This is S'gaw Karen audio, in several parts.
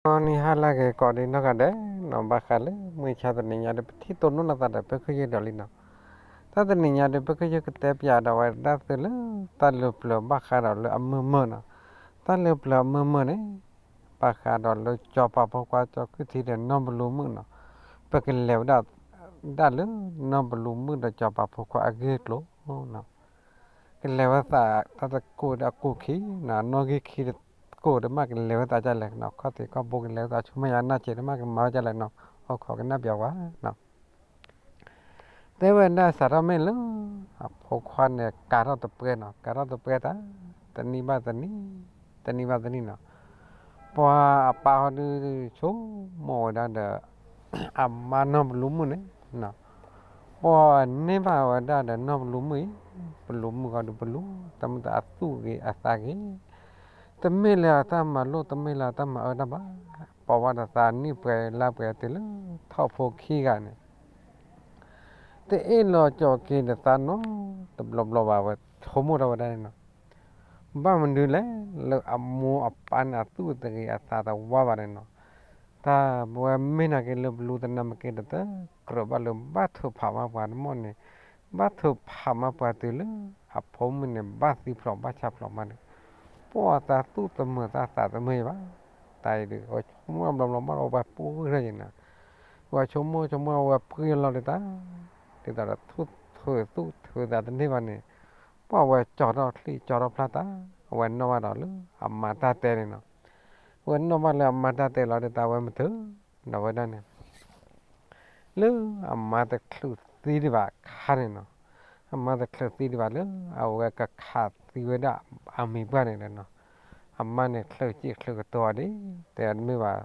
ဂီၤနံၤဟါလၢအဂ့ၤ ကိးဒံနီၢ်ဂၤဒဲးနီၤ, ဘၣ်ဃးလၢမုၢ်ဆါတနံၤညါဒီး ပထံၣ်တိၢ်နီၣ်လိာ်သးဒီး ပၢ်ခုၣ်ယုၢ်ဒီးလံနီၤ. တၢ်တနံၤညါဒီး ပၢ်ခုၣ်ယုၢ်ကတဲပၠးဒီးဝဲဒၣ်သုလၢ တၢ်လၢပျၢၤဘၣ်ဃးဒီးလၢအမုာ်မုာ်နီၤ. တၢ်လၢပျၢၤအမုာ်မုာ်န့ၣ် ဘၣ်ဃးဒီးလၢစီၤပၤဖိခွါ စီၤခုၣ်ထံဒီးနီၢ်ဘလူမုၣ်နီၤ. ပကလဲၤဝဲဒၣ် ဒၣ်လၢနီၢ်ဘလူမုၣ်ဒီးစီၤပၤဖိခွါအဂ့ၢ်အကျိၤနီၤ. ကလဲၤဝဲသးတၢ်တကိးဒီးအကိၢ်ခံနီၤ, နီၣ်ဂံၢ်ခံတကိးဒီး မ့ၢ်ကလဲၤဝဲသးဒ်လဲၣ်နီၤ, ခီၣ်ထံးခီၣ်ဘိကလဲၤဝဲသး ဆူမဲာ်ညါနၢ်ကဲးဒီး မ့ၢ်ကမၤဝဲဒ်လဲၣ်နီၤ, အိၣ်ခိးကနၣ်ပၠးဝဲနီၤ. တဲဝဲဒၣ်စးထီၣ်မ့ၢ်လၢ အဖိခွါန့ၣ် ကၤထီၣ်တပွဲနီၤ, ကၤထီၣ်တပွဲတၢ် တနံၣ်ဘၣ်တနံၣ် တနံၣ်ဘၣ်တနံၣ်နီၤ. ပှၤအပၢ်ဟီဒုး ဆိကမိၣ်ဝဲဒၣ်ဒီး အမါနီၢ်ဘလူမုၣ်န့ၣ် ပှၤန့ၢ်ဘၣ်ဝဲဒၣ်ဒီးနီၢ်ဘလူမုၣ်အံၤ, ဘလူမုၣ်ဃီဒုးဘလူ, တမ့ၢ်တၢ်အသူၣ်ဂ့ၤအသးဂ့ၤ, တမ့ၢ်လၢအတၢ်မၤလိာ် တမ့ၢ်လၢအတၢ်မၤအၢတၢ်ဘၣ်, ပိာ်ဝဲဒီးသးနံၣ်ပှဲၤလါပှဲၤတုၤလၢ ထီၣ်ဖိခံဂၤန့ၣ် တအ့ၣ်လိာ်ကၠီၤက့ၤဒီးသးနီတဘျီဘျီဘၣ်, ဝဲဆိကမိၣ်ထီၣ်ဝဲဒၣ်န့ၣ်နီၤ. ဘၣ်မနုၤလဲၣ်, လၢအမိၢ်အပၢ်န့ၣ် အသူၣ်တဂ့ၤအသးတဝါဘၣ်န့ၣ်နီၤ. တၢ်ဝဲမ့ၢ်နာ်က့ၤလၢဘလူတနၢ်မ့ၢ်က့ၤဒီး တကြၢးဘၣ်လၢဘၣ်ထုးဖးမးပှၤတမီၢ်န့ၣ်, ဘၣ်ထုးဖးမးပှၤတုၤလၢ အဖိမုၣ်န့ၣ် ဘၣ်သံဖျိးဘၣ်ဆါဖျိးမးဒီး ပှၤသးသူၣ်တမုာ်သးသးတမုာ်ဘၣ်. တၢ်အံၤဒီး ဝဲဆိကမိၣ်ဘျီဘျီဘၣ်ဒီး ဝဲပှ့ၤထီၣ်က့ၤနီၤ. ဝဲဆိကမိၣ်ဆိကမိၣ် ဝဲပှ့ၤလီၤဒီးတၢ် ဒ်သိးဒီး သူၣ်ထုးသူၣ်ထုးသးတန့ၢ်ဘၣ်န့ၣ်, ပှၤဝဲကၠီထီၣ်ချံကၠီထီၣ်ဖျါတၢ်, အဝဲနီၣ်ဘၣ်ဒီးလၢအမါတၢ်တဲန့ၣ်နီၤ. ဝဲနီၣ်ဘၣ်လၢအမါတၢ်တဲလီၤဒီး တၢ်ဝဲမုာ်တၢ် ဒီးဝဲဒၣ်န့ၣ် လၢအမါတချုးသံဒံးဘၣ်အခါန့ၣ်နီၤ, အမါတချုးသံဒံးဘၣ်လၢ အဝဲကခးသံဝဲဒၣ်အမံၤပှၢ်န့ၣ်ဒီးနီၤ, အမါန့ၣ်ချုးစံၣ်ချုးကတိၤအီၤဒ် တဲမ့ၢ်ဘၣ်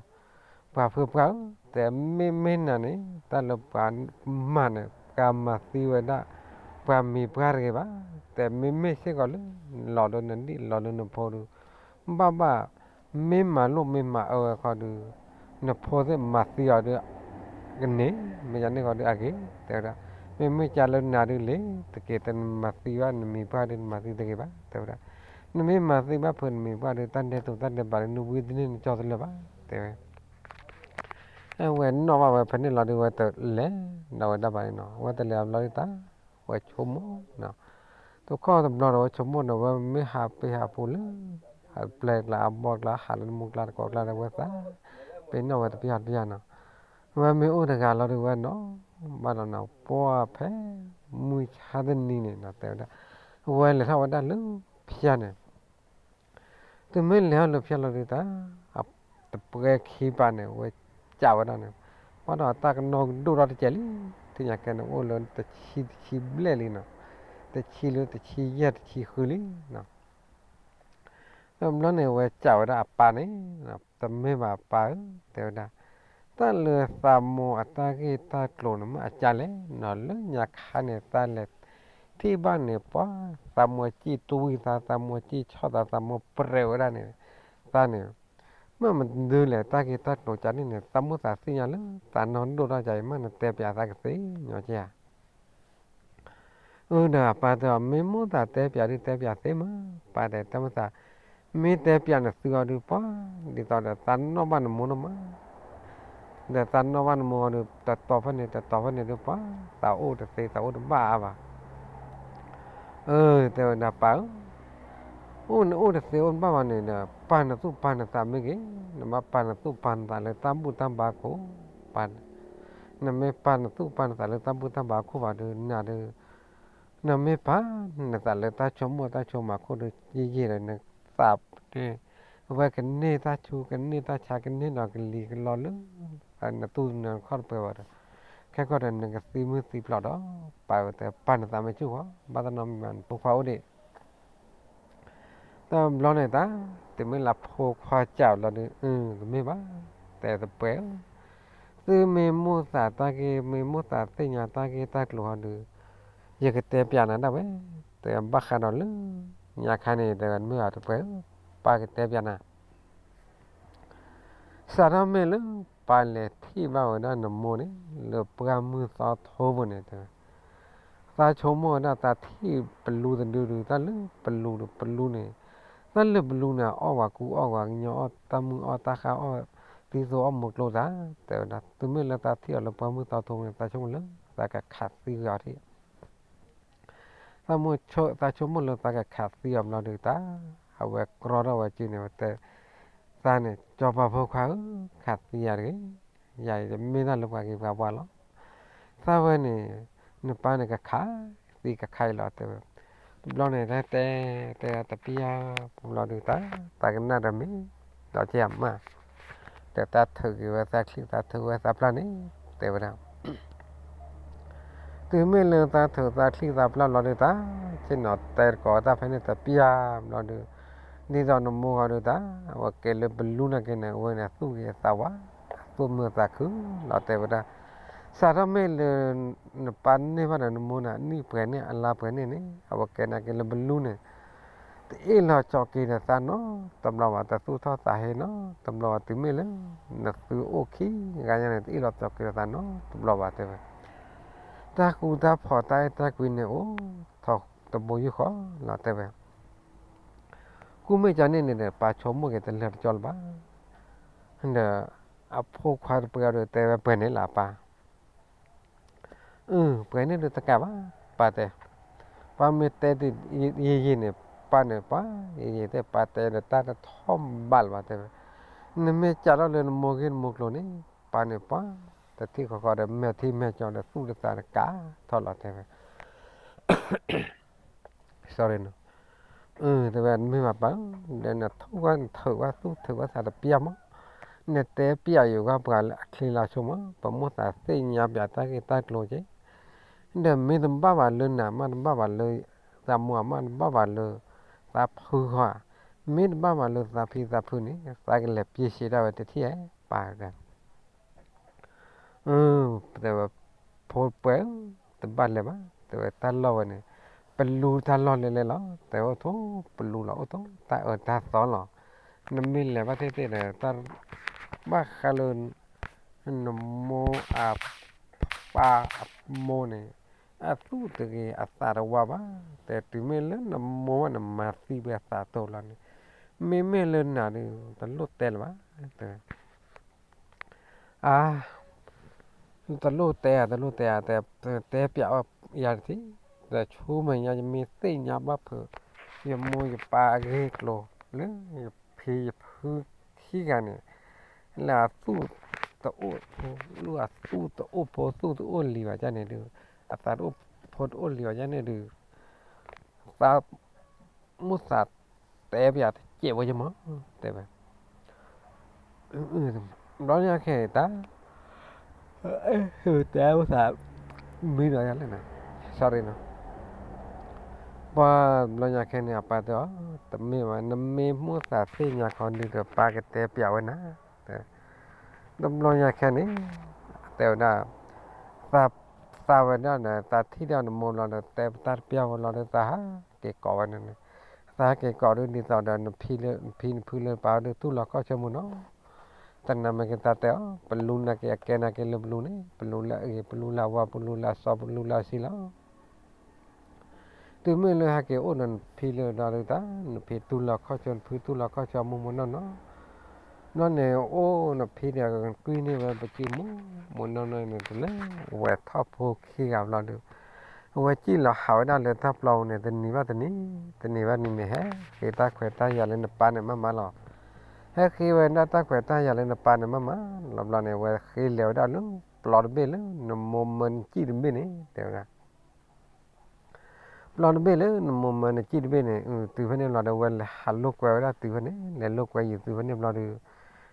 ပှၤဖုပှၢ်ဧၢ, တဲမ့မ့ၢ်နၤန့ၣ် တၢ်လၢပှၤမၤန့ၣ် ပှၤမၤသံဝဲဒၣ် ပှၤမံၤပှၢ်တဂ့ၤဘၣ်, တဲမ့မ့ၢ်စ့ၢ်ကီးလၢ လီၤလၢနဒံၣ်လီၤလၢနဖိဒီး ဘၣ်ဘၣ် မ့ၢ်မၤလိာ်မ့ၢ်မၤအၢဝဲခီဒီး နဖိသ့ၣ်မၤသံအီၤဒီး ကန့ၢ် မ့ၢ်ယၤန့ၣ်ဃီဒီးအဂ့ၤ တဲဝဲဒၣ်. မ့မ့ၢ်ကလၢနၤဒုးလ့ၤတက့ၢ်, တနမၤသံဘၣ်နမံၤပှၢ်ဒုး နမၤသံတဂ့ၤဘၣ် တဲဝဲဒၣ်. နမ့ၢ်မၤသံဘၣ်ဖုးနမံၤပှၢ်ဒုး တၢ်ဒဲးတိာ်တၢ်ဒဲးဘးလၢနဝံတန့ၢ်နကၠီတလၢာ်ဘၣ် တဲဝဲ. အဝဲနီၣ်ဘၣ်ဝဲဖဲန့ၣ်လီၤဒုး ဝဲတလဲၤဒီးဝဲဒၣ်ဘၣ်န့ၣ်နီၤ, ဝဲတလဲၤအဘျီဒုးတၢ် ဝဲဆိကမိၣ်နီၤ, တခီတဘျီဒီး ဝဲဆိကမိၣ်ဒီး ဝဲမ့ၢ်ဟးပ့ၤဟးပူၤလၢ အပျဲၢ်ကျါအဘီကျါ ဟးလၢမူကျါတကိးကျါဒီး ဝဲသးပ့ၤနီၣ်ဝဲတပျၢ်တပျၢ်နီၤ. ဝဲမ့ၢ်အိၣ်တဂၤလီၤဒုး ဝဲနီၣ်ဘၣ်ဒီးနီၤ, ပှၢ်ဖဲမုၢ်ဆါတနံၤန့ၣ်နီၤ တဲဝဲဒၣ်, ဝဲလဲၤထီၣ်ဝဲဒၣ်လၢဖၠါန့ၣ် တုၤမ့ၢ်လဲၤထီၣ်လၢဖၠါလီၤဒုးတၢ် တပှဲၤခံပၤန့ၣ် ဝဲကးဝဲဒၣ်န့ၣ်, ဘၣ်ဒီးတၢ်ကနီၣ်ကဒိၣ်ထီၣ်တစဲးလံ, ထံၣ်ညါကဲန့ၣ် အိၣ်လၢတဆံတဆံဘျဲၣ်လံနီၤ, တဆံလၢတဆံယဲၢ်တဆံဃုလံနီၤ. တဘျီန့ၣ် ဝဲကးဝဲဒၣ်အပၢ်န့ၣ်, တမ့ၢ်ဘၣ်အပၢ်ဧၢ, တဲဝဲဒၣ်, တၢ်လၢသးမိၢ်အတၢ်ဂ့ၢ်တၢ်ကျိၤန့ၣ် မ့ၢ်အကါလဲၣ်နီၤ, လၢညါခါန့ၣ် သးလဲၤထံၣ်ဘၣ်န့ၣ် ပှၤသးမိၢ်စံၣ်တွံၢ်သး, သးမိၢ်စံၣ်ဆီၣ်သး, သးမိၢ်ပြဲးဝဲဒၣ်န့ၣ်, သးန့ၣ် မ့ၢ်မနုၤလဲၣ် တၢ်ဂ့ၢ်တၢ်ကျိၤကါန့ၣ်န့ၣ် သးမိၢ်သးသ့ၣ်ညါလၢ သးနီၢ်ဒိၣ်ထီၣ်ကါအံၤ မ့ၢ်နတဲပၠးသးကသ့ညီကဲဧါ. အၢ ဒီးအပၢ်တဲအီၤ မ့ၢ်မိၢ်သးတဲပၠးဒုး တဲပၠးသ့မး, ပၢ်တဲ တၢ်မ့ၢ်သး မ့ၢ်တဲပၠးနသုအီၤဒုး ပှၤ ဒ်သိးဒီး သးနီၣ်ဘၣ်နမိၢ်နီၢ်မး, ဒီးသးနီၣ်ဘၣ်နမိၢ်အီၤဒုး တတီၤဖဲန့ၣ် တတီၤဖဲန့ၣ်ဒုး ပှၤ သးအိၣ်တသ့ သးအိၣ်တဘၣ်အါဘၣ်. အၢ တဲဝဲဒၣ် ပၢ်ဧၢ, အိၣ်နအိၣ်တသ့အိၣ်တဘၣ်ဘၣ်န့ၣ်ဒီး ပာ်နသူၣ်ပာ်နသးမ့ၢ်ဂ့ၤ, နဘၣ်ပာ်နသူၣ်ပာ်နသးလၢတၢ်ဘူၣ်တၢ်ဘါခိၣ်, ပၢ် နမ့ၢ်ပာ်နသူၣ်ပာ်နသးလၢတၢ်ဘူၣ်တၢ်ဘါခိၣ်ဘၣ်ဒီး နၤဒီး နမ့ၢ်ပာ်နသးလၢတၢ်ဆိကမိၣ်တၢ်ဆိကမးခိၣ်ဒီး ယံာ်ယံာ်ဒီး နသးန့ၣ် အဝဲကန့ၢ်တၢ်ဆူး ကန့ၢ်တၢ်ဆါ ကန့ၢ်ဒီးကလံၤကလီလၢ နသူၣ်နခီၣ်တပှဲၤဘၣ်ဒီး ခဲကီၢ်ဒီး နကသံမုၢ်သံဖျိးဒီး ပၢ်ဝဲတဲ ပာ်နသးမ့ၢ်ဆူၣ်ဃီ ဘၣ်တနီၤမံၤမး နဖိခွါအိၣ်ဒံး တဘျီန့ၣ်တၢ် တမ့ၢ်လၢဖိခွါစံးလီၤဒုး အၢ တမ့ၢ်ဘၣ်, တဲတပှဲၤဧၢ, သုမ့ၢ်မိၣ်သးတၢ်ဂ့ၢ် မ့ၢ်မိၣ်သးသ့ၣ်ညါတၢ်ဂ့ၢ်တၢ်ကျိၤဟီဒုး ယကတဲပျးနၤဒၣ်ဝဲ, တဲဘၣ်ဃးဒီးလၢ ညါခါန့ၣ် တဲဝဲတမ့ၢ်ဘၣ်တပှဲၤဧၢ, ပၢ်ကတဲပျးနၤ စးထီၣ်မ့ၢ်လၢ ပၢ်လဲၤထံၣ်ဘၣ်ဝဲဒၣ်နမိၢ်န့ၣ် လၢပှၢ်မုၢ်သီထိပူၤန့ၣ် တဲဝဲ, သးဆိကမိၣ်ဝဲဒၣ်သးထံၣ်ပလူတဒုဒုး တၢ်လၢပလူဒီးပလူန့ၣ်, တၢ်လၢပလူန့ၣ် အီၣ်ဝဲကူအီၣ်ဝဲကညီအီၣ်တၢ်မုၢ်အီၣ်တၢ်ဃၢ်အီၣ်, သံသိအီၣ်မူကျိသး, တဲဝဲဒၣ် တုၤမ့ၢ်လၢသးထံၣ်အီၤလၢပှၢ်မုၢ်သီထိန့ၣ် သးဆိကမိၣ်လၢသးကခးသံဂ့ၤအီၤထံၣ် သး သးဆိကမိၣ်လၢသးကခးသံအီၤဘျီဒုးတၢ်, အဝဲကြီထီၣ်ဝဲစုန့ၣ် ဝဲတဲ သးန့ၣ် ကၠီပၤဖိခွါဧၢ, ခးသံယၤတဂ့ၤ, ယၤအံၤတမ့ၢ်တၢ်လၢပှၤဂ့ၤပှၤဝါလီၤ. သးဝဲန့ၣ် နပၢ်န့ၣ်ကခးသံကခါအံၤလီၤ တဲဝဲ. တဘျီန့ၣ် တၢ်တဲ တဲတပျၢ်ပူၤလီၤဒုးတၢ်, သးကနၣ်တမ့ၢ် ဒီးက့အမၢ် ဒီးတၢ်ထုးက့ၤဝဲသးချံသးထုးဝဲသးပျၢ်န့ၣ် တဲဝဲဒၣ် တုၤမ့ၢ်လၢသးထုးသးချံသးပျၢ်လီၤဒုးတၢ်, ဆ့ၣ်နီၤတဲသကိးတၢ်ဖဲန့ၣ်တပျၢ်ဘျီဒုး, ဒ်သိးနမိၢ်ဂီၤဒုးတၢ်, အဝဲကဲလၢပလူနာ်က့န့ၣ် အဝဲန့ၣ်သူၣ်ဂ့ၤသးဝါ, သူၣ်မုာ်သးခုလီၤ တဲဝဲဒၣ်. စးထီၣ်မ့ၢ်လၢ နပၢ်န့ၢ်ဘၣ်ဒီးနမိၢ်န့ၣ် အနံၣ်ပှဲၤန့ၣ် အလါပှဲၤန့ၣ်န့ၣ် အဝဲကဲနာ်က့လၢပလူန့ၣ် တအ့ၣ်လိာ်ဆိးက့ဒီးသးနီတဘျီဘၣ်, တသူၣ်ထီၣ်သးဟ့နီတဘျီဘၣ်, တုၤမ့ၢ်လၢ နသုအိၣ်ခံဂၤညါန့ၣ် တအ့ၣ်လိာ်ဆိးက့ဒီးသးနီတဘျီဘၣ် တဲဝဲ. တၢ်ဃူတၢ်ဖိးတၢ်အဲၣ်တၢ်ကွံန့ၣ်အိၣ်ထီၣ်တဘိယူၢ်ဃီလီၤ တဲဝဲ. ဃုမ့ၢ်ကန့ၣ်န့ၣ်ဒီး ပၢ်ဆိကမိၣ်က့ၤတလၢာ်တကၠီလၢၤဘၣ်. ဒီး အဖိခွါတပှဲၤအီၤဒီးတဲဝဲပှဲၤန့ၣ်လၢအပၢ် အၢ ပှဲၤန့ၣ်ဒုးတကးဘၣ်, ပၢ်တဲ, ပၢ်မ့ၢ်တဲဒ်ယံာ်ယံာ်န့ၣ် ပၢ်န့ၣ်ပှၤ ယံာ်ယံာ်တဲ ပၢ်တဲဒီးတၢ်တထီၣ်ဘၣ်လၢၤဘၣ် တဲဝဲ. နမ့ၢ်ကးထီၣ်လၢနမိၢ်ဂ့ၢ်နမိၢ်ကျိၤန့ၣ် ပၢ်န့ၣ်ပှၤ တထံၣ်ဃီဃီဒီး မဲာ်ထံမဲာ်ကၠီဒီးသူၣ်ဒီးသးတကးထီၣ်လီၤ တဲဝဲ sorry နီၤ, တဲဝဲ မ့ၢ်ဘၣ်ပၢ်ဧၢ, ဒီးနထိၣ်ဝဲနထုးဝဲသူၣ်ထုးဝဲသးတပျၢ်မး, နတဲပျၢ်ယိၤဂၤပှၤလၢအချံလၢအဆိကမိၣ် ပမိၢ်သးသ့ၣ်ညါပျၢ်တၢ်ဂ့ၢ်တၢ်ကျိၤက့ၤ, ဒီးမ့ၢ်တဘၣ်ဘၣ်လၢနၤမး တဘၣ်ဘၣ်လၢ သးမိၢ်အမး တဘၣ်ဘၣ်လၢ သးဖုဃီဧါ, မ့ၢ်တဘၣ်ဘၣ်လၢသးဖံသးဖုန့ၣ် သးကလဲၤပျ့ၤစံးဒၣ်ဝဲတထံၣ်ဧါ ပၢ် တဲဝဲ, ဖိပှဲၤဧၢ, တဘၣ်လဲၤဘၣ်, တဲဝဲတၢ်လီၢ်ဝဲန့ၣ် ပလူတၢ်လီၢ်လဲၤလဲၤလီၤ, တဲအိၣ်ထိၣ်ပလူလီၤ အိၣ်ထိၣ်တၢ်အၢတၢ်သီလီၤ, နမ့ၢ်လဲၤဘၣ်သ့ၣ်သ့ၣ်ဒီး တၢ်ဘၣ်ဃးလၢ နမိၢ်အပၢ်အမိၢ်န့ၣ် အသူၣ်တဂ့ၤအသးတဝါဘၣ်, တဲတုၤမ့ၢ်လၢနမိၢ်ဘၣ်နမၤသံဝဲအသးတိၤလီၤန့ၣ်, မ့မ့ၢ်လၢနၤဒီး တလိၣ်တဲလၢၤဘၣ်, တဲ အါ, တလိၣ်တဲဧါ တလိၣ်တဲဧါ တဲ တဲပျးအီၣ်ယၤတထံၣ်, ဒီးဆူမဲာ်ညါ ယမ့ၢ်သ့ၣ်ညါဘၣ်ဖုး ယမိၢ်ယပၢ်အဂ့ၢ်ကျိၤ လၢယဖံယဖုခံဂၤန့ၣ် လၢအသူၣ်တအိၣ်, လၢအသူၣ်တအိၣ်ဖိ သူၣ်တအိၣ်လံၤဘၣ်ဒ်န့ၣ်ဒုး, အသးတအိၣ်ဖိတအိၣ်လံၤဘၣ်ဒ်န့ၣ်ဒုး သး မိၢ်သးတဲပျးတစဲးဝဲယမး, တဲဝဲ, ဘျီညါခဲအံၤတၢ် တဲမိၢ်သး မံဒီးယၤလဲၣ်န့ၣ်, sorry နီၤ, ပှၤဘျီညါခဲန့ၣ် အပၢ်တဲအီၤ, တမ့ၢ်ဘၣ်, နမ့ၢ်မိၢ်သးသ့ၣ်ညါခီဒုးဒီး ပၢ်ကတဲပျးဝဲနၤ, တဘျီညါခဲန့ၣ် တဲဝဲဒၣ် သး သးဝဲဒၣ်ဒီး သးထံၣ်ဒၣ်နမိၢ်ဘျီဒီး တဲပတၢ်တပျၢ်ဝဲလီၤဒီး သးဟးက့ၤကိးဝဲန့ၣ်န့ၣ်, သးဟးက့ၤကိးဒုး ဒ်သိးဒီး နဖံနဖုလၢပာ်အီၤဒုး သူၣ်လီၤခီၣ်ဆၢမူနီၤ, တနၤမ့ၢ်က့ၤသးတဲအီၤ ပလူနာ်က့ၤ အကဲနာ်က့ၤလၢပလူန့ၣ် ပလူလၢအဂ့ၤ ပလူလၢအဝါ ပလူလၢအစီ ပလူလၢအဆံးလီၤ. တုၤမ့ၢ်လၢဟဲက့ၤအိၣ်ဒီးနဖံလၢဒီးဒုးတၢ် နဖံသူၣ်လီၤခီၣ်ဆၢ နဖုသူၣ်လီၤခီၣ်ဆၢ မူမူနီၢ်နီၢ်, ဘျီန့ၣ် အိၣ်နဖံဒီးကွံန့ၢ်ဝဲပစုမူမူနီၢ်နီၢ်န့ၣ် တလဲၤဝဲထီၣ်ဖိခံဂၤဘျီဒီး အဝဲစံၣ်လီၤဟးဝဲဒၣ်လၢတၢ်ပျီပူၤန့ၣ် တနံၤဘၣ်တနံၤ တနံၤဘၣ်နံၤန့ၣ် ဟဲဃ့တၢ်ခွဲးတၢ်ယာ်လၢနပၢ်န့ၣ်မးမးလီၤ. ဟဲဃ့ဝဲဒၣ်တၢ်ခွဲးတၢ်ယာ်လၢနပၢ်န့ၣ်မးမးလီၤ ဘျီန့ၣ် အဝဲဃ့လဲၤဝဲဒၣ်လၢပျီတဘ့ၣ်လၢနမိၢ်မၢနစံၣ်တဘ့ၣ်န့ၣ် တဲဝဲဒၣ် ပျီတဘ့ၣ်လၢနမိၢ်မၢနစံၣ်တဘ့ၣ်န့ၣ် တုၤဖဲန့ၣ်လီၤဒီး ဝဲလဲၤဟးလိာ်ကွဲဝဲဒၣ်တုၤဖဲန့ၣ် လဲၤလိာ်ကွဲယံၤတုၤဖဲန့ၣ်ဘျီ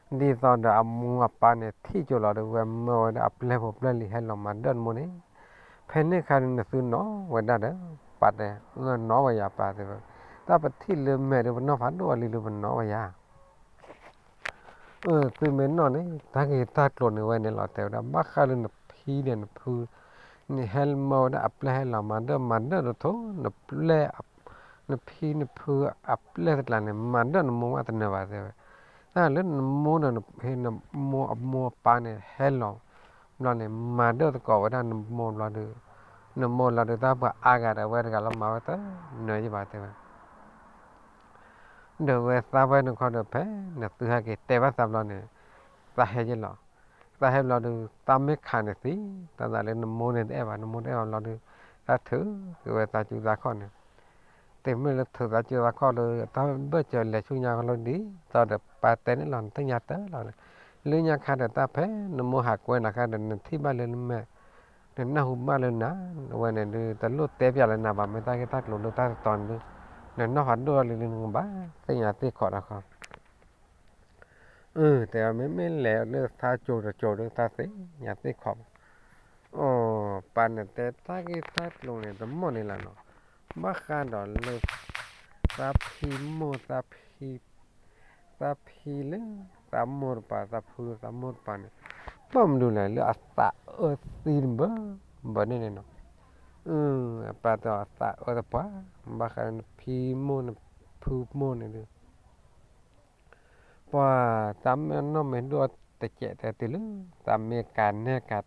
ဒီး ဒ်သိးဒီးအမိၢ်အပၢ်န့ၣ် ထံၣ်ကၠိလီၤဒီး ဝဲမၢဝဲဒၣ်အပျဲၢ်ဖိပျဲၢ်လံၤဟဲလီၤမၤဒၢၣ်နမိၢ်န့ၣ် ဖဲန့ၣ်အခါန့ၣ် နသုနီၣ်ဝဲဒၣ်ဒီး ပၢ်တဲ နီၣ်ဝဲယၤပၢ်တဲဝဲ တၢ်ပထံၣ်လၢမဲာ်ဒီးပနီၢ်ဖးဒိၣ်အလံၤလၢပနီၣ်ဝဲယၤ သုမ့ၢ်နီၣ်န့ၣ် တၢ်ဂ့ၢ်တၢ်ကျိၤန့ၣ်ဝဲန့ၣ်လီၤ တဲဝဲဒၣ် ဘၣ်ဃးလၢနဖံဒီးနဖု န့ၣ်ဟဲမၢဝဲဒၣ်အပျဲၢ်ဟဲလီၤမၤဒၢၣ်မၤဒၢၣ်တထိၣ် နပျဲၢ် နဖံနဖုအပျဲၢ်တကျါန့ၣ် မၤဒၢၣ်နမိၢ်မးတနၢၤဘၣ်တဲဝဲ တၢ်လၢနမိၢ်ဒီးနမိၢ်အမိၢ်အပၢ်န့ၣ် ဟဲလီၤ ဘျီန့ၣ် မၤဒၢၣ်သကိးဝဲဒၣ်နမိၢ်ဘျီဒီး နမိၢ်လီၤဒီးတၢ်ပှၤအါဂၤဒီး အဝဲတဂၤလီၤမၤဝဲတနၢၤယဘၣ်တဲဝဲ ဒီးဝဲသးဝဲန့ၣ်ခီဒီး ဖဲနသုဟဲက့ၤတဲဘၣ်သးဘျီန့ၣ် သးဟဲယဲလီၤ. သးဟဲဘျီဒုး သးမ့ၢ်ခးန့ၣ်သံ, တၢ်သးလၢနမိၢ်န့ၣ်တအဲၣ်ဘၣ်, နမိၢ်တအဲၣ်ဘၣ်ဘျီဒုး တၢ်ထုးက့ၤဝဲသးစုသးခီၣ်န့ၣ်, တမ့ၢ်လၢထုးသးစုသးခီၣ်လၢ တၢ်ဘၢၣ်စၢၤလဲၤဆူညါလီၤဒ်သိးဒီး ပၢ်တဲန့ၣ်လီၤ, နသ့ၣ်ညါတၢ်လီၤ, လၢညါခါဒီးတၢ်ဖဲ နမိၢ်ဟးကွဲနၤခါဒီး နထံၣ်ဘၣ်လၢနမဲာ်, နနၢ်ဟူဘၣ်လၢနၤ, အဝဲန့ၣ်ဒုး တလိၣ်တဲပျးလၢနၤဘၣ်, မ့ၢ်တၢ်ဂ့ၢ်တၢ်ကျိၤလၢတၢ်တတီၤန့ၣ်ဒုး နနီၢ်ဖးဒိၣ်ထီၣ်လံလံ နကဘၣ်သ့ၣ်ညါသ့ၣ်ခီၣ်တခီ တဲဝဲမ့မ့ၢ်လဲၤလၢသးကၠိၤတကၠိၤဒီး သးသ့ၣ်ညါသ့ၣ်ခီၣ်ဘၣ်. အိ ပၢ်န့ၣ်တဲတၢ်ဂ့ၢ်တၢ်ကျိၤန့ၣ် တမီၢ်န့ၣ်လီၤနီၤ, ဘၣ်ဃးဒီးလၢ သးဖံမိၢ် သးဖံလၢ သးမိၢ်တပၤ သးဖုသးမိၢ်တပၤန့ၣ် ဘၣ်မနုၤလဲၣ် လၢအသးအၢသံတဘၢဘၢန့ၣ်န့ၣ်နီၤ, ပၢ်တဲအီၤသးအၢတပှၤ, ဘၣ်ဃးဒီးနဖံမိၢ်နဖုမိၢ်န့ၣ်ဒုး ပှၤသးမ့ၢ်နီၢ်မ့ၢ်ဒိၣ်တကဲးတဲတုၤလၢ သးမ့ၢ်ကၤနဲၣ်ကၤ,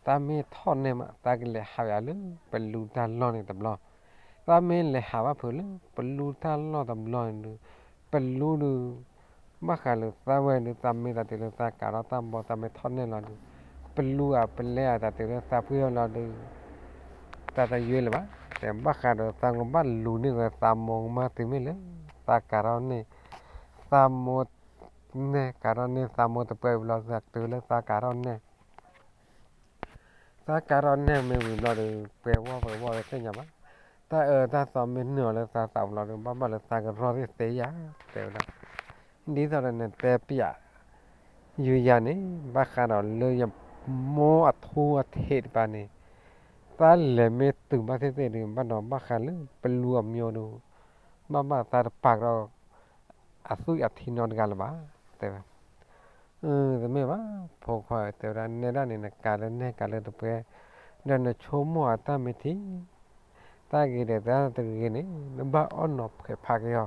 သးမ့ၢ်ထီၣ်နဲၣ်မး သးကလဲၤဟးယၤလၢပလူတၢ်လီၢ်န့ၣ်တဘျီ, သးမ့ၢ်လဲၤဟးဘၣ်ဖုးလၢပလူတၢ်လီၢ်တဘျီန့ၣ်ဒုး, ပလူဒုး ဘၣ်ဃးလၢသးဝဲဒုး သးမ့ၢ်တၢ်တုၤလၢသးကၤထီၣ်တၢ်ဘီ သးမ့ၢ်ထီၣ်နဲၣ်လီၤဒုး, ပလူဧါပလဲဧါတၢ်တုၤလၢသးပှ့ၤအီၤလီၤဒုး တၢ်တယွ့လၢၤဘၣ်, တဲဘၣ်ဃးဒီးသးကဘၣ်လူၤန့ၢ်ဝဲသးမိၢ်ကမၣ်တုၤမ့ၢ်လၢ သးကၤထီၣ်န့ၣ်, သးမိၢ်နဲၣ်ကၤထီၣ်န့ၢ် သးမိၢ်တပှဲၤဝံၤဘျီ သးတုၤလၢသးကၤထီၣ်နဲၣ် သးကၤထီၣ်နဲၣ်မ့ၢ်ဝံၤဘျီဒီး ပှဲၤဝီၢ်ပှဲၤဝီၢ်ဝဲသ့ၣ်ညါဘၣ်, တၢ်အၢတၢ်သီမ့ၢ်နုာ်အီၤလၢသးသးဘျီဒီး ဘၣ်ဘၣ်လၢသးကရီသ့ၣ်သ့ယၤ တဲဝဲဒၣ်, ဒ်သိးဒီးနတဲပျး ယုယၤန့ၣ် ဘၣ်ဃးဒီးလၢယမိၢ်အထူအထံးတပၤန့ၣ်, သးလဲၤမ့ၢ်တုၤဘၣ်သ့ၣ်သ့ၣ်ဒီး ဘၣ်ဒီးဘၣ်ဃးလၢပလူအမၠိဒီး ဘၣ်ဘၣ်သးတပာ်ကဒီး အသွံၣ်အထံနီတဂၤလၢၤဘၣ်, တဲဝဲ, တမ့ၢ်ဘၣ် ဖိခွါဧၢ တဲဝဲဒၣ် နဲဒၣ်န့ၣ် နကၤလၢနဲၣ်ကၤလၢတပှဲၤ, ဒီးနဆိကမိၣ်အတၢ်မ့ၢ်ထံ တၢ်ဂ့ၤဒီးတၢ်တဂ့ၤန့ၣ် နဘၣ်အီၣ်နီၤဖှဲးဖးက့ၤအီၤ,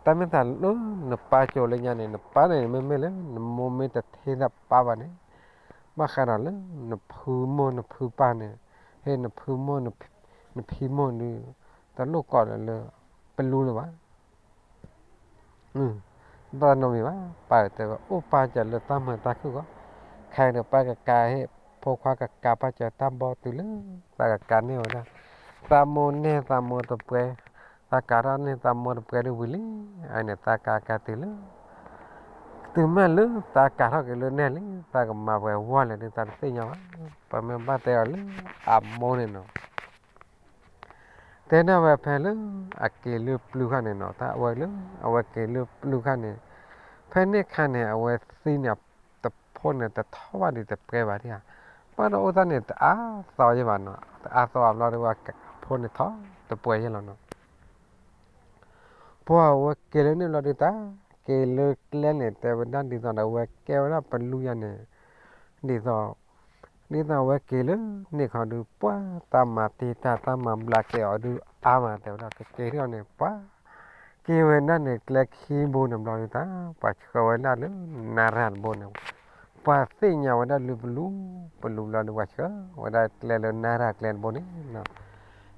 တၢ်မ့ၢ်သးလၢနပၢ်ကၠိလၢညါန့ၣ် နပၢ်န့ၣ် မ့မ့ၢ်လၢနမိၢ်မ့ၢ်တထံၣ်သးပၢ်ဘၣ်န့ၣ်, ဘၣ်ဃးဒီးလၢနဖုမိၢ်နဖုပၢ်န့ၣ်, ဟ့ၣ်နဖုမိၢ် နဖံမိၢ်ဒုး တလိၣ်ကိးလၢ ပလူလၢၤဘၣ် တနီတမံၤဘၣ်, ပၢ်တဲဝဲ အိၣ်ပာ်စၢၤလၢတၢ်မုာ်တၢ်ခုၣ်ဂီၢ်, ခဲအံၤဒီးပၢ်ကကၤဟ့ၣ် ဖိခွါကကၤပာ်စၢၤတၢ်ဘီတုၤလၢ သးကကၤန့ၢ်ဝဲဒၣ်, သးမိၢ်နဲၣ်သးမိၢ်တပှဲၤ, သးကၤထီၣ်န့ၢ်သးမိၢ်တပှဲၤဒုးဝံၤလံ, အန့ၣ်သးကၤကၤတုၤလၢ တုၤမ့ၢ်လၢသးကၤထီၣ်က့ၤလၢနဲၣ်လံ သးကမၤပှဲၤဝီၢ်လဲၣ်ဒုး သးတသ့ၣ်ညါဘၣ်, ပမ့ၢ်ဘၣ်တဲအီၤလၢအမိၢ်န့ၣ်နီၤ တဲဒၣ်ဝဲဖဲလၢ အက့ၤလၢပျုၤခါန့ၣ်နီၤ တၢ်အဝဲလၢ အဝဲက့ၤလၢပျုၤခါန့ၣ်, ဖဲန့ၣ်ခါန့ၣ် အဝဲသံန့ၣ် တဖိန့ၣ် တထီၣ်ဘၣ်ဒံးတပှဲၤဘၣ်ဒံးဧါ, ဘၣ်ဒီးအိၣ်တၢ်န့ၣ် တအါသီယဲဘၣ်နီၤ တအါသီအဘျီဒီး အဖိန့ၣ်ထီၣ်တပှဲၤယဲလီၤနီၤ ပှၤအဝဲက့ၤလၢန့ၣ်ဘျီဒုး တၢ်က့ၤလၢကျဲန့ၣ် တဲဝဲဒၣ်ဒ်သိးဒီး အဝဲကဲဝဲဒၣ်ပလူယၤန့ၣ်, ဒ်သိး ဒ်သိးအဝဲက့ၤလၢန့ၣ်ခီဒုး ပှၤတၢ်မၤတ့ၢ်တၢ် တၢ်မၤဘျးကဲအီၤဒုးအါမး တဲဝဲဒၣ် ကက့ၤထီၣ်န့ၣ် ပှၤက့ၤဝဲဒၣ်န့ၣ် ကျဲခံဘိန့ၣ်ဘျီဒုး တၢ်ပှၤဆှၢဝဲဒၣ်လၢ နၤရၤတဘိန့ၣ်, ပှၤသ့ၣ်ညါဝဲဒၣ်လၢပလူ, ပလူဘျီဒုး ပှၤဆှၢဝဲဒၣ်ကျဲလၢနၤရၤကျဲတဘိန့ၣ်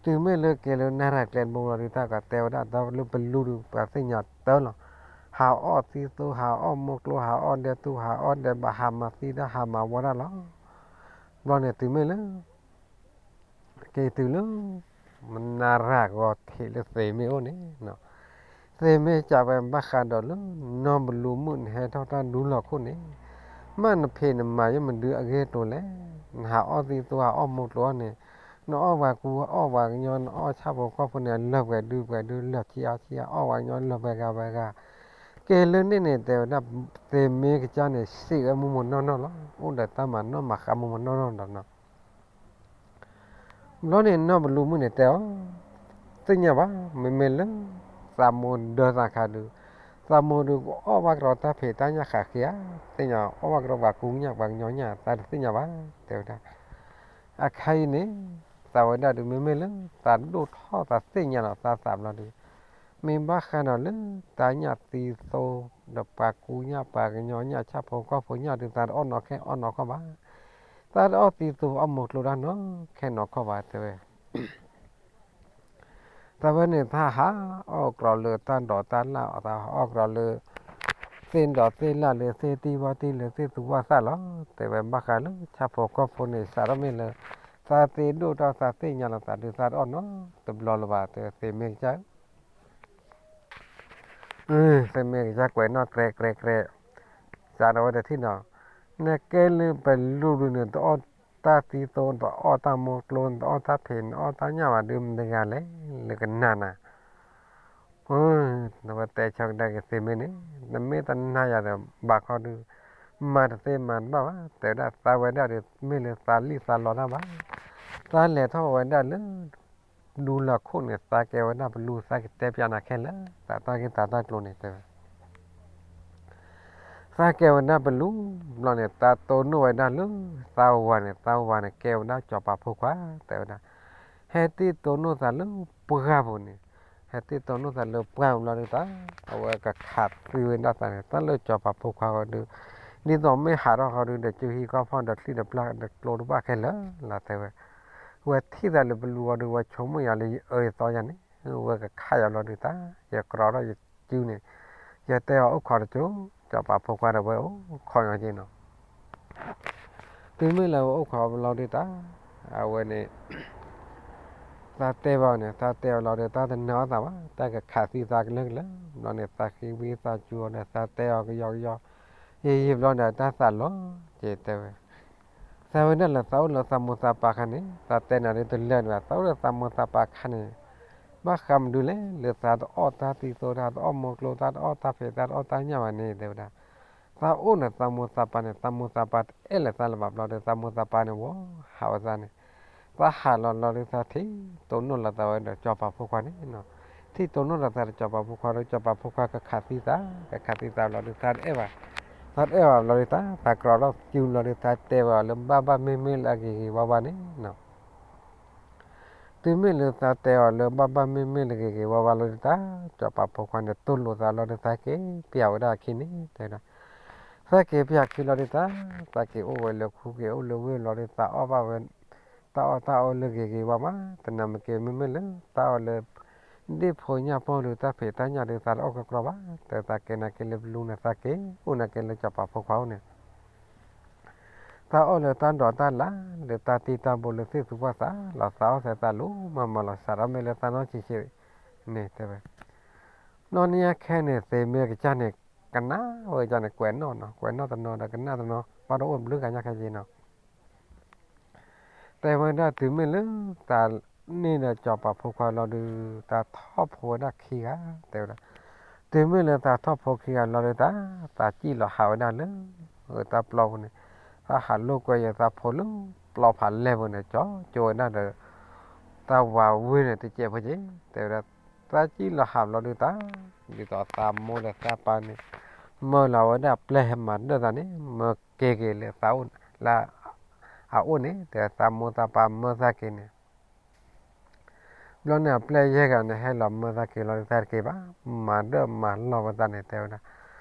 တုၤမ့ၢ်လၢက့ၤလၢနၤရၤကျဲတဘိလီၤဒုး တၢ်ကတဲဝဲဒၣ်တၢ်လၢပလူဒုး ပှၤသ့ၣ်ညါတၢ်လီၤ. ဟးအီၣ်သံသိ ဟးအီၣ်မိၢ်ကျိ ဟးအီၣ်ဒဲးသူ ဟးအီၣ်ဒဲးဘး ဟးမၤသံတၢ် ဟးမၤဝီတၢ်လီၤ. ဘျီန့ၣ်တုၤမ့ၢ်လၢ က့ၤတုၤလၢ နၤရၤဂီၤထံးလၢသ့ၣ်မ့ၢ်အိၣ်န့ၣ် သ့ၣ်မ့ၢ်ကးဝဲဘၣ်ဃးဒီးလၢ နီၢ်ဘလူမုၣ်နဟဲထီၣ်တၢ်ဒူလီၤခိၣ်န့ၣ်, မ့ၢ်နဖံးနမၤယဲမနုၤအဂ့ၢ်အကျိၤလဲၣ်. နဟးအီၣ်သံသိ ဟးအီၣ်မိၢ်ကျိန့ၣ်, နအီၣ်ပှၤကူအီၣ်ပှၤကညီ နအီၣ်ဆၣ်ဖိကီၢ်ဖိန့ၣ် လၢာ်ပှဲၤဒုပှဲၤဒု လၢာ်ခံအီၣ်ခံအီၣ် အီၣ်ပှၤကညီလၢာ်ပှဲၤဂၤပှဲၤဂၤ, က့ၤလၢန့ၣ်န့ၣ် တဲဝဲဒၣ် သ့ၣ်မ့ၢ်ကစၢ်န့ၣ် စံးဝဲမိၢ်မိၢ်နီၢ်နီၢ်လီၤ. အိၣ်ဒီးတၢ်မၤနီၣ်မၤဃါမိၢ်မိၢ်နီၢ်နီၢ်ဒီးနီၤ ဘျီန့ၣ်နီၢ်ဘလူမုၣ်န့ၣ်တဲအီၤ, သ့ၣ်ညါဘၣ် မ့မ့ၢ်လၢ သးမိၢ်ဒၢသးခါဒုး, သးမိၢ်ဒုးကအီၣ်ဘၣ်ကဒီးတၢ်ဖံးတၢ်ညၣ်ဃးဃ့ဧါ, သ့ၣ်ညါအီၣ်ဘၣ်ကဒီးပှၤကူညၣ်ပှၤကညီညၣ် သးတသ့ၣ်ညါဘၣ် တဲဝဲဒၣ်. အခါအံၤန့ၣ် သးဝဲဒၣ်ဒုး မ့မ့ၢ်လၢ သးဒိၣ်ထီၣ်သးသ့ၣ်ညါလီၤသးသးဘျီဒုး, မ့ၢ်ဘၣ်ဃးဒီးလၢ တၢ်ညၣ်သံသိ ဒီးပှၤကူညၣ်ပှၤကညီညၣ် ဆၣ်ဖိကီၢ်ဖိညၣ်ဒုး သးတအီၣ်နီၢ်ခဲအီၣ်နီၢ်ခီၣ်ဘၣ်. သးတအီၣ်သံသိအီၣ်မိၢ်ကျိတၢ်နီၢ်ခဲနီၢ်ခီၣ်ဘၣ် တဲဝဲ. သးဝဲန့ၣ် သးဟးအီၣ်ကြီလၢတၢ်ဒိးတၢ်လၣ်အီၤ သးဟးအီၣ်ကြီလၢ သ့ၣ်ဒီးသ့ၣ်လၢ်လၢသ့ၣ်တံၢ်ဝီတံၢ်လၢသ့ၣ်သူဝီသၣ်လီၤ. တဲဝဲဘၣ်ဃးလၢဆၣ်ဖိကီၢ်ဖိန့ၣ် စးထီၣ်မ့ၢ်လၢ သးသ့ဒိၣ်ထီၣ်သးသ့ၣ်ညါလီၤသးဒုး သးတအီၣ်နီတဘျီလၢၤဘၣ် တဲဝဲသ့ၣ်မ့ၢ်ကစၢ် သ့ၣ်မ့ၢ်ကစၢ်ကွဲးနီၣ်ကြဲးကြဲးကြဲး, စးထီၣ်ဝဲတထံၣ်နီၤ, နကဲလၢပလူဒုန့ၣ် တအီၣ်တၢ်သံသိ တအီၣ်တၢ်မိၢ်ကျိ တအီၣ်တၢ်ဖံး နအီၣ်တၢ်ညၣ်ဘၣ်ဒုး မတဂၤလဲၣ် လၢကနၣ်နၤ နဝဲတဲဆၢကဒါက့ၤသ့ၣ်မ့ၢ်န့ၣ် နမ့ၢ်တနာ်ယၤဒီး ဘၣ်ခီဒုး မၤတသ့မၤတဘၣ်ဘၣ် တဲဝဲဒၣ်သးဝဲဒၣ်ဒီး မ့ၢ်လၢသးလံၣ်သးလီတၢ်ဘၣ်, သးလဲၤထီၣ်ဝဲဒၣ်လၢ ဒူလီၢ်ခိၣ်န့ၣ် သးကဲဝဲဒၣ်ပလူ သးကတဲပျးနၤခဲလၢာ် သးတၢ်ဂ့ၢ်သးတၢ်ကျိၤန့ၣ်တဲဝဲ သးကဲဝဲဒၣ်ပလူဘျီန့ၣ် သးတိၢ်နီၣ်ဝဲဒၣ်လၢ သးဝၤန့ၣ် သးဝၤန့ၣ် ကဲဝဲဒၣ်စီၤပၤဖိခွါ တဲဝဲဒၣ်, ဟဲတ့ၢ်တိၢ်နီၣ်သးလၢပှၢ်ပူၤန့ၣ်, ဟဲတ့ၢ်တိၢ်နီၣ်သးလၢပှၢ်ပူၤဘျီဒုးသး, အဝဲကခးသံဝဲဒၣ်သးန့ၣ် တၢ်လၢစီၤပၤဖိခွါဃီဒုး, ဒ်သိးမ့ၢ်ဟးထီၣ်ဃီဒုး ဒီးစုဟံၣ်ကီၢ်ဖီၣ်ဒီးချံၣ်ဒီးပျၢ်ဒီးကျိတဘၣ်ခဲလၢာ်လီၤတဲဝဲ, ဝဲထံၣ်သးလၢပလူဃီဒုး ဝဲဆိကမိၣ်ယၤလၢယအၢယသီယၤန့ၣ်, ဝဲကခးယၤဘျီဒုးသး, ယကြီထီၣ်ယစုန့ၣ်, ယတဲအီၤအိၣ်ခိးတကၠိ, စီၤပၤဖိခွါဒီးဝဲအိၣ်ခိးညီက့နီၤ တုၤမ့ၢ်လၢအအိၣ်ခိးဘျီဒုးတၢ်, အဝဲန့ၣ်, သးတဲဘၣ်န့ၣ် သးတဲအီၤလီၤဒီး တၢ်တနာ်အီၣ်သးဘၣ် တၢ်ကခးသံသးကလၢကလၢ, ဘျီန့ၣ် သးဃ့ဝံသးစူၤအီၤဒီး သးတဲအီၤကယီကယီ, ယံာ်ယံာ်ဘျီဒီး တၢ်သးလီၤက့ၤတဲဝဲ, သးဝဲဒၣ်လၢသးအိၣ်လၢသးမိၢ်သးပၢ်ခါန့ၣ် သးတဲနၤဒ်တလၢာ်န့ၣ်ဘၣ် သးအိၣ်လၢသးမိၢ်သးပၢ်ခါန့ၣ်, ဘၣ်ဃးမနုၤလဲၣ် လၢသးတအီၣ်တၢ်သံသိ သးတအီၣ်မိၢ်ကျိ သးတအီၣ်တၢ်ဖံး သးတအီၣ်တၢ်ညၣ်ဘၣ်န့ၣ် တဲဝဲဒၣ်, သးအိၣ်လၢသးမိၢ်သးပၢ်န့ၣ် သးမိၢ်သးပၢ်တအဲၣ်လၢၤသးလၢၤဘၣ်ဘျီဒီး သးမိၢ်သးပၢ်န့ၣ်ဝဲဟးဝဲသးန့ၣ်, သးဟးလီၤလီၤဒီးသးထံၣ်တိၢ်နီၣ်လီၤသးဝဲဒီးစီၤပၤဖိခွါန့ၣ်, ထံၣ်တိၢ်နီၣ်လီၤသးဒီးစီၤပၤဖိခွါဒီး စီၤပၤဖိခွါကခးသံသး, ကခးသံသးဘျီဒီးသးတအဲၣ်ဘၣ်, သးတအဲၣ်ဘၣ်ဘျီဒီးသး, သးကြီထီၣ်စုဘျီဒီးသးတဲဝဲအီၤလၢဘၣ်ဘၣ်မ့ၢ်မ့ၢ်လၢအဂ့ၤဂ့ၤဝါဝါန့ၣ် တုၤမ့ၢ်လၢသးတဲအီၤလၢဘၣ်ဘၣ်မ့ၢ်မ့ၢ်လၢဂ့ၤဂ့ၤဝါဝါလီၤဒုးသး, စီၤပၤဖိခွါန့ၣ်တိၢ်လိာ်သးလီၤဒုးသးက့ၤပျးဝဲဒၣ်အခံန့ၣ်တဲဒၣ်, သးက့ၤပျးခံလီၤဒုးသး, သးက့ၤအိၣ်ဝဲလၢခူက့ၤအိၣ်လၢဝ့ၢ် ဘျီဒုးသးအီၣ်ဘၣ်ဝဲ, တၢ်အီၣ်တၢ်အီလၢဂ့ၤဂ့ၤဝါဝါ, တနၤမ့ၢ်က့ၤမ့မ့ၢ်လၢ, တၢ်အီၣ်လၢ, ဒ့ၣ်ဖိညၣ်ဖိဒုးတၢ်ဖံးတၢ်ညၣ်ဒုးသးတအီၣ်ကကြီဘၣ်, တဲသးက့ၤနာ်က့ၤလၢပလူန့ၣ်သးက့ၤ, အိၣ်နာ်က့ၤလၢစီၤပၤဖိခွါအိၣ်န့ၣ် သးအီၣ်လၢတၢ်ဒိးတၢ်လၢ်, လၢတၢ်တံၢ်တၢ်ဘိလၢသ့ၣ်သူပှၢ်သးလီၤ, သးအီၣ်သဲးသးလိၤမးမးလီၤ, စးထီၣ်မ့ၢ်လၢသးနီၢ်ဆံးဆံးန့ၣ်တဲဝဲ, နီၢ်နံၣ်ညါခဲန့ၣ် သ့ၣ်မ့ၢ်ကစၢ်န့ၣ်, ကနၣ်ဝဲကစၢ်န့ၣ် ကွဲးနီၣ်နီၤ, ကွဲးနီၣ်တနီၤဒီးကနၣ်တနီၤ, ဘၣ်ဒီးအိၣ်ဘျုးဂၤညါခဲက့ၤနီၤ တဲဝဲဒၣ်တုၤမ့ၢ်လၢ, သးန့ၣ်ဒီးစီၤပၤဖိခွါလီၤဒုး, သးထီၣ်ဖိဝဲဒၣ်ခံဂၤ, တဲဝဲဒၣ်, တုၤမ့ၢ်လၢသးထီၣ်ဖိခံဂၤလီၤဒုး, သး, သးစံၣ်လီၤဟးဝဲဒၣ်လၢ, တၢ်ပျီပူၤန့ၣ်, သးဟးလိာ်ကွဲယသးဖိလၢ, ပျီဖးလဲၢ်ပူၤန့ၣ် ကၠီကၠိဝဲဒၣ်ဒီး, သးဝၤဝ့ၢ်န့ၣ်တစဲးဖိက့ၤ, တဲဝဲဒၣ်, သးစံၣ်လီၤဟးဘျီဒုးသး, ဒ်သိးသးမိၢ်ဒီးသးပၢ်န့ၣ်, မၢလီၤဝဲဒၣ်ပျဲၢ်ဟဲမၤဒၢၣ်သးန့ၣ် မၢက့ၤက့ၤလၢသးအိၣ်လၢ အအိၣ်န့ၣ် တဲသးမိၢ်သးပၢ်မၢသးက့ၤန့ၣ် ဘျီန့ၣ်အပျဲၢ်ယဲၢ်ဂၤန့ၣ် ဟဲလီၤမၢသးက့ၤလီၤဒုးသးတက့ၤဘၣ်, မၤဒၢၣ်မၤလီၢ်ဝဲသးန့ၣ် တဲဝဲဒၣ်,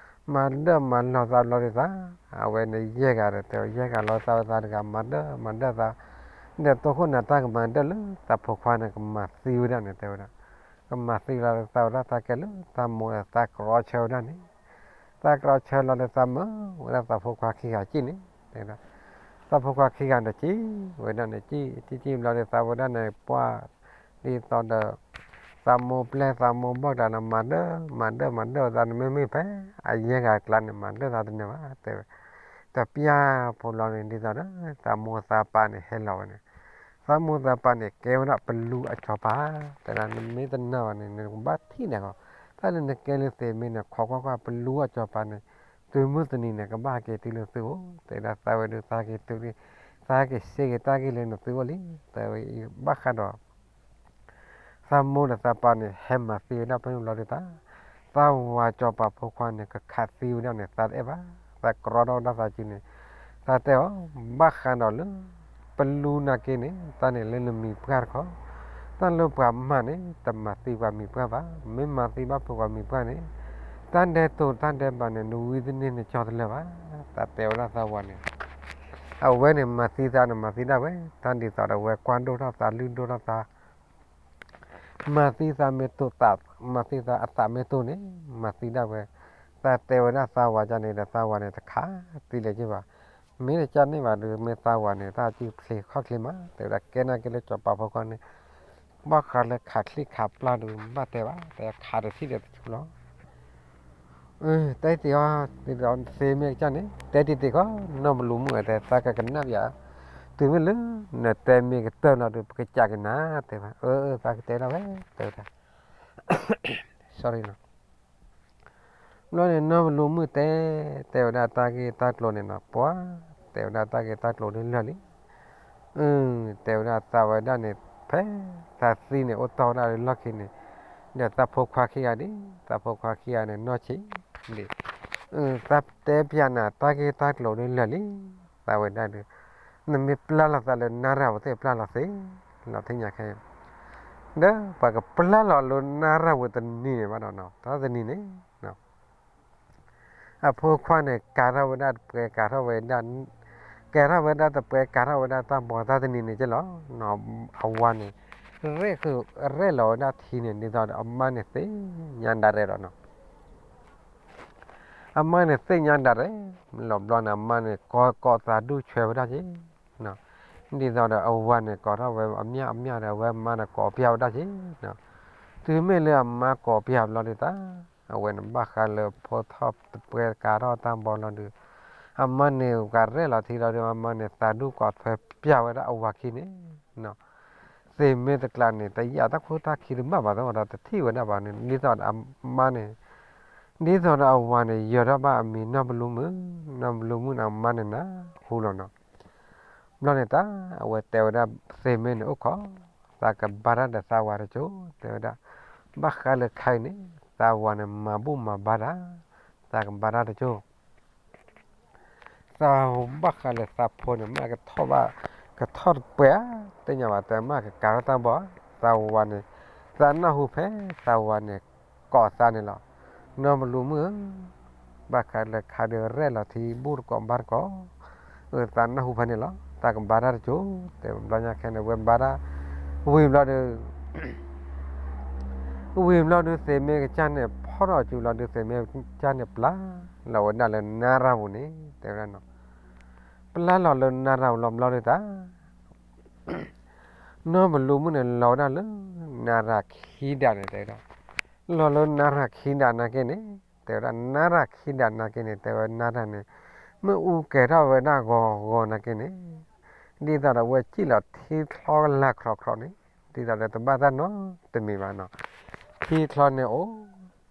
မၤဒၢၣ်မၤလီၢ်သးဘျီဒုးသး, အဝဲန့ၣ်ယဲၢ်ဂၤဒီး တဲဝဲယဲၢ်ဂၤလီၤသးဝဲသးတဂၤ မၤဒၢၣ်မၤဒၢၣ်သး, ဒီးတိခိၣ်နၤတၢ်ကမၤဒၢၣ်လၢသးဖိခွါန့ၣ် ကမၤသံဝဲဒၣ်န့ၣ် တဲဝဲဒၣ်, ကမၤသံလီၤဒုးသးဝဲဒၣ်သးကဲလၢသးမိၢ်ဒီးသးကြီဆၢဝဲဒၣ်န့ၣ် သးကြီဆၢလီၤဒီးသးမၢဝဲဒၣ်သးဖိခွါခံဂၤစံၣ်န့ၣ်, တဲဝဲဒၣ်, သးဖိခွါခံဂၤဒီးစံၣ်ဝဲဒၣ်န့ၣ် စံၣ်စံၣ်စံၣ်ဘျီဒီးသးဝဲဒၣ်န့ၣ် ပှၢ်ဒ်သိးဒီး သးမိၢ်ပျဲၢ်သးမိၢ်ဘီၣ်ကျါန့ၣ် မၤဒၢၣ်မၤဒၢၣ်မၤဒၢၣ်သးန့ၣ် မ့မ့ၢ်ဖဲအယဲၢ်ဂၤကျါန့ၣ် မၤဒၢၣ်သးတန့ၢ်ဘၣ် တဲဝဲ, တပျၢ်ဖိလီၤန့ၣ် ဒ်သိးဒီး သးမိၢ်သးပၢ်န့ၣ်ဟဲလီၤဝဲန့ၣ်, သးမိၢ်သးပၢ်န့ၣ် ကဲဝဲဒၣ်ပလူအစီၤပၤ, တဲဒၣ်နမ့ၢ်တနာ်ဘၣ်န့ၣ် နကဘၣ်ထံၣ်န့ၣ်ကီး, တၢ်လၢနကဲလၢသ့ၣ်မ့ၢ်န့ၣ် ခိးကွၢ်ကွၢ်ပလူအစီၤပၤန့ၣ်, သုးမုၢ်သနံၤန့ၣ် ကဘၣ်ဟဲက့ၤတုၤလၢသုအိၣ်, တဲဒၣ်သးဝဲဒုးသးက့ၤတုၤလံ, သးက့ၤစ့က့ၤတၢ်ဂ့ၢ်လၢနသုအိၣ်လံ, တဲဝဲအံၤဘၣ်ဃးဒီး သးမိၢ်ဒီးသးပၢ်န့ၣ် ဟဲမၤသံဝဲဒၣ်ဖဲန့ၣ်ဘျီဒုးသး, သးဝၤစီၤပၤဖိခွါန့ၣ် ကခးသံဝဲဒၣ်န့ၣ် သးတအဲၣ်ဘၣ်, သးကြီထီၣ်ဝဲဒၣ်သးစုန့ၣ်, သးတဲအီၤ, ဘၣ်ဃးဒီးလၢ ပလူနာ်က့န့ၣ် တၢ်န့ၣ်လၢနမံၤပှၢ်တခီ, တၢ်လၢပှၤမၤန့ၣ် တမၤသံပှၤမံၤပှၢ်ဘၣ်, မ့ၢ်မၤသံဘၣ်ဖုးပှၤမံၤပှၢ်န့ၣ်, တၢ်ဒဲးတိာ်တၢ်ဒဲးဘးန့ၣ် နဝံတန့ၢ်နကၠီတလၢာ်ဘၣ်, သးတဲဝဲဒၣ်သးဝၤန့ၣ် အဝဲန့ၣ်မၤသံသးန့ၣ် မၤသံဒၣ်ဝဲ, တၢ်ဒ်သိးဒီးဝဲကွၢ်ဒိၣ်ထီၣ်သးလုၢ်ဒိၣ်ထီၣ်သး, မၤသံသးမ့ၢ်တိာ်သး, မၤသံသးအသးမ့ၢ်တိာ်န့ၣ်, မၤသံဒၣ်ဝဲ, သးတဲဝဲဒၣ်သးဝၤကန့ၣ်ဒီး သးဝၤန့ၣ်တခးသံလၢၤက့ၤဘၣ်, မ့ၢ်တကန့ၢ်ဘၣ်ဒီး မ့ၢ်သးဝၤန့ၣ် တၢ်စုချ့ခီၣ်ချ့မး တဲဝဲဒၣ် ကဲနာ်က့ၤလၢစီၤပၤဖိခွါန့ၣ် ဘၣ်ဃးလၢခးချံခးပျၢ်ဒီး ဘၣ်တဲဘၣ် တဲခးတထံၣ်ဒီးတထူလီၤ. တဲတ့ၢ်အီၤ သ့မ့ၢ်ကစၢ်န့ၣ် တဲတ့ၢ်တ့ၢ်ဃီ နီၢ်ဘလူမုၣ်တဲ သးကကနၣ်ပၠး, တုၤမ့ၢ်လၢ နတဲမ့ၢ်ကတၢၢ်လီၤဒီး ပကစးက့ၤနၤ တဲဘၣ်, အၢ သးကတဲဒၣ်ဝဲ တဲဝဲဒၣ် sorry နီၤ. ဘျီန့ၣ် နီၢ်ဘလူမုၣ်တဲ တဲဝဲဒၣ်တၢ်ဂ့ၢ်တၢ်ကျိၤန့ၣ်နီၤ ပှၤ တဲဝဲဒၣ်တၢ်ဂ့ၢ်တၢ်ကျိၤဒ်လၢာ်လံ, တဲဝဲဒၣ်သးဝဲဒၣ်န့ၣ် ဖဲသးသံန့ၣ် အိၣ်တီၢ်ဝဲဒၣ်လၢလီၢ်ခံန့ၣ်, ဒီးသးဖိခွါခံဂၤဒ်, သးဖိခွါခံဂၤန့ၣ် နီၢ်ဆံးဒ်, သးတဲပၠးနၤတၢ်ဂ့ၢ်တၢ်ကျိၤဒ်လၢာ်လံ, သးဝဲဒၣ်ဒီး နမ့ၢ်ပျၢ်လီၤသးလၢနၢ်ရၢ်ဝဲသ့ၣ်ပျၢ်လီၤသ့, လီၤထံၣ်ညါခဲအံၤ, ဒီးပှၤကပျၢ်လီၤလၢနၢ်ရၢ်ဝဲတနံၤန့ၣ်ဘၣ်ဒီးနီၤ တၢ်တနံၤန့ၣ် အဖိခွါန့ၣ် ကၤထီၣ်ဝဲဒၣ်တပှဲၤ ကၤထီၣ်ဝဲဒၣ်, ကၤထီၣ်ဝဲဒၣ်တပှဲၤ ကၤထီၣ်ဝဲဒၣ်တၢ်ဘီတၢ်တနံၤန့ၣ်က့လီၤ. အဝၤန့ၣ် ရဲၣ်လီၤဝဲဒၣ်ထံန့ၣ် ဒ်သိးဒီးအမါန့ၣ်သ့ၣ်ညါဒၣ်ရဲၣ်လီၤနီၤ. အမါန့ၣ်သ့ၣ်ညါဒၣ်ရဲၣ်လီၤဘျီန့ၣ် အမါန့ၣ် ကိးကိးသးဒူၣ်ဆွဲဝဲဒၣ်က့, ဒ်သိးဒီးအဝၤန့ၣ် ကိးထီၣ်ဝဲအမျၢ်အမျၢ်ဒီး အဝဲအမါန့ၣ် ကိးပျၢ်ဝဲဒၣ်က့, တုၤမ့ၢ်လၢအမါကိးပျၢ်ဘျီဒ်သိး အဝဲန့ၣ်ဘၣ်ဃးလၢဖိထီၣ်တပှဲၤ ကၤထီၣ်တၢ်ဘီလီၤဒီး အမါန့ၣ်ကရဲၣ်လီၤထံလီၤဒီး အမါန့ၣ် သးဒူၣ်ကိးဆွဲပျၢ်ဝဲဒၣ်အဝၤခံန့ၣ် သ့ၣ်မ့ၢ်တကျါန့ၣ် တယာ်တၢ်ခိၣ်တၢ်ခံတဘၣ်ဘၣ် သဝဲဒီးတထံၣ်ဝဲဒၣ်ဘၣ်န့ၣ် ဒ်သိးဒီးအမါန့ၣ်, ဒ်သိးဒီးအဝၤန့ၣ် ယၢၤထီၣ်ဘၣ်အမံၤနီၢ်ဘလူမုၣ်, နီၢ်ဘလူမုၣ်န့ၣ် အမါန့ၣ်နၢ်ဟူလီၤနီၤ. ဘျီန့ၣ်တၢ် အဝဲတဲဝဲဒၣ်သ့ၣ်မ့ၢ်န့ၣ်အိၣ်ခိး, သးကဘါတၢ်ဒီးသးဝၤတကၠိ တဲဝဲဒၣ်, ဘၣ်ဃးလၢခဲအံၤန့ၣ် သးဝၤန့ၣ်မၤဘူၣ်မၤဘါတၢ်, သးကဘါတၢ်တကၠိ သးဘၣ်ဃးလၢသးဖိန့ၣ် မ့ၢ်ကထီၣ်ဘၣ်, ကထီၣ်တပှဲၤဧါ, သ့ၣ်ညါဘၣ်တဲမ့ၢ်ကကၤထီၣ်တၢ်ဘီဧါ, သးဝၤန့ၣ်, သးနၢ်ဟူဖဲသးဝၤန့ၣ် ကိးသးန့ၣ်လီၤ. နီၢ်ဘလူမုၣ်ဧၢ, ဘၣ်ဃးလၢခါဒီးရဲၣ်လီၤထံဘူၣ်တကိးဘါတကိး, အသးနၢ်ဟူဖဲန့ၣ်လီၤ. သးကဘါတၢ်တကၠိ, တဲဘျီညါခဲန့ၣ် ဝဲဘါတၢ်, ဝံၤဘျီဒီး ဝံၤဘျီဒုးသ့ၣ်မ့ၢ်ကစၢ်န့ၣ် ဖီၣ်ထီၣ်စုလီၤဒုး သ့ၣ်မ့ၢ်ကစၢ်န့ၣ် ပျၢ်လီၤဝဲဒၣ်လၢနၢ်ရၢ်ပူၤန့ၣ် တဲဝဲဒၣ်နီၤ, ပျၢ်လီၤလၢနၢ်ရၢ်ပူၤလီၤဘျီဒုးတၢ်, နီၢ်ဘလူမုၣ်န့ၣ် လီၤဝဲဒၣ်လၢ နၢ်ရၢ်ခံဒးန့ၣ် တဲဝဲဒၣ်, လီၤလၢနၢ်ရၢ်ခံဒးနာ်က့န့ၣ် တဲဝဲဒၣ် နၢ်ရၢ်ခံဒးနာ်က့န့ၣ် တဲဝဲနၢ်ရၢ်န့ၣ် မ့ၣ်အူကဲၤထီၣ်ဝဲဒၣ်ဂီၤဂီၤနာ်က့န့ၣ်, ဒ်သိးဒီးအဝဲစံၣ်လီၤထံချီလၢခီခီန့ၣ် ဒ်သိးဒီးတဘၣ်တၢ်နီတမံၤဘၣ်နီၤ, ထံချီန့ၣ်အိၣ်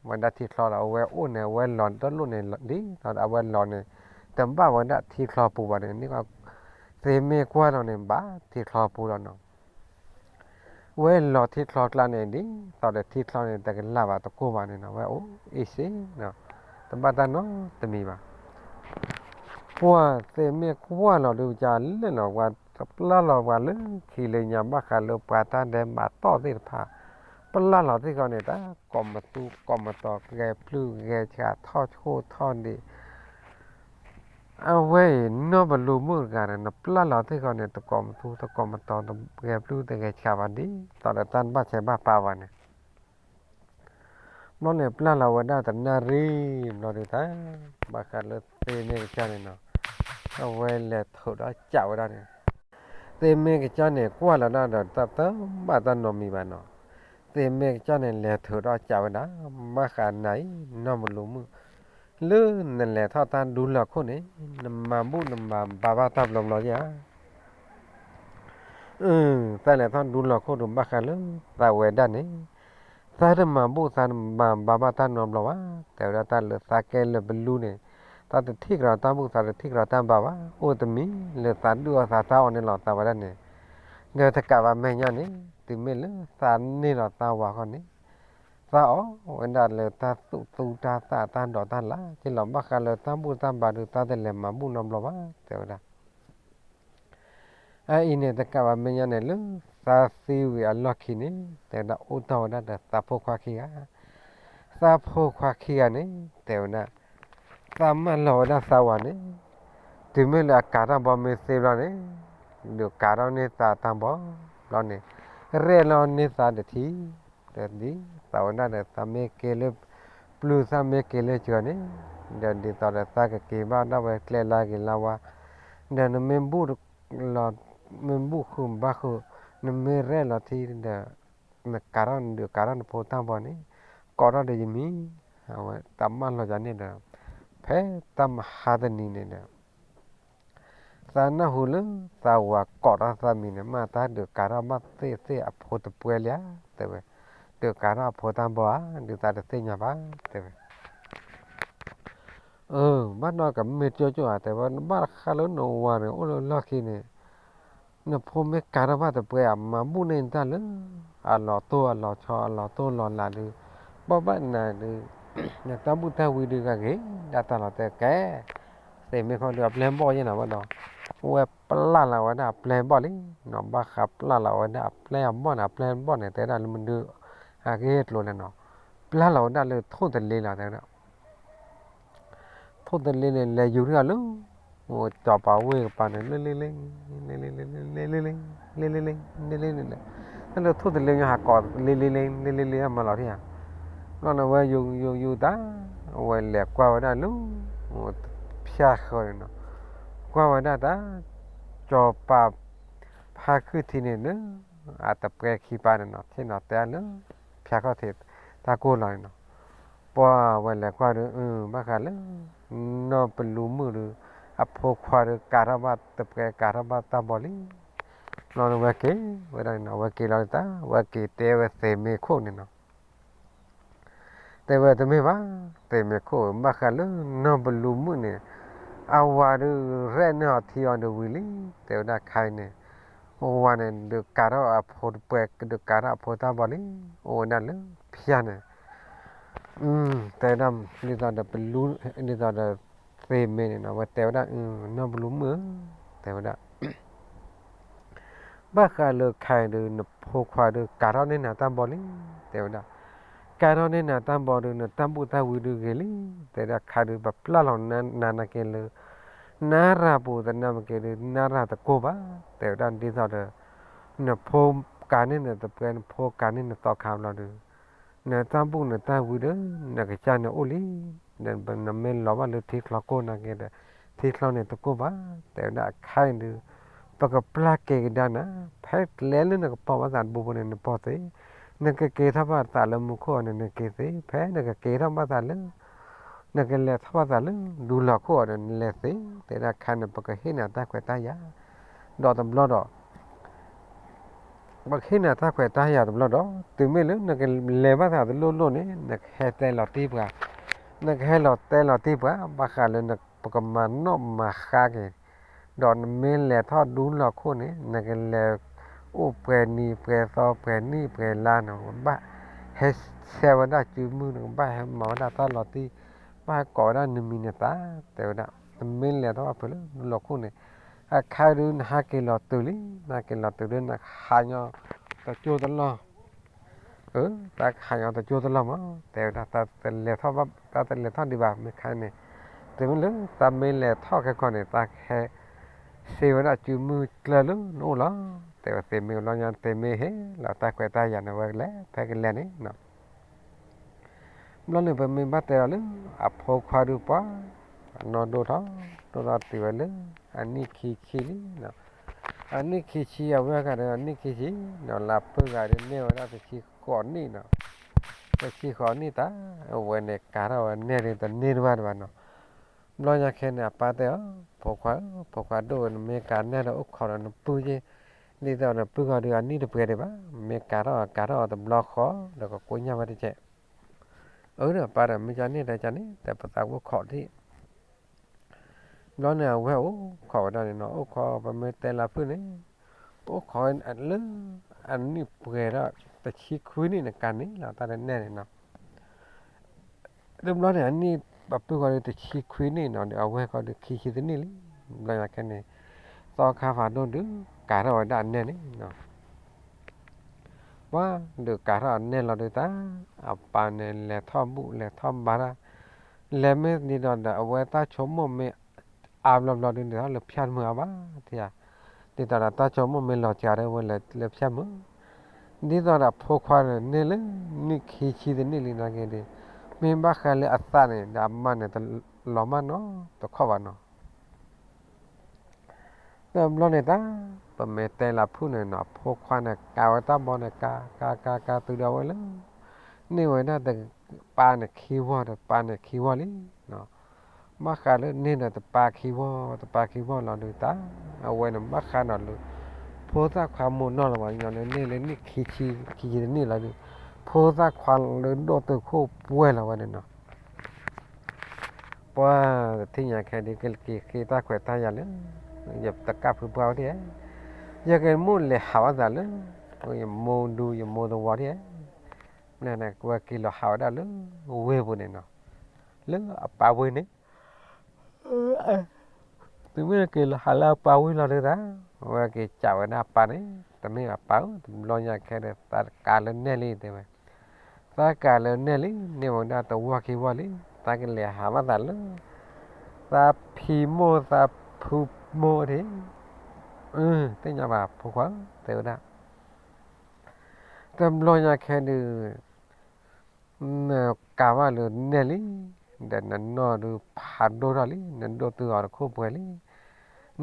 ဝဲဒၣ်ထံချီဒီး အဝဲအိၣ်န့ၣ် အဝဲလီၤတလိၣ်န့ၣ် ဒ်သိးဒီးအဝဲလီၤန့ၣ် တဘၣ်ဝဲဒၣ်ထံချီပူၤဘၣ်န့ၣ် သ့ၣ်မ့ၢ်ကွၢ်လီၤန့ၣ် ဘၣ်ထံချီပူၤလီၤနီၤ ဝဲလီၤထံချီကျါန့ၣ် ဒ်သိးဒီးထံချီန့ၣ် တကလၢ်ဘၣ်တကိၢ်ဘၣ်န့ၣ်နီၤ ဝဲအိၣ်အ့ၣ်စ့နီၤ, တဘၣ်တၢ်နီတမံၤဘၣ်. ပှၤသ့ၣ်မ့ၢ်ကွၢ်လီၤဒုးကလၢာ်နီၤ ပှၤပျၢ်လီၤပှၤလၢခံလၢညါဘၣ်ဃးလၢပှၤတၢ်ဒဲးဘးတီၢ်သ့ၣ်တဖၣ်, ပျၢ်လီၤသ့ၣ်ဃီန့ၣ် တၢ်ကိးမသူကိးမတီၤ ဂဲၤပျုၢ်ဂဲၤဆှးထီၣ်ဆိၣ်ထီၣ်ဒ့ၣ် အဝဲအံၤ နီၢ်ဘလူမုၣ်တဂၤန့ၣ် နပျၢ်လီၤသ့ၣ်ဃီန့ၣ် တကိးမသူတကိးမတီၤ တဂဲၤပျုၢ်တဂဲၤဆှးဘၣ်ဒ် သိးဒီးတၢ်တဘၣ်ဆဲးဘၣ်ပာ်ဘၣ်န့ၣ် ဘျီန့ၣ်ပျၢ်လီၤဝဲဒၣ်တနၣ်ရံၣ်ဘျီဒုးတၢ်, ဘၣ်ဃးလၢသ့ၣ်မ့ၢ်ကစၢ်န့ၣ်နီၤ, အဝဲလဲၤထုးဒီးကးဝဲဒၣ်န့ၣ်, သ့ၣ်မ့ၢ်ကစၢ်န့ၣ် ကွၢ်လီၤဒၣ်ဒီးတၢ်တဘၣ်တၢ်နီတမံၤဘၣ်နီၤ, သ့ၣ်မ့ၢ်ကစၢ်န့ၣ် လဲၤထုးဒီးကးဝဲဒၣ်, ဘၣ်ဃးနၤအံၤ နီၢ်ဘလူမုၣ် လၢနလဲၤထီၣ်တၢ်ဒူလီၢ်ခိၣ်န့ၣ် နမၤဘူၣ်နမၤဘါဘၣ်တၢ်ဘျီဘျီဧါ သးလဲၤထီၣ်ဒူလီၢ်ခိၣ်ဒုးဘၣ်ဃးလၢသးဝဲဒၣ်န့ၣ်, သးတမၤဘူၣ်သးတမၤဘါဘၣ်တၢ်နီတဘျီဘၣ်, တဲဝဲဒၣ်တၢ်လၢသးကဲလၢာ်ပလူန့ၣ်, သးတထံၣ်ကဒီးတၢ်ဘူၣ်သးတထံၣ်ကဒီးတၢ်ဘါဘၣ်, အိၣ်တမံၤလၢသးဒုၣ်အီၣ်သးတၢ်အီၣ်န့ၣ်လီၤသးဝဲဒၣ်န့ၣ်, ဒီးတကးဘၣ်မဲာ်ညါန့ၣ် တုၤမ့ၢ်လၢသးန့ၢ်လီၤသးဝၤဃီန့ၣ်, သးအီၣ်ဝဲဒၣ်လၢတၢ်သူၣ်သူတၢ်သၣ်တၢ်ဒိးတၢ်လၢ်က့လီၤ, ဘၣ်ဃးလၢတၢ်ဘူၣ်တၢ်ဘါဒုး သးတလဲၤမၤဘူၣ်နီတဘျီဘၣ် တဲဝဲဒၣ် အအံၤန့ၣ် တကးဘၣ်မဲာ်ညါန့ၣ် လၢသးသံဝံၤအလီၢ်ခံန့ၣ် တဲဝဲဒၣ်အိၣ်တီၢ်ဝဲဒၣ်ဒီးသးဖိခွါခံဂၤ, သးဖိခွါခံဂၤန့ၣ် တဲဝဲဒၣ် သးမၢလီၤဝဲဒၣ်သးဝၤန့ၣ်, တုၤမ့ၢ်လၢအကၤတၢ်ဘီမ့ၢ်သ့ဘျီန့ၣ်, ဒုးကၤထီၣ်န့ၢ်သးတၢ်ဘီဘျီန့ၣ်, ရဲၣ်လီၤန့ၢ်သးတထံၣ်, ဒီးဒ်သးဝဲဒၣ်ဒီးသးမ့ၢ်ကဲလၢ ပျုၢ်သၣ်မ့ၢ်က့ၤလၢစှၤန့ၣ်, ဒီးဒ်သိးဒီးသးကက့ၤဘၣ်ဒၣ်ဝဲကျဲလၢအဂ့ၤလၢအဝါ, ဒီးနမ့ၢ်ဘူၣ်လီၤ, မ့ၢ်ဘူၣ်ဃုာ်ဘါဃုာ်, နမ့ၢ်ရဲၣ်လီၤထံဒီး နကးထီၣ်နဒုးကးထီၣ်နဖိတၢ်ဘီန့ၣ်, ကိးထီၣ်ဒီးယမံၤ, အဝဲတၢ်မၢလီၤယၤန့ၣ်ဒီး, ဖဲတၢ်မဟါတနံၤန့ၣ်ဒီး သးနၢ်ဟူလၢသးဝၤကိးထီၣ်သးမံၤန့ၣ် မ့ၢ်တၢ်ဒုးကးထီၣ်ဘၣ်သ့ၣ်သ့ၣ်အဖိတပွဲလံဧါ, တဲဝဲ, ဒုးကးထီၣ်အဖိတၢ်ဘီဧါ, ဒုးသးတသ့ၣ်ညါဘၣ်, တဲဝဲ. အၢ ဘၣ်နီၢ်ကမ့ၢ်ကၠိကၠိဧါ, တဲဝဲ, နဘၣ်ဃးလၢနဝၤန့ၣ် အိၣ်လၢလီၢ်ခံန့ၣ် နဖိမ့ၢ်ကးထီၣ်ဘၣ်တပွဲဧါ, မၤဘူၣ်န့ၢ်နတၢ်လၢ အလီၤတိၢ်အလီၤဆီ အလီၤတိၢ်လီၤလးဒုး, ဘီၣ်ဘၣ်နၤဒုး, နတၢ်ဘူၣ်တၢ်ဝံဒုးဂၤဂ့ၤ, ဒၣ်တၢ်လီၤတဲာ်ကဲ, သ့ၣ်မ့ၢ်ခီဒုးအပျဲၢ်ဘီၣ်ယဲၢ်နၤဝဲဒီး, ဝဲပျၢ်လီၤဝဲဒၣ်အပျဲၢ်ဘီၣ်လံနီၤ, ဘၣ်ဃးပျၢ်လီၤဝဲဒၣ်အပျဲၢ်အဘီၣ်န့ၣ်, အပျဲၢ်ဘီၣ်န့ၣ် တဲဒၣ်လၢမနုၤ, အဂ့ၢ်ကျိၤလဲၣ်နီၤ, ပျၢ်လီၤဝဲဒၣ်လၢထိၣ်တလ့လီၤတဲဝဲဒၣ် ထိၣ်တလ့န့ၣ် လဲၤယူၤထံၣ်အီၤလၢ စီၤပၤဝ့ၢ်ကပၤန့ၣ် လ့လ့လ့, လ့လ့လ့, လ့လ့လ့, တၢ်လၢထိၣ်တလ့ညါဟးကိးလ့လ့လ့, လ့လ့လ့ မၤလီၤထံၣ်ဧါ, ဘျီန့ၣ်ဝဲယူၤယူၤယူၤတၢ်, အဝဲလဲၤကွၢ်ဝဲဒၣ်လၢ ဖၠၣ်ဃၢၤန့ၣ်နီၤ, ကွၢ်ဝဲဒၣ်တၢ်, စီၤပၤ ဖါခုၣ်ထံန့ၣ်လၢ အတပှဲၤခံပၤန့ၣ်နီၤ, ဆ့ၣ်နီၤတဲလၢ ဖၠၣ်ခီၣ်ထံး တၢ်ကိၢ်လီၤန့ၣ်နီၤ, ပှၤဝဲလဲၤကွၢ်ဒီး အၢ ဘၣ်ဃးလၢ နီၢ်ပလူၤမုၣ်ဒီး အဖိခွါဒီး ကးထီၣ်ဘၣ်တပှဲၤ ကးထီၣ်ဘၣ်တၢ်ဘီလံ, ဘျီန့ၣ်ဝဲက့ၤဝဲဒၣ်န့ၣ်နီၤ, ဝဲက့ၤတဲဝဲသ့ၣ်မ့ၢ်ခိၣ်န့ၣ်နီၤ တဲဝဲတမ့ၢ်ဘၣ်, သ့ၣ်မ့ၢ်ခိၣ် ဘၣ်ဃးလၢနီၢ်ပလူၤမုၣ်န့ၣ်, အဝၤဒီး ရဲၣ်န့ၢ်အီၤထံအီၤဒီးဝံၤလံ, တဲဝဲဒၣ်ခဲအံၤန့ၣ်, အဝၤန့ၣ် ဒုးကးထီၣ်အဖိတပှဲၤ ဒုးကးထီၣ်အဖိတၢ်ဘီလံ, အိၣ်ဝဲဒၣ်လၢဖၠၣ်န့ၣ်, တဲဝဲဒၣ် ဒ်သိးဒီးပလူၤ ဒ်သိးဒီးသ့ၣ်မ့ၢ်န့ၣ်နီၤ, ဝဲတဲဝဲဒၣ် နီၢ်ပလူၤမုၣ်ဧၢ, တဲဝဲဒၣ် ဘၣ်ဃးလၢခဲအံၤဒီး နဖိခွါဒီး ကးထီၣ်န့ၢ်နၤတၢ်ဘီလံ, တဲဝဲဒၣ်, ကးထီၣ်န့ၢ်နၤတၢ်ဘီဒီး နတၢ်ဘူၣ်တၢ်ဝံဒုးဂ့ၤလံ, တဲဝဲဒၣ် ခဲဒုးပပျၢ်လီၤနၤနာ်က့ၤလၢ နၤရၤပူၤသနာ်က့ၤဒီး နၤရၤတကိၢ်ဘၣ်, တဲဝဲဒၣ် ဒ်သိးဒီး နဖိကးန့ၢ်နတပှဲၤ နဖိကးန့ၢ်နသီခါဘျီဒီး နတၢ်ဘူၣ်နတၢ်ဝံဒီး နကစၢ်န့ၣ်အိၣ်လံ, နမ့ၢ်လီၤဘၣ်လၢထံချီကိၢ်နာ်က့ၤဒီး ထံချီန့ၣ်တကိၢ်ဘၣ်, တဲဝဲဒၣ် ခဲအံၤဒီး ပကပျၢ်က့ၤကဒါနၤ, ဖဲကျဲလၢနကပီၢ်ဘၣ်သးတဘိဘိန့ၣ် နပီၢ်သ့, နကက့ၤထီၣ်ဘၣ်သးလၢမူခိၣ်အီၤန့ၣ် နက့ၤသ့, ဖဲနကက့ၤထီၣ်ဘၣ်သးလၢ နကလဲၤထီၣ်ဘၣ်သးလၢဒူလီၤခိၣ်အီၤန့ၣ် နလဲၤသ့, တဲဝဲဒၣ်ခဲအံၤန့ၣ် ပကဟ့ၣ်နၤတၢ်ခွဲးတၢ်ယာ်, ဒီးတဘျီဒီး ပကဟ့ၣ်နၤတၢ်ခွဲးတၢ်ယာ်တဘျီဒီး တုၤမ့ၢ်လၢနကလဲၤဘၣ်သးတလိၣ်လိၣ်န့ၣ် နကဟဲတဲလီၤတံၢ်ပှၤ, နကဟဲလီၤတဲလီၤတံၢ်ပှၤ ဘၣ်ဃးလၢပကမၤနီၣ်မၤဃါက့ၤ, ဒီးနမ့ၢ်လဲၤထီၣ်ဒူလီၤခိၣ်န့ၣ် နကလဲၤအိၣ်ပှဲၤနံၤပှဲၤသီပှဲၤနံၣ်ပှဲၤလါန့ၣ် နကဘၣ်ဟဲဆဲးဝဲဒၣ်စုမုၢ် နကဘၣ်ဟဲမၤဝဲဒၣ်တၢ်လီၤတံၢ်, ဘၣ်ဟဲကိးဝဲဒၣ်နမံၤနသၣ်, တဲဝဲဒၣ် နမ့ၢ်လဲၤထီၣ်ဖဲလၢဒူလီၤခိၣ်န့ၣ် အခါဒုးနဟးက့ၤလီၤတုၤလံ, နဟးက့ၤလီၤတုၤဒီးနဟးညီတကၠိတလီၢ်, အၢ တၢ်ကဟးညီတကၠိတလီၢ်မး, တဲဝဲဒၣ် တၢ်တလဲၤထီၣ်ဘၣ် တၢ်တလဲၤထီၣ်ဒံးဘၣ် မ့ၢ်ခါန့ၣ်, တုၤမ့ၢ်လၢတၢ်မ့ၢ်လဲၤထီၣ်ခဲကီန့ၣ် တၢ်ကဟဲ စ့ဝဲဒၣ်စုမုၢ်ကျၢၢ်လၢနအိၣ်လီၤ, တဲဝဲသ့မ့ၢ်လီၤညါ သ့မ့ၢ်ဟ့ၣ်လီၤတၢ်ခွဲးတၢ်ယာ်န့ၣ် ဝဲကလဲၤဖဲကလဲၤန့ၣ် ဘျီန့ၣ် ပမ့ၢ်ဘၣ်တဲဒီးလၢ အဖိခွါဒုးပှၤ အနီၢ်ဒိၣ်ထီၣ် ဒိၣ်ထီၣ်တုၤဝဲလၢ အနံၣ်ခံဆံလံနီၤ, အနံၣ်ခံဆံ အဝဲဂၤဒီး အနံၣ်ခံဆံနီၤ လၢအပုၢ်ဂၤဒီး န့ၢ်ဝဲဒၣ်တဆံဃိးနံၣ်နီၤ, တဆံဃိးနံၣ်တၢ် အဝဲန့ၣ် ကးထီၣ်ဝဲနဲၣ်ဒုး တန့ၢ်တဘၣ်ဒံးဘၣ်နီၤ. ဘျီညါခဲန့ၣ် အပၢ်တဲအီၤ, ဖိခွါဧၢ, ဖိခွါဒိၣ်ဝဲ နမ့ၢ်ကးနဲၣ်ဒီး အိၣ်ခိးဒီးနပုၢ်ယ့ၢ်, ဒ်သိးနပုၢ်ဂီၤဒုး အနံၣ်တပှဲၤဒံးဘၣ်, မ့ၢ်ကးထီၣ် ကးထီၣ်အီၤတဘျီဃီ ဒီးကကိညၢ်ဝဲတကဲး. အၢ ဒီးပၢ်ဒီး မ့ၢ်ကန့ၣ်ဒီး ကန့ၣ် တဲပသးကအိၣ်ခိးဒံး. ဘျီန့ၣ် အဝဲအိၣ်ခိးဝဲဒၣ်န့ၣ်နီၤ, အိၣ်ခိး ပမ့ၢ်တဲလၢဖုၣ်န့ၣ် အိၣ်ခိးလၢ အနံၣ်ပှဲၤဒီး တဆံခွံနံၣ်န့ၣ် ကးန့ၢ်လီၤတၢ်တနဲၣ်န့ၣ်နီၤ. တဘျီန့ၣ် အနံၣ်ပပုၢ်ဃီဒီး တဆံခွံနံၣ်နီၤ, ဒီးအဝဲဃီဒီး ခံဆံတနံၣ်လံ. ဘျီညါခဲန့ၣ် သီခါဖးဒိၣ်ဒုး ကးထီၣ်ဝဲဒၣ်အနဲၣ်န့ၣ်နီၤ. ပှၤဒုးကးထီၣ်အနဲၣ်လီၤဒုးတၢ်, အပၢ်န့ၣ် လဲၤထီၣ်ဘူၣ် လဲၤထီၣ်ဘါတၢ်, လဲၤမ့ၢ်ဒ်သိးဒီး အဝဲတၢ်ဆိကမိၣ်မ့ၢ်အါဘျီဘျီဒုး လဲၤထီၣ်လၢဖၠၣ်မုာ်အါဘၣ်, ဒ်သိးဒီးတၢ်ဆိကမိၣ်မ့ၢ်လီၤစှၤဒီး အဝဲလဲၤလၢဖၠၣ်မုာ်, ဒ်သိးဒီးဖိခွါန့ၣ် န့ၢ်လၢနံၣ်ခံဆံတနံၣ်လံနာ်က့ဒီး မ့ၢ်ဘၣ်ဃးလၢအသးန့ၣ် ဒီးအမါန့ၣ် တလီၤမၢ်နီတခီၣ်ဘၣ်နီၤ. တဘျီန့ၣ်တၢ် ပမ့ၢ်တဲလၢဖုၣ်န့ၣ်နီၤ အဖိခွါန့ၣ် ကးဝဲတၢ်ဘီန့ၣ် ကး ကး ကး ကး တုၤဒီးဝဲလၢ န့ၢ်ဝဲဒၣ်တပၤန့ၣ်ခံဝီ တပၤန့ၣ်ခံဝီလံနီၤ. ဘၣ်ဃးလၢန့ၢ်ဒီးတပၤခံဝီ တပၤခံဝီလီၤဒုးတၢ် အဝဲန့ၣ်ဘၣ်ဃးဒီးလၢ ဖိသၣ်ခွါမိၢ်နီၢ်လၢၤဘၣ် ညီလၢန့ၢ်လၢနံၣ်ခံဆံ ခံဆံတနံၣ်လီၤဒုး ဖိသၣ်ခွါလၢဒိၣ်တုာ်ခိၣ်ပှဲၤလီၤဝဲန့ၣ်နီၤ. ပှၤတထံၣ်ညါခဲဒုး ကက့ၤဃ့တၢ်ခွဲးတၢ်ယာ်လၢ ယတကၢ်ဖုပှၢ်ဝဲဒၣ်, ယကမိၣ်လဲၤဟးဘၣ်သးလၢ ယမိၢ်ဒူယမိၢ်သဝီဒၣ်, မ့ၢ်န့ၣ် ဝဲက့ၤလီၤဟးဝဲဒၣ်လၢ ဝ့ၢ်ပူၤန့ၣ်နီၤ, လၢအပၢ်ဝ့ၢ်န့ၣ် တုၤမ့ၢ်က့ၤလီၤဟးလၢအပၢ်ဝ့ၢ်လီၤဒုးသး, ဝဲက့ၤစံးဝဲဒၣ်အပၢ်န့ၣ်, တမ့ၢ်အပၢ်ဧၢ, တဘျီညါခဲဒုး သးကးလၢနဲၣ်လံတဲဝဲ, သးကးလၢနဲၣ်လံ, န့ၢ်ဝဲဒၣ်တဝီခံဝီလံ, သးကလဲၤဟးဘၣ်သးလၢ သးဖံမိၢ်သးဖုမိၢ်ဒၣ်, သ့ၣ်ညါဘၣ်ဖိခွါဧၢ တဲဝဲဒၣ် တဘျီညါခဲဒုး နကးဘၣ်လၢနဲၣ်လံ, ဒီးနနီၢ်ဒုးဖးဒိၣ်ထီၣ်လံ, နဒိၣ်တုာ်အီၤတခိၣ်ပှဲၤလံ,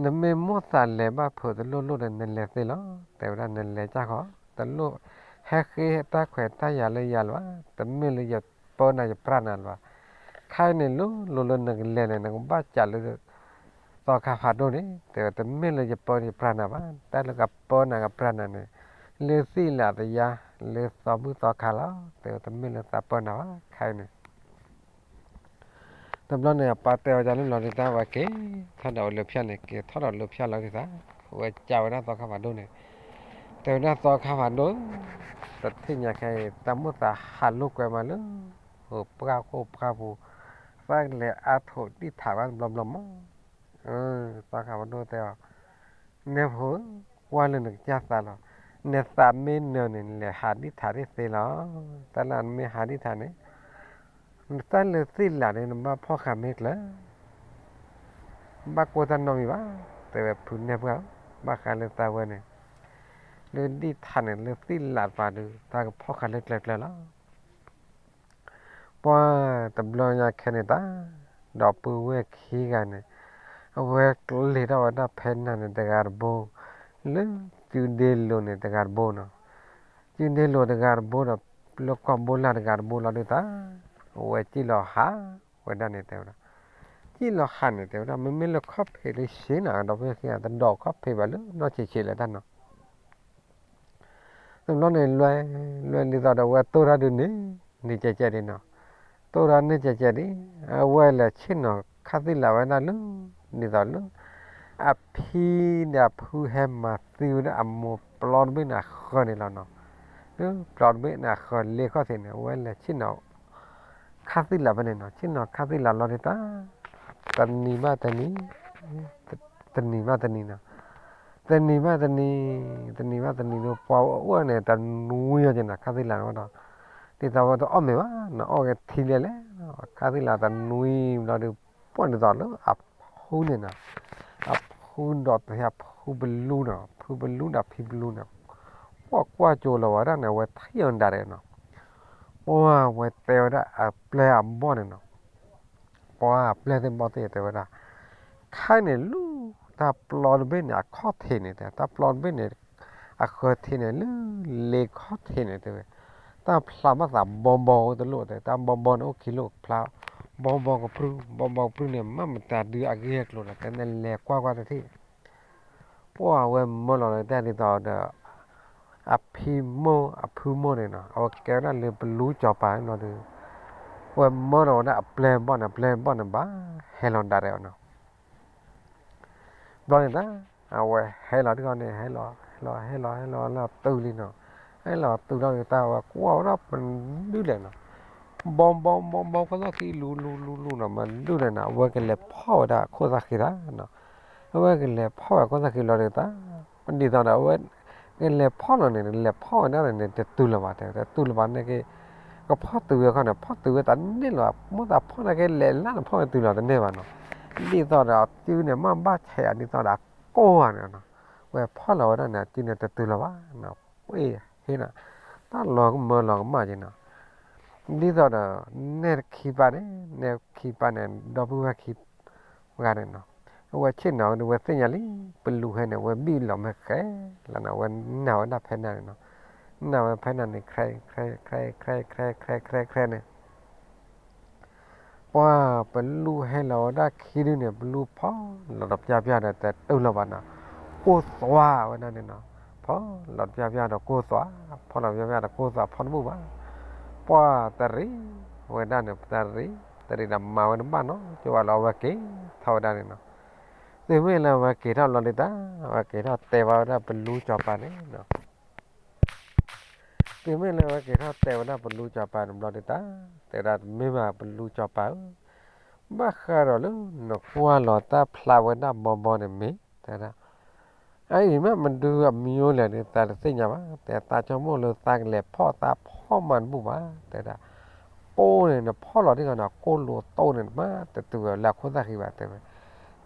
နမ့ၢ်မိၣ်သးလဲၤဘၣ်ဖုးတလိၣ်လိၣ်ဒီး နလဲၤသ့လီၤ, တဲဝဲဒၣ်နလဲၤကၢ်ဃီ, တလိၣ်ဟဲဃ့တၢ်ခွဲးတၢ်ယာ်လၢယၤလၢၤဘၣ်, တမ့ၢ်လၢယပၢနၤယပြးနၤလၢၤဘၣ်, ခဲအံၤန့ၣ် လိၤလိၤလၢနကလဲၤန့ၣ် နကဘၣ်စံးလၢ သီခါဖးဒိၣ်န့ၣ် တဲဝဲ တမ့ၢ်လၢယပၢနၤယပြးနၤဘၣ်, တၢ်လၢကပၢနၤကပြးနၤန့ၣ် လၢသ့ၣ်လၣ်သယါ လၢသီဘူၣ်သီခါလီၤ, တဲဝဲ တမ့ၢ်လၢသးပၢနၤဘၣ် ခဲအံၤန့ၣ် တဘျီန့ၣ် အပၢ်တဲအီၤဒ်န့ၣ်လီၤဒုး တၢ်ဝဲက့ၤ ထီၣ်ဒီးလၢဖၠၣ်န့ၣ် က့ၤထီၣ်ဒီးလၢဖၠၣ်လီၤဒုးသး, ဝဲစံးဝဲဒၣ်သီခါဖးဒိၣ်န့ၣ်, တဲဝဲဒၣ်သီခါဖးဒိၣ်, တထံၣ်ညါခဲအံၤ တၢ်မိၣ်သးဟးလိာ်ကွဲမးလၢ ပှၢ်ခိၣ်ပှၢ်ပူၤ, သးကလဲၤအါထိးဒံၣ်ထးဘၣ်တဘျီဘျီမး သီခါဖးဒိၣ်တဲအီၤ, နဲဖိဧၢ, ကွၢ်လၢနကစၢ်သးလီၤ, နသးမ့ၢ်နၢၤန့ၣ် နလဲၤဟးဒံၣ်ထးဒၣ်သ့လီၤ, တၢ်လၢနမ့ၢ်ဟးဒံၣ်ထးန့ၣ် နတၢ်လၢသ့ၣ်လၣ်န့ၣ် နဘၣ်ဖီၣ်ဃာ်မ့ၢ်ကျၢၤ, ဘၣ်ကွၢ်တၢ်နီတမံၤဘၣ်, တဲဝဲဖုနဲၣ်ပှၢ်ဧၢ, ဘၣ်ဃးလၢသးဝဲန့ၣ် လၢဒံၣ်ထးန့ၣ် လၢသ့ၣ်လၣ်တပၤဒုး သးကဖီၣ်ဃာ်လၢကျၢၤကျၢၤလီၤ. ပှၤတဘျီညါခဲန့ၣ်တၢ်, ဒီပုၢ်ဝဲၢ်ခံဂၤန့ၣ် အဝဲကလဲၤထီၣ်ဝဲဒၣ်ဖဲနၤန့ၣ်တဂၤတဘိ, လၢစုဒ့လိၤန့ၣ်တဂၤတဘိနီၤ, စုဒ့လိၤတဂၤတဘိဒီး လၢကီၢ်ဘိလၢ်တဂၤတဘိလီၤဒုးသး, အဝဲစံၣ်လီၤဟးဝဲဒၣ်န့ၣ်တဲဝဲဒၣ်, စံၣ်လီၤဟးန့ၣ်တဲဝဲဒၣ် မ့မ့ၢ်လၢခီၣ်ဖံးလၢဆ့နီၤ ဒီပုၢ်ဝဲၢ်ခံဂၤ တဒိးခီၣ်ဖံးဘၣ်လၢနီၢ်ဆံးဆံးလၢတၢ်နီၤ တဘျီန့ၣ်လွဲ, လွဲဒ်သိးဒီးအဝဲတိၢ်တၢ်ဒုးန့ၣ်, န့ၣ်ကဲကဲဒ်နီၤ, တိၢ်တၢ်န့ၣ်ကဲကဲဒ်, အဝဲလဲၤဆ့ၣ်နီၤခါသံလၢ်ဝဲဒၣ်လၢ, ဒ်သိးလၢ, အဖံဒီးအဖုဟဲမၤသံဝဲဒၣ်အမိၢ်ပျီတဘ့ၣ်န့ၣ်အဃၢၤန့ၣ်လီၤနီၤ, လၢပျီတဘ့ၣ်န့ၣ်အဃၢၤလ့ခီၣ်ထံးန့ၣ် အဝဲလဲၤဆ့ၣ်နီၤ ခါသံလၢ်ဖဲန့ၣ်နီၤ, ဆ့ၣ်နီၤခါသံလၢ်လီၤဒ်တၢ်, တနံၤဘၣ်တနံၤ, တနံၤဘၣ်တနံၤနီၤ, တနံၤဘၣ်တနံၤ, တနံၤဘၣ်တနံၤဒီး ပှၤအိၣ်န့ၣ် တနွံအီၤက့ၤနီၤ ခါသံလၢ်န့ၣ်ဝဲဒီး, ဒ်သိးဝဲတအီၣ်မ့ၤဘၣ်နီၤ အီၣ်က့ၤထံလဲၣ်လဲၣ်, ခါသံလၢ်တနွံဘျီဒီး ပှၤဒ်သိးလၢအဖုန့ၣ်နီၤ, အဖုဒီးတဟဲဖုပလူနီၤ ဖုပလူဒီးဖံပလူန့ၣ် ပှၤကွၢ်ကၠိလီၤဝဲဒၣ်န့ၣ် အဝဲထံၣ်အီၤဒၣ်ရဲၣ်နီၤ, ပှၤဝဲတဲဝဲဒၣ်အပျဲၢ်အဘီၣ်န့ၣ်နီၤ, ပှၤအပျဲၢ်သ့ၣ်ဘီၣ်သ့ၣ်တဲဝဲဒၣ်, ခဲအံၤန့ၣ်လူၤ တၢ်ပျီတဘ့ၣ်န့ၣ် အခီၣ်ထံးန့ၣ်တဲ တၢ်ပျီတဘ့ၣ်န့ၣ် အဃၢၤထံးန့ၣ် လၢလ့ခီၣ်ထံးန့ၣ်တဲဝဲ, တၢ်ဖျါဘၣ်သးဘီဘီဝဲတလိၣ်တဲ တၢ်ဘီဘီန့ၣ်အိၣ်ခံလိာ်ဖျါ, ဘီဘီကပြုၢ် ဘီဘီကပြုၢ်န့ၣ် မ့ၢ်မတၤဒုးအဂ့ၢ်အကျိၤလီၤ တဲန့ၣ်လဲၤကွၢ်ကွၢ်တထံၣ် ပှၤဝဲမၢလီၤလၢတၢ်ဒ်သိးဒီး အဖံမိၢ်အဖုမိၢ်န့ၣ်နီၤ အဝဲကဲဝဲဒၣ်လၢပလူကၠီၤပၤဘျီဒီး အဝဲမၢလီၤဝဲဒၣ်အပျဲၢ်ဘီၣ်န့ၣ် အပျဲၢ်ဘီၣ်န့ၣ်ဘၣ်ဟဲလီၤဒၣ်ရဲၣ်အီၤနီၤ, ဘျီန့ၣ်တၢ် အဝဲဟဲလီၤတခီန့ၣ် ဟဲလီၤ ဟဲလီၤ ဟဲလီၤ ဟဲလီၤလၢအတုၤလံနီၤ, ဟဲလီၤတုၤထီၣ်န့ၣ် တၢ်ဝဲကွၢ်ဝဲဒၣ်ပဒုလဲၣ်နီၤ, ဘီဘီဘီဘီခိၣ်သၣ်ခံလူၤလူၤလူၤလူၤနီၤ မဒုလဲၣ်နီၤ အဝဲကလဲၤဖီၣ်ဝဲဒၣ်ခိၣ်သၣ်ခံတၢ်နီၤ, အဝဲကလဲၤဖီၣ်ဝဲခိၣ်သၣ်ခံလီၤဒီးတၢ်, ဒ်သိးဒီးအဝဲ ကလဲၤဖီၣ်လီၤန့ၣ် လဲၤဖီၣ်ဝဲဒၣ်န့ၣ် တတုၤလၢၤဘၣ်တဲ တတုၤလၢၤဘၣ်န့ၣ်က့ ကဖီၣ်တုၤဝဲခီန့ၣ် ဖီၣ်တုၤဝဲတန့ၢ်လၢၤဘၣ် မိၣ်သးဖီၣ်န့ၣ်က့ လဲၤလၢနဖီၣ်ဝဲတုၤလီၤတန့ၢ်ဘၣ်နီၤ, ဒ်သိးဒီးအစုန့ၣ် မ့ၢ်ဘၣ်ဆဲးအဒ်သိးဒီးအကိၢ်ဂၤန့ၣ်နီၤ, ဝဲဖီၣ်လီၤဝဲဒၣ်န့ၣ် အစုန့ၣ်တတုၤလၢၤဘၣ်နီၤ, ပှ့ၢ်ဟ့ၣ်နီၤ, တၢ်လီၤကမၢလီၤကမၣ်က့ၤနီၤ, ဒ်သိးဒီး နဲၣ်ခံပၢ်န့ၣ် နဲၣ်ခံပၢ်န့ၣ် ဒီပုၢ်ဝဲၢ်ခံဂၤန့ၣ်နီၤ, အဝဲဆ့ၣ်နီၤဒီး ဝဲသ့ၣ်ညါလံ ပလူဟဲန့ၣ် ဝဲဘံၣ်လီၤမ့ၢ်ဃဲလီၤနီၤ, ဝဲနာ်ဝဲဒၣ်ဖဲနၤန့ၣ်နီၤ, နာ်ဝဲဖဲနၤန့ၣ် ခြဲ ခြဲ ခြဲ ခြဲ ခြဲ ခြဲ ခြဲ ခြဲ န့ၣ် ပှၢ်ပလူဟဲလီၤဝဲဒၣ်ခံဒုန့ၣ် ပလူဖီၣ်လီၤတပျၢ်ပျၢ်ဒီး တတုၤလီၤဘၣ်နီၤ, ကိၢ်သွးဝဲဒၣ်န့ၣ်နီၤ, ဖီၣ်လီၤတပျၢ်ပျၢ်ဒီးကိၢ်သွး, ဖီၣ်လီၤတပျၢ်ပျၢ်ဒီးကိၢ်သွး ဖီၣ်တဘူၣ်ဘၣ်, ပှၢ်တရံးဝဲဒၣ်န့ၣ် တရံး တရံးဒီးမၤဝဲတဘၣ်နီၤ, ကၠိဘၣ်လီၤ အဝဲက့ၤထီၣ်ဝဲဒၣ်န့ၣ်နီၤ, သုမ့ၢ်လၢအဝဲက့ၤထီၣ်လီၤဒုးတၢ်, အဝဲက့ၤထီၣ်တဲဘၣ်ဝဲဒၣ်ပလူစီၤပၤန့ၣ်နီၤ သုမ့ၢ်လၢအဝဲက့ၤထီၣ်တဲဝဲဒၣ်ပလူစီၤပၤန့ၣ်ဘျီဒုးတၢ်, တဲဝဲဒၣ်တမ့ၢ်ဘၣ်ပလူစီၤပၤဧၢ, ဘၣ်ဃးဒီးလၢနကွၢ်လီၤတၢ်ဖျါဝဲဒၣ်ဘီဘီန့ၣ်မ့ၢ်, တဲဝဲဒၣ်, အအံၤမ့ၢ်မနုၤအမံၤအိၣ်လဲၣ်န့ၣ် သးတသ့ၣ်ညါဘၣ်, တဲသးဆိကမိၣ်လၢသးကလဲၤဖီၣ်သးဖီၣ်မၤတဘူၣ်ဘၣ်, တဲဝဲဒၣ်, ကိၢ်န့ၣ်နဖီၣ်လီၤဒ်ဂီၤန့ၣ် ကိၢ်လိာ်တိၢ်န့ၣ် မၤတတုၤလၢအခိၣ်သၣ်ဃံဘၣ် တဲဝဲ,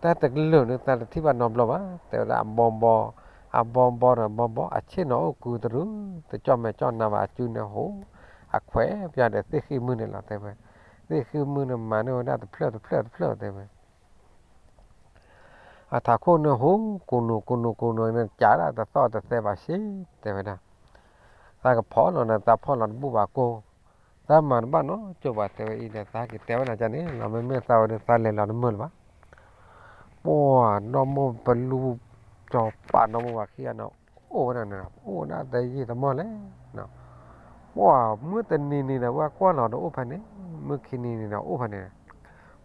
တၢ်တကလုာ်န့ၣ် သးတထံၣ်ဘၣ်နီတဘျီဘၣ်, တဲဝဲဒၣ်အဘီဘီ, အဘီဘီဒီးအဘီဘီ အဆ့ၣ်နီၤအိၣ်ကူတရူး, တကၠီၣ်မဲာ်ကၠီၣ်နါဘၣ် အစုန့ၣ်ဟူး, အခွဲးပျၢ်ဒီးသ့ၣ်ဃံမုၢ်န့ၣ်လီၤ တဲဝဲ, သ့ၣ်ဃံမုၢ်န့ၣ်မၤန့ၢ်ဝဲဒၣ်တဖျၢၣ်တဖျၢၣ်တဖျၢၣ် တဲဝဲ အထးခိၣ်န့ၣ်ဟူး ကိးနူာ်ကိးနူာ်ကိးနူာ်န့ၣ် ကးဒၣ်တသီၣ်တသဲဘၣ်ဆ့ တဲဝဲဒၣ်, သးကဖီၣ်လီၤန့ၣ် သးဖီၣ်လီၤတဘူၣ်ဘၣ်ကိၢ်, သးမၤတဘၣ်နီတကၠိဘၣ် တဲဝဲအံၤဒီး သးက့ၤတဲဝဲဒၣ်ကန့ၣ် လီၤမ့မ့ၢ်သးဝဲဒီး သးလဲၤလီၤတမုာ်လၢၤဘၣ်, ပှၢ်နီၢ်မိၢ်ပလူစီၤပၤနီၢ်မိၢ်ဝၤခံဂၤန့ၣ် အိၣ်ဝဲဒၣ်န့ၣ် အိၣ်ဝဲဒၣ်တယံာ်တမီၢ်လဲၣ် ပှၢ်မုၢ်တနံၤနံၤဒီး ဝဲကွၢ်လီၤဒီးအိၣ်ဖဲန့ၣ်, မုၢ်ခံနံၤနံၤဒီးအိၣ်ဖဲန့ၣ်,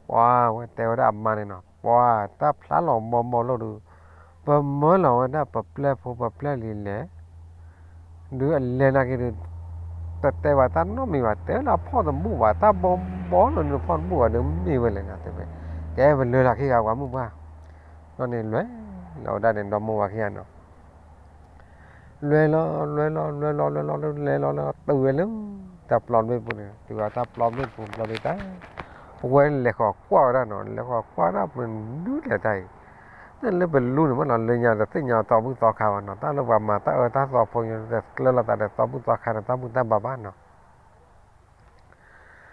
ပှၢ်ဝဲတဲဝဲဒၣ်အမါန့ၣ်နီၤ, ပှၢ်တၢ်ဖျါလီၤဘီဘီလိာ်ဒီး, ပမၢလီၤဝဲဒၣ်ပပျဲၢ်ဖိပပျဲၢ်လံၤလဲၣ်, ဒုးအလဲၤနာ်က့ၤဒီး, တတဲဘၣ်တၢ်နီတမံၤဘၣ်, တဲလၢအဖီၣ်တဘူၣ်ဘၣ်, တၢ်ဘီဘီလီၤန့ၣ်ဖီၣ်တဘူၣ်ဘၣ်ဒီးမ့ၢ်ဝဲလဲၣ်နီၤ တဲဝဲ, ကဲပလဲၤလီၤခံဂၤပှၤမုၣ်ပှၢ်, ဒီးန့ၣ်လဲၤလီၤဝဲဒၣ်န့ၣ် ဒီမါဝၤခံဂၤနီၤ လဲၤလီၤ လဲၤလီၤ လဲၤလီၤ လဲၤလီၤ လဲၤလီၤ လဲၤလီၤ တုၤဝဲလၢ တၢ်ပျီဘျ့ပူၤန့ၣ် တုၤဝဲတၢ်ပျီဘျ့ပူၤဘျီဒုးတၢ်, အဝဲလဲၤဃီၤကွၢ်ဝဲဒၣ်နီၤ လဲၤဃီၤကွၢ်ဒၣ်ပဒုးလဲၤတၢ်အံၤ, တၢ်လၢပလူန့ၣ်မ့ၢ်နီၤ လၢညါတသ့ၣ်ညါသီဘူၣ်သီခါဘၣ်နီၤ တၢ်လၢပှၤမၤတၢ်အၢတၢ်သီဖိညါ တကျၢၤလိာ်သးဒီးသီဘူၣ်သီခါန့ၣ် တၢ်ဘူၣ်တၢ်ဘါဘၣ်နီၤ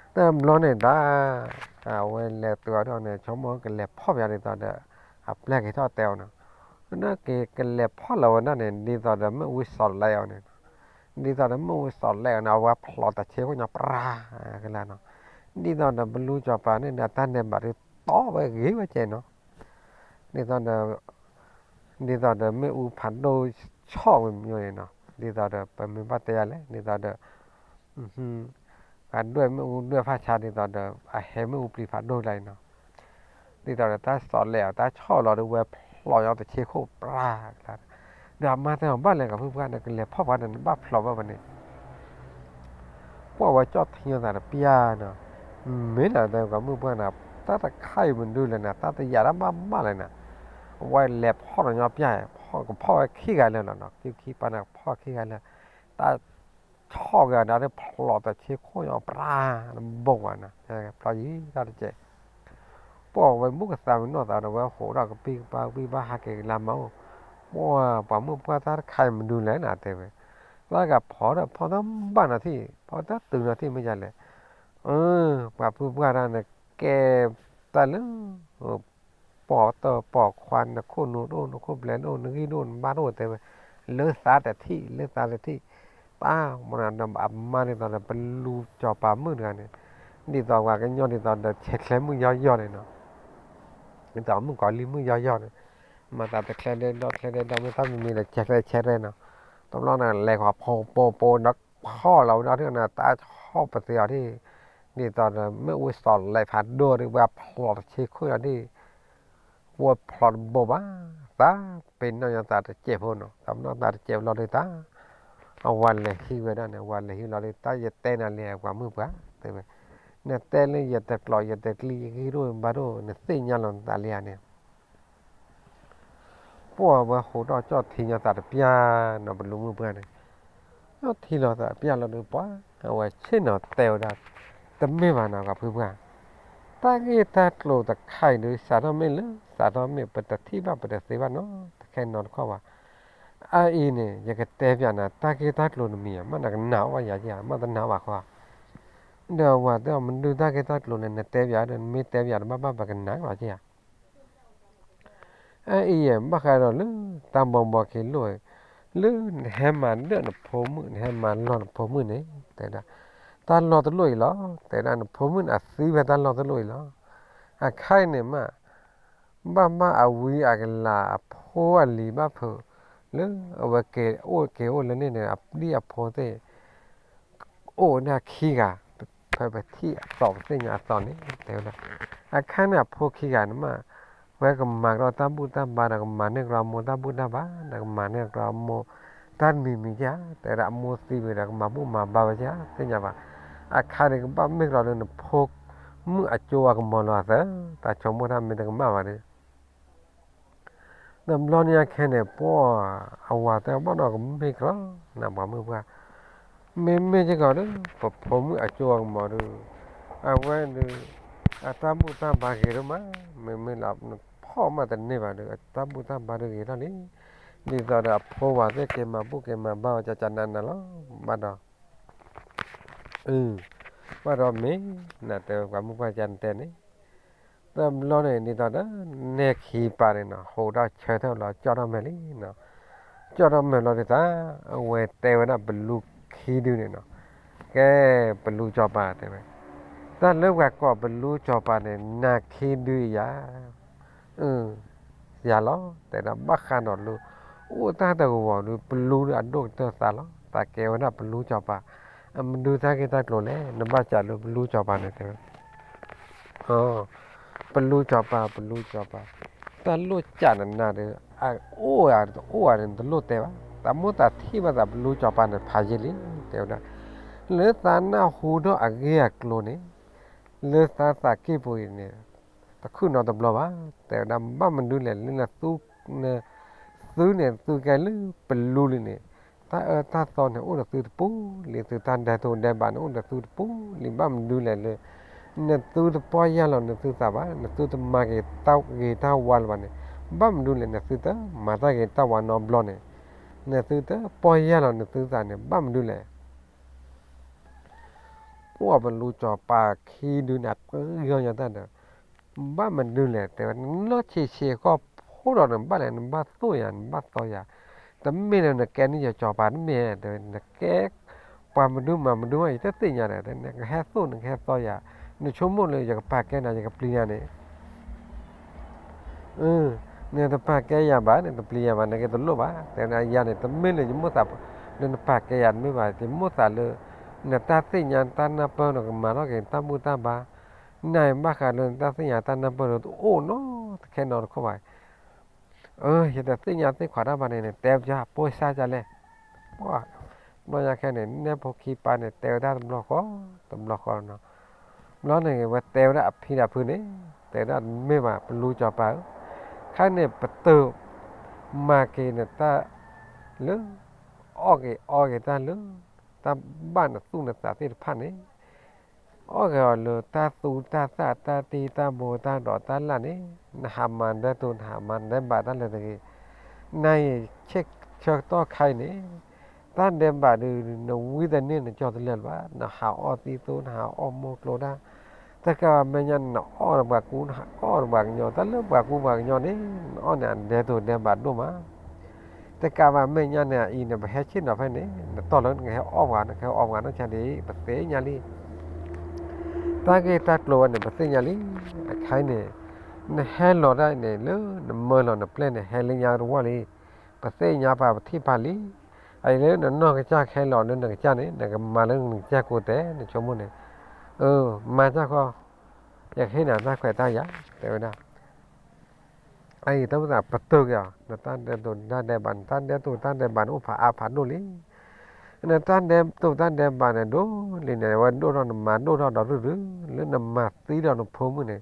တဘျီန့ၣ်ဒၣ် အဝဲလဲၤတုၤအီၤဒ်န့ၣ် ဆိကမိၣ်ကလဲၤဖီၣ်ပၠးဒ်သိးဒီး အပျဲၢ်က့ၤထီၣ်တဲအီၤနီၤ, နက့ၤကလဲၤဖီၣ်လီၤဝဲဒၣ်န့ၣ် ဒ်သိးဒီးမ့ၣ်အူစီၤလဲအီၤန့ၣ်, ဒ်သိးဒီးမ့ၣ်အူစီၤလဲအီၤန့ၣ် အဝဲဖျိးတဆ့ခိၣ်ညီပြါကလါနီၤ, ဒ်သိးဒီးပလူစီၤပၤန့ၣ် အတၢ်နဲၣ်ဘၣ်ဒ်တီဝဲဂ့ၤဝဲကဲနီၤ, ဒ်သိးဒီး ဒ်သိးဒီးမ့ၣ်အူဖးဒိၣ်ဆီၣ်ဝဲမ့ၢ်န့ၣ်နီၤ, ဒ်သိးဒီးပမ့ၢ်ဘၣ်တဲယၤလဲၣ် ဒ်သိးဒီး ဖးဒိၣ်မ့ၣ်အူဒွဲၣ်ဖးဆါဒ်သိးဒီး အဟဲမ့ၣ်အူပျံၤဖးဒိၣ်လၢအံၤနီၤ, ဒ်သိးဒီးတၢ်စီၤလဲအီၤ တၢ်ဆီၣ်လီၤဒီးဝဲဖျိးညီတဆ့ခိၣ်ပြါကလါ, ဒီးအမါတဲအီၤဘၣ်လဲၣ် ကီၢ်မုၣ်ပှၢ်န့ၣ် ကလဲၤဖီၣ်ပှၤန့ၣ် နဘၣ်ဖျိးဘၣ်ပှၤန့ၣ် ပှၢ်ဝဲကၠီၣ်ထံညီသးတပျၢ်နီၤ, မ့ၢ်လၢတဲကီၢ်မုၣ်ပှၢ်န့ၣ် တၢ်တခါအံၤမနုၤလဲၣ်န့ၣ် တၢ်တယာ်တၢ်ဘၣ်ဘၣ်လဲၣ်န့ၣ်, အဝဲလဲၤဖီၣ်ဒီးညီပျၢ် ကဖီၣ်ဝဲခံဂၤလၢာ်လီၤနီၤ, ခံခံပှၤန့ၣ် ကဖီၣ်ခံဂၤလၢာ်, တၢ်ဆီၣ်က့ၤအီၤဒီး ဖျိးတဆ့ခိၣ်ညီပြါတဘိဘၣ်နီၤ, ဖျိးယံၤတၢ်တကဲး ပှၢ်ဝဲဘူၣ်ကသးမုၢ်နီၢ်သးဒီး ဝဲဟိးထီၣ်ကပံၢ်ကပၢ်ကပံၢ်ဘၣ်ဟးက့ၤကလါမးအိၣ်, ပှၢ် ပှၤမုၣ်ပှၢ်တၢ်တခါအံၤမနုၤလဲၣ်န့ၣ် တဲဝဲ, သးကဖီၣ်ဒီးဖီၣ်တၢ်ဘၣ်နီၤထံၣ် ဖီၣ်တၢ်တုၤနီၤထံၣ်မ့ၢ်ယၤလဲၣ်, ပှၤပုၢ်ပှၢ်တၢ်န့ၣ် ကဲတၢ်လၢ ပိာ်တၢ်ပိာ်ခွါ နခိၣ်နူာ်တအိၣ် နခိၣ်ပျဲၤတအိၣ် နဂံၢ်တအိၣ် နဘါတအိၣ်တဲဝဲ, လၢသးတထံၣ် လၢသးတထံၣ်, တၢ်မနုၤဒီးအမါဒ်သိးဒီး ပလူစီၤပၤမုၣ်တဂၤန့ၣ်, ဒ်သိးပှၤကညီဒ်သိးဒီး ဆဲးချဲမုၣ်ယီၢ်ယီၢ်န့ၣ်နီၤ, ဒ်သိးမုၣ်ကီၤလံၢ်မုၣ်ယီၢ်ယီၢ်န့ၣ်, မၤသးတချဲဒဲဒီးချဲဒဲဒီး မ့ၢ်တၢ်မံၤမံၤဒီး ဆဲးချဲဆဲးရဲနီၤ, တဘျီန့ၣ် လဲၤဃီၤဖိပိပိဒီး ဖီၣ်လီၤဝဲဒၣ်ထံၣ်န့ၣ် တၢ်ဆီၣ်ပသ့အီၤထံၣ်, ဒ်သိးဒီး မ့ၣ်အူစီၤလဲဖးဒိၣ်ဒီး ပှၤဖျိးတဆ့ခိၣ်အီၤထံၣ် ပှၤဖျိးတဘိဘၣ်, သးပ့ၤနီၣ်ညီသးတစဲးဖိနီၤ, သးပ့ၤနီၣ်သးတစဲးဖိလီၤဒုးတၢ်, အဝၤလဲၤဟံးဝဲဒၣ်န့ၣ် အဝၤလဲၤဟံးလီၤဒုးတၢ် ယတဲနၤလံ ပှၤမုၣ်ပှၢ်, တဲဝဲ, နတဲလၢယတကျိးယတကျံ ယဂံၢ်ဒိၣ်ဘါဒိၣ် နသ့ၣ်ညါလီၤနသးလံဧါန့ၣ် ပှၢ်ဝဲဟူးထီၣ်ကၠီၣ်ထံညီသးတပျၢ်နီၤ ပလူမုၣ်ပှၢ်န့ၣ်, ကၠီၣ်ထံလီၤသးတပျၢ်လီၤဒုးပှၢ်, အဝဲဆ့ၣ်နီၤတဲဝဲဒၣ်, တမ့ၢ်ဘၣ်နီၤ ပှၤဖုပှၢ်, တၢ်ဂ့ၢ်တၢ်ကျိၤတခါအံၤဒုး စးထီၣ်မ့ၢ်လၢ စးထီၣ်မ့ၢ်ပတထံၣ်ဘၣ်ပတသ့ဘၣ်နီၤ တခဲနီတခီၣ်ဘၣ်, အအံၤန့ၣ် ယကတဲပျးနၤ တၢ်ဂ့ၢ်တၢ်ကျိၤတမံၤ မ့ၢ်နကနၣ်အီၣ်ဘၣ်ယၤဧါ မ့ၢ်တနၣ်အီၣ်ဘၣ်ဃီဧါ ဒီးအဝၤတဲအီၤ မနုၤတၢ်ဂ့ၢ်တၢ်ကျိၤလဲၣ် နတဲပၠးဒီး နမ့ၢ်တဲပၠးတဘၣ်ဘၣ် ပကနၣ်လီၤက့ဧါ. အအံၤယဲ ဘၣ်ဃးဒီးလၢတၢ်ဘီဘီခံလိၣ်, လၢနဟဲမၤဒၢၣ်နဖိမုၣ် နဟဲမၤလီၢ်နဖိမုၣ်န့ၣ် တဲဒၣ်, တၢ်လီၢ်တလိၣ်အံၤလီၤ. တဲဒၣ် နဖိမုၣ်န့ၣ်အသံဖဲတၢ်လီၢ်တလိၣ်အံၤလီၤ. အခါအံၤန့ၣ်မး ဘၣ်မးအဝံအကလၤအဖိအလံၤဘၣ်ဖုး, လၢအဝဲက့ၤအိၣ်က့ၤအိၣ်လၢန့ၣ်န့ၣ် အဒံၣ်အဖိသ့ၣ် အိၣ်ဝဲဒၣ်ခံဂၤ, ဖဲပထံၣ်အသီပသ့ၣ်ညါအသီန့ၣ် တဲဝဲဒၣ်, အခါန့ၣ်အဖိခံဂၤန့ၣ်မး ဝဲကမၤကဒီးတၢ်ဘူၣ်တၢ်ဘါဒီး ကမၤန့ၢ်ကဒီးအမိၢ်တၢ်ဘူၣ်တၢ်ဘါ ဒီးကမၤန့ၢ်ကဒီးအမိၢ်တၢ်နံၤနံၤဧါ, တဲဝဲဒၣ်အမိၢ်သံဝံၤဒီး ကမၤဘူၣ်မၤဘါဝဲဧါ သ့ၣ်ညါဘၣ်. အခါန့ၣ် ကဘၣ်မ့ၢ်ကဒီးလၢနဖိမုၣ်အကၠိအကမီၤလီၤအသး, တၢ်ဆိကမိၣ်တၢ်မ့ၢ်တကမၣ်ဘၣ်ဒီး တဘျီန့ၣ်အခဲန့ၣ် ပှၤအဝၤတဲဘၣ်ဒီးကမ့ၢ်ကလီၤနၤ ပှၤမုၣ်ပှၢ်, မ့မ့ၢ်စ့ၢ်ကီးဒီး ပဖိမုၣ်အကၠိအကမီၤဒီး အဝဲဒီး အတၢ်ဘူၣ်တၢ်ဘါဂ့ၤဒိၣ်မး, မ့မ့ၢ်လၢဖီၣ်မးတန့ၢ်ဘၣ်ဒီး အတၢ်ဘူၣ်တၢ်ဘါဒီးဂ့ၤထီၣ်လံ. ဒ်သိးဒီးအဖိဝၤသ့ၣ်က့ၤမၤဘူၣ်က့ၤမၤဘါဝဲ ကကနးနးလီၤ ဘၣ်ဒီး အ ဘၣ်ဒီးမ့ၢ်နတဲဝဲ ပှၤမုၣ်ပှၢ်ကနတဲန့ၣ် တဘျီန့ၣ် ဒ်သိးဒီး နဲၣ်ခံပၤန့ၣ်နီၤ ဟူးထီၣ်ဆၢထၢၣ်လီၤ ကၠီၣ်ထီၣ်မဲာ်လံနီၤ. ကၠီၣ်ထီၣ်မဲာ်လီၤဒ်သိး အဝဲတဲဝဲဒၣ်ပလူခံဒုန့ၣ်နီၤ, ကဲ ပလူစီၤပၤတဲဝဲ, တၢ်လၢပှၤကိးပလူစီၤပၤန့ၣ် နၤခံဒုယၤ အ ယၤလီၤ တဲဒၣ် ဘၣ်ဃးဒီးလၢ အိၣ်တၢ်တဂီၤဒီး ပလူဒီးအဒိၣ်ကတၢၢ်သးလီၤ. တၢ်ကဲဝဲဒၣ်ပလူစီၤပၤ, အမနုၤတၢ်ဂ့ၢ်တၢ်ကျိၤလဲၣ် နဘၣ်စံးလၢပလူစီၤပၤန့ၣ်တဲဝဲ, ပလူစီၤပၤ ပလူစီၤပၤ, တၢ်လိၣ်စံးနနၤဒီး အအိၣ်ဧါတအိၣ်ဧါန့ၣ် နတလိၣ်တဲဘၣ်. တၢ်မိၣ်သးထံၣ်ဘၣ်သးပလူစီၤပၤန့ၣ် ဖးယံာ်လံ တဲဝဲဒၣ်, လၢသးနၢ်ဟူထီၣ်အဂ့ၢ်အကျိၤန့ၣ် လၢသးသးကံၢ်ပူၤအံၤန့ၣ် တခုၣ်နီတဘျီဘၣ်. တဲဝဲဒၣ် ဘၣ်မနုၤလဲၣ် လၢနသု နသုန့ၣ် သုကဲလၢပလူလံန့ၣ်, တၢ်အၢတၢ်သီန့ၣ် အိၣ်ဒီးသုတပူၤလံ, သုတၢ်ဒဲးတိၤဒဲးဘးန့ၣ် အိၣ်ဒီးသုတပူၤလံ. ဘၣ်မနုၤလဲၣ်လၢ နသုတပီၢ်ယၢ်လီၤနသုသးဘၣ်, နသုတမၤက့ၤတၢ်ဂ့ၤတၢ်ဝါလၢၤဘၣ်န့ၣ်, ဘၣ်မနုၤလဲၣ် နသုတမၤတၢ်ဂ့ၤတၢ်ဝါနီတဘျီန့ၣ်, နသုတပီၢ်ယၢ်လီၤနသုသးန့ၣ် ဘၣ်မနုၤလဲၣ် ပှၤပလူစီၤပၤခံဒုန့ၣ် ပှၤဂ့ၤညီတၢ်ဒီး ဘၣ်မနုၤလဲၣ် တဲဝဲ နလီၢ်ဆံးဆံးဃီဖိဒီး နဘၣ်လဲၣ် နဘၣ်သိၣ်ယၤ နဘၣ်သီယၤ, တမ့ၢ်လၢနကဲန့ၢ်ယစီၤပၤတမ့ၢ်, တဲဝဲ နကဲပှၤမနုၤမၤမနုၤ ယတသ့ၣ်ညါဒီး နကဟဲသိၣ် နကဟဲသီယၤ, နဆိကမိၣ်လၢယကပာ်ကဲနၤ ယကပျံၤနၤန့ၣ် နတပာ်ကဲယၤဘၣ် နတပျံၤယၤဘၣ် နက့ၤတလိၣ်ဘၣ်. တဲဝဲဒၣ် ယၤန့ၣ် တမ့ၢ်လၢယမိၣ်သးလၢနပာ်ကဲယၤတမ့ၢ်ဘၣ်, ယမိၣ်သးလၢ နတၢ်သ့ၣ်ညါတၢ်နၢ်ပၢၢ် နကမၤထီၣ်က့ၤတၢ်ဘူၣ်တၢ်ဘါ, နၤအံၤဘၣ်ဃးလၢနတၢ်သ့ၣ်ညါတၢ်နၢ်ပၢၢ်ဒီး တအိၣ်နီတခဲနီတခိၣ်ဘၣ်. အၢ ယတသ့ၣ်ညါသ့ၣ်ခွးတၢ်ဘၣ်န့ၣ် နတဲပျၢ် ပိၢ်စၢ်ကလဲၣ်. ပှၤ ဘျီညါခဲန့ၣ် နဲၣ်ဖိခံပၤန့ၣ် တဲဝဲဒၣ်တဘျီဃီ တဘျီဃီနီၤ. ဘျီန့ၣ် ဝဲတဲဝဲဒၣ်အဖံဒီးဖုန့ၣ် တဲဝဲဒၣ်မ့ၢ်ဘၣ် ပလူစီၤပၤဧၢ, ခဲန့ၣ် ပတုာ်မၤက့ၤနတၢ်လၢ အီၣ်က့ၤအီက့ၤတၢ်လၢ တၢ်ဘၣ်နသူၣ်နသးသ့ၣ်တဖၣ်န့ၣ် အီၣ်က့ၤအီၤလၢတၢ်သူတၢ်သၣ် တၢ်တံၢ်တၢ်ဘိ တၢ်ဒိးတၢ်လၣ်န့ၣ် နဟးမၤဒဲးတိၤ နဟးမၤဒဲးဘးတၢ်လၢတဂ့ၤ. နၤအံၤဆဲးဆၢကတီၢ်ခါအံၤန့ၣ် တၢ်ဒဲးဘးဒုး နဝံတန့ၢ်နကၠီတလၢာ်လၢၤဘၣ်, နဟးအီၣ်သံသိ နဟးအီၣ်မိၢ်ကျိတၢ်, တကးဘၣ်မဲာ်ညါ နအီၣ်ဒီးပှၤကူ နဟးအီၣ်ဒီးပှၤကညီ, တၢ်လၢပှၤကူပှၤကညီန့ၣ် နအီၣ်န့ၣ် အဒဲးတိၤဒဲးဘးဒိၣ်မး တကးဘၣ်မဲာ်ညါန့ၣ် အံၤန့ၣ် ပဟဲဆ့ၣ်နီၤဖဲန့ၣ် နတီၢ်လၢနကဟဲအီၣ်ပှၤ နကဟဲအီၣ်ပှၤနီၢ်ဆါဒံး ပသ့ၣ်ညါလံ. တၢ်ဂ့ၢ်တၢ်ကျိၤဝဲန့ၣ် ပသ့ၣ်ညါလံ. အခါအံၤန့ၣ် နဟဲလီၤတၢ်အံၤန့ၣ် လၢနမၢလီၤနပျဲၢ်န့ၣ် ဟဲလၢညါတဝီလံ. ပသ့ၣ်ညါပာ်ပထံၣ်ပာ်လံ. အအံၤလၢနနီၢ်ကစၢ်ဟဲလီၤလၢနကစၢ်န့ၣ် နကမၤလၢနကစၢ်ကိးတဲာ် နဆိကမိၣ်န့ၣ်, အၢ မၤတၢ်ဃီ ယကဟ့ၣ်နၤတၢ်ခွဲးတၢ်ယာ် တဲဝဲဒၣ် အအံၤတၢ်မၤသးပတုာ်က့ၤအီၤ နတၢ်ဒဲးတိၤတၢ်ဒဲးဘး နတၢ်ဒဲးတိၤတၢ်ဒဲးဘးန့ၣ် အိၣ်ဖးအါဖးဒိၣ်လံ. နတၢ်ဒဲးတိၤတၢ်ဒဲးဘးန့ၣ် ဒိၣ်လံန့ၣ် ဝဲဒိၣ်ထီၣ်နမၤဒိၣ်ထီၣ်ဒီးရုၢ်ရုၢ် လၢနမၤသံဒီးနဖိမုၣ်န့ၣ်,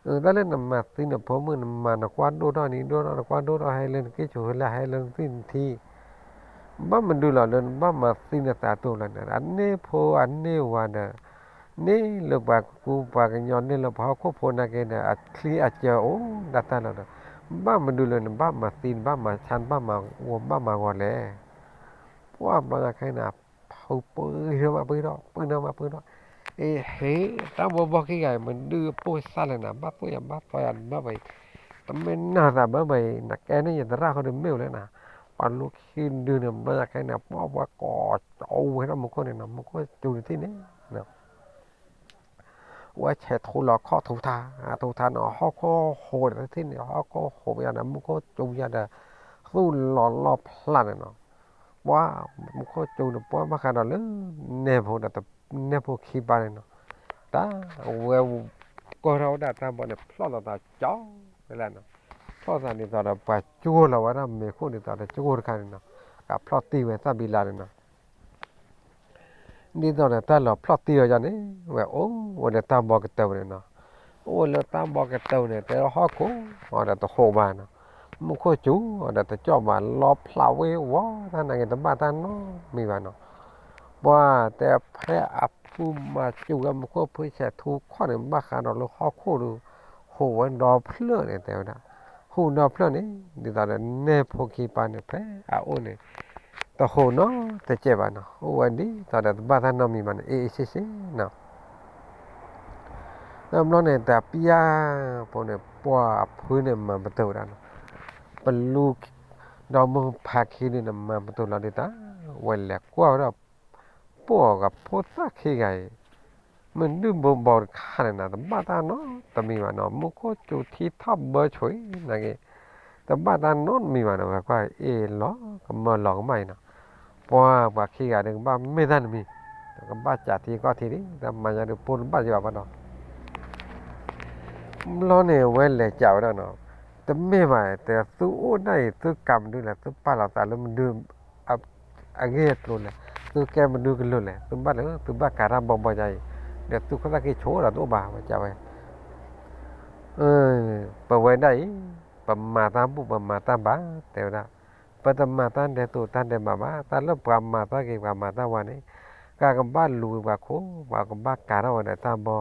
တၢ်လၢနမၤသံနဖိမုၣ် နမၤနကွၢ်ဒိၣ်ထီၣ်နံၤဒိၣ်ထီၣ် နကွၢ်ဒိၣ်ထီၣ်ဟဲလၢနက့ၢ်ဆိးဟဲလၢဟဲလၢနသွံၣ်နထံ ဘၣ်မနုၤလီၤလၢနဘၣ်မၤသံနသးတိၤလီၤန့ၣ် အန့ၢ်ဖိအန့ၢ်ဝၤဒီး န့ၢ်လၢပှၤကူပှၤကညီ န့ၢ်လၢပှၤဟီၣ်ခိၣ်ဖိနာ်က့ဒီး အချံအစၢအိၣ်ဒၣ်တၢ်လီၤဒီး ဘၣ်မနုၤလၢနဘၣ်မၤသံ နဘၣ်မၤဆါ နဘၣ်မၤဂီၤ ဘၣ်မၤဂီၤလဲၣ်. ပှၤဘျီညါခဲအံၤန့ၣ် ဖုပှၢ်ထီၣ်မးပှၢ်ထီၣ် ပှၢ်နီၢ်မးပှၢ်ထီၣ်, အ့ဟ့, တၢ်ဘီဘီခံဂၤအံၤ မဒုးပိၢ်သၣ်လဲၣ်နၤ, ဘၣ်သိၣ်ယၤဘၣ်သီယၤဘၣ်ဘၣ်အံၤ, တမ့ၢ်နၢ်သးဘၣ်ဘၣ်အံၤ နကဲန့ၣ်ယသရၣ်ဃီဒုးမ့ၢ်အိၣ်လဲၣ်နၤ, ပှၤလူခံဒုန့ၣ် ဘျီညါခဲန့ၣ် ပှၤပှၤကိးကၠီဝဲဒၣ်မူခိၣ်န့ၣ်နီၤ, မူခိၣ်စူၤတထံၣ်န့ၣ် ဝဲဆဲးထူလီၤခီၣ်ထူထါ, ထူထါန့ၣ် ဟီၣ်ခိၣ်ဟူးဒီးတထံၣ်န့ၣ် ဟီၣ်ခိၣ်ဟူးယၤဒီး မူခိၣ်စူၤယၤဒီး သူၣ်လီၤလီၢ်ဖျါန့ၣ်နီၤ, ပှၤမူခိၣ်စူၤန့ၣ် ပှၤဘၣ်ဃးဒီးလၢ နဲဖိဒီး နဲဖိခံပၢ်န့ၣ်နီၤ, တၢ်ဝဲ ကီၢ်ထီၣ်ဝဲဒၣ်တၢ်ဘီန့ၣ် ဖျီၣ်လီၤသးကၠီဝဲလၢနီၤ, ဖျီၣ်သးဒ်သိးဒီး ပှၤကၠိလီၤဝဲဒၣ်မ့ၤခိၣ်ဒ်သိးဒီး ကၠိတခါန့ၣ်နီၤ, ကဖျီၣ်တံၢ်ဝဲသၣ်ဘံလါန့ၣ်နီၤ ဒ်သိးဒီးတၢ်လီၤဖျီၣ်တံၢ်အီၤယၤန့ၣ် ဝဲအိၣ်ဝဲလၢတၢ်ဘီကတၢၢ်န့ၣ်နီၤ, အိၣ်ဝဲလၢတၢ်ဘီကတၢၢ်န့ၣ် တဲဟီၣ်ခိၣ်အီၤဒီးတဟူးဘၣ်နီၤ, မူခိၣ်စူၤအီၤဒီးတကၠီၣ်ဘၣ်, လီဖျးဝ့ၤဝီတၢ်နာ်က့ၤ တဘၣ်တၢ်နီတမံၤဘၣ်နီၤ, ပှၤတဲဖဲအဖုမၤစူၤဝဲမူခိၣ်ဖုဆဲးထူခီၣ်န့ၣ် ဘၣ်ဃးဒီးလၢဟီၣ်ခိၣ်ဒီး ဟူးဝဲဒီဖျၢၣ်န့ၣ် တဲဝဲဒၣ်, ဟူးဒီဖျၢၣ်န့ၣ် ဒ်သိးဒီးနဲဖိခံပၢ်န့ၣ် ဖဲအအိၣ်န့ၣ် တဟူးနီတစဲးဘၣ်နီၤ, အိၣ်ဝဲဒ်သိးဒီးတဘၣ်တၢ်နီတမံၤဘၣ်န့ၣ် အ့အ့ဆ့ဆ့နီၤ တဘျီန့ၣ် တပျၢ်ဖိန့ၣ် ပှၤဖုန့ၣ်မၤပတုာ်ဝဲဒၣ်နီၤ, ပလူ ဒီမုၢ်ဖးခံဒုန့ၣ် မၤပတုာ်လီၤဒုးတၢ်, ဝဲလဲၤကွၢ်ဝဲဒၣ် ပိာ်ကဖိသၣ်ခံဂၤအံၤ မ့ၢ်ဒုၣ်ဘိဘီတခါန့ၣ်နၤ တဘၣ်တၢ်နီတမံၤဘၣ်နီၤ, မူခိၣ်စူၤထံထီၣ်ဘၢဆွံနာ်က့ၤ တဘၣ်တၢ်နီတမံၤဘၣ်နီၤ, ဝဲကွၢ်အ့ၣ်လီၤ ကမၢလီၤကမၣ်အံၤနီၤ, ပှၤပှၤခံဂၤဒုးကဘၣ်မ့ၢ်တၢ်တမံၤ, ကဘၣ်စးထံကီၢ်ထံဒ် တၢ်မၤညါဒုးပိၢ်တဘၣ်ယဘၣ်ဘၣ်ဒီး ဘျီန့ၣ် ဝဲလဲၤစးဝဲဒၣ်နီၤ, တမ့ၢ်ဘၣ် တဲသုအိၣ်ဒၣ်အံၤ သုကးမနုၤလဲၣ်, သုပာ်လီၤသးလၢမနုၤ အဂ့ၢ်အကျိၤလဲၣ်, သုကဲမနုၤကလုာ်လဲၣ်, သုဘၣ်လၢ သုဘၣ်ကးတၢ်ဘီဘီယါအံၤ, ဒီးသုခိၣ်သၣ်က့ၤဆိဒီးတအိၣ်ဘၣ် ဝဲစးဝဲ ပဝဲဒၣ်အံၤ ပမၤတၢ်ဘူၣ်ပမၤတၢ်ဘါ တဲဝဲဒၣ်, ပတမၤတၢ်ဒဲးတိာ်တၢ်ဒဲးဘးဘၣ်, တၢ်လၢပှၤမၤတၢ်က့ၤ ပှၤမၤတၢ်ဝါန့ၣ်, ကကဘၣ်လူၤဝံၤပှၤခိၣ် ပှၤကဘၣ်ကးထီၣ်ဝဲဒီးတၢ်ဘီ,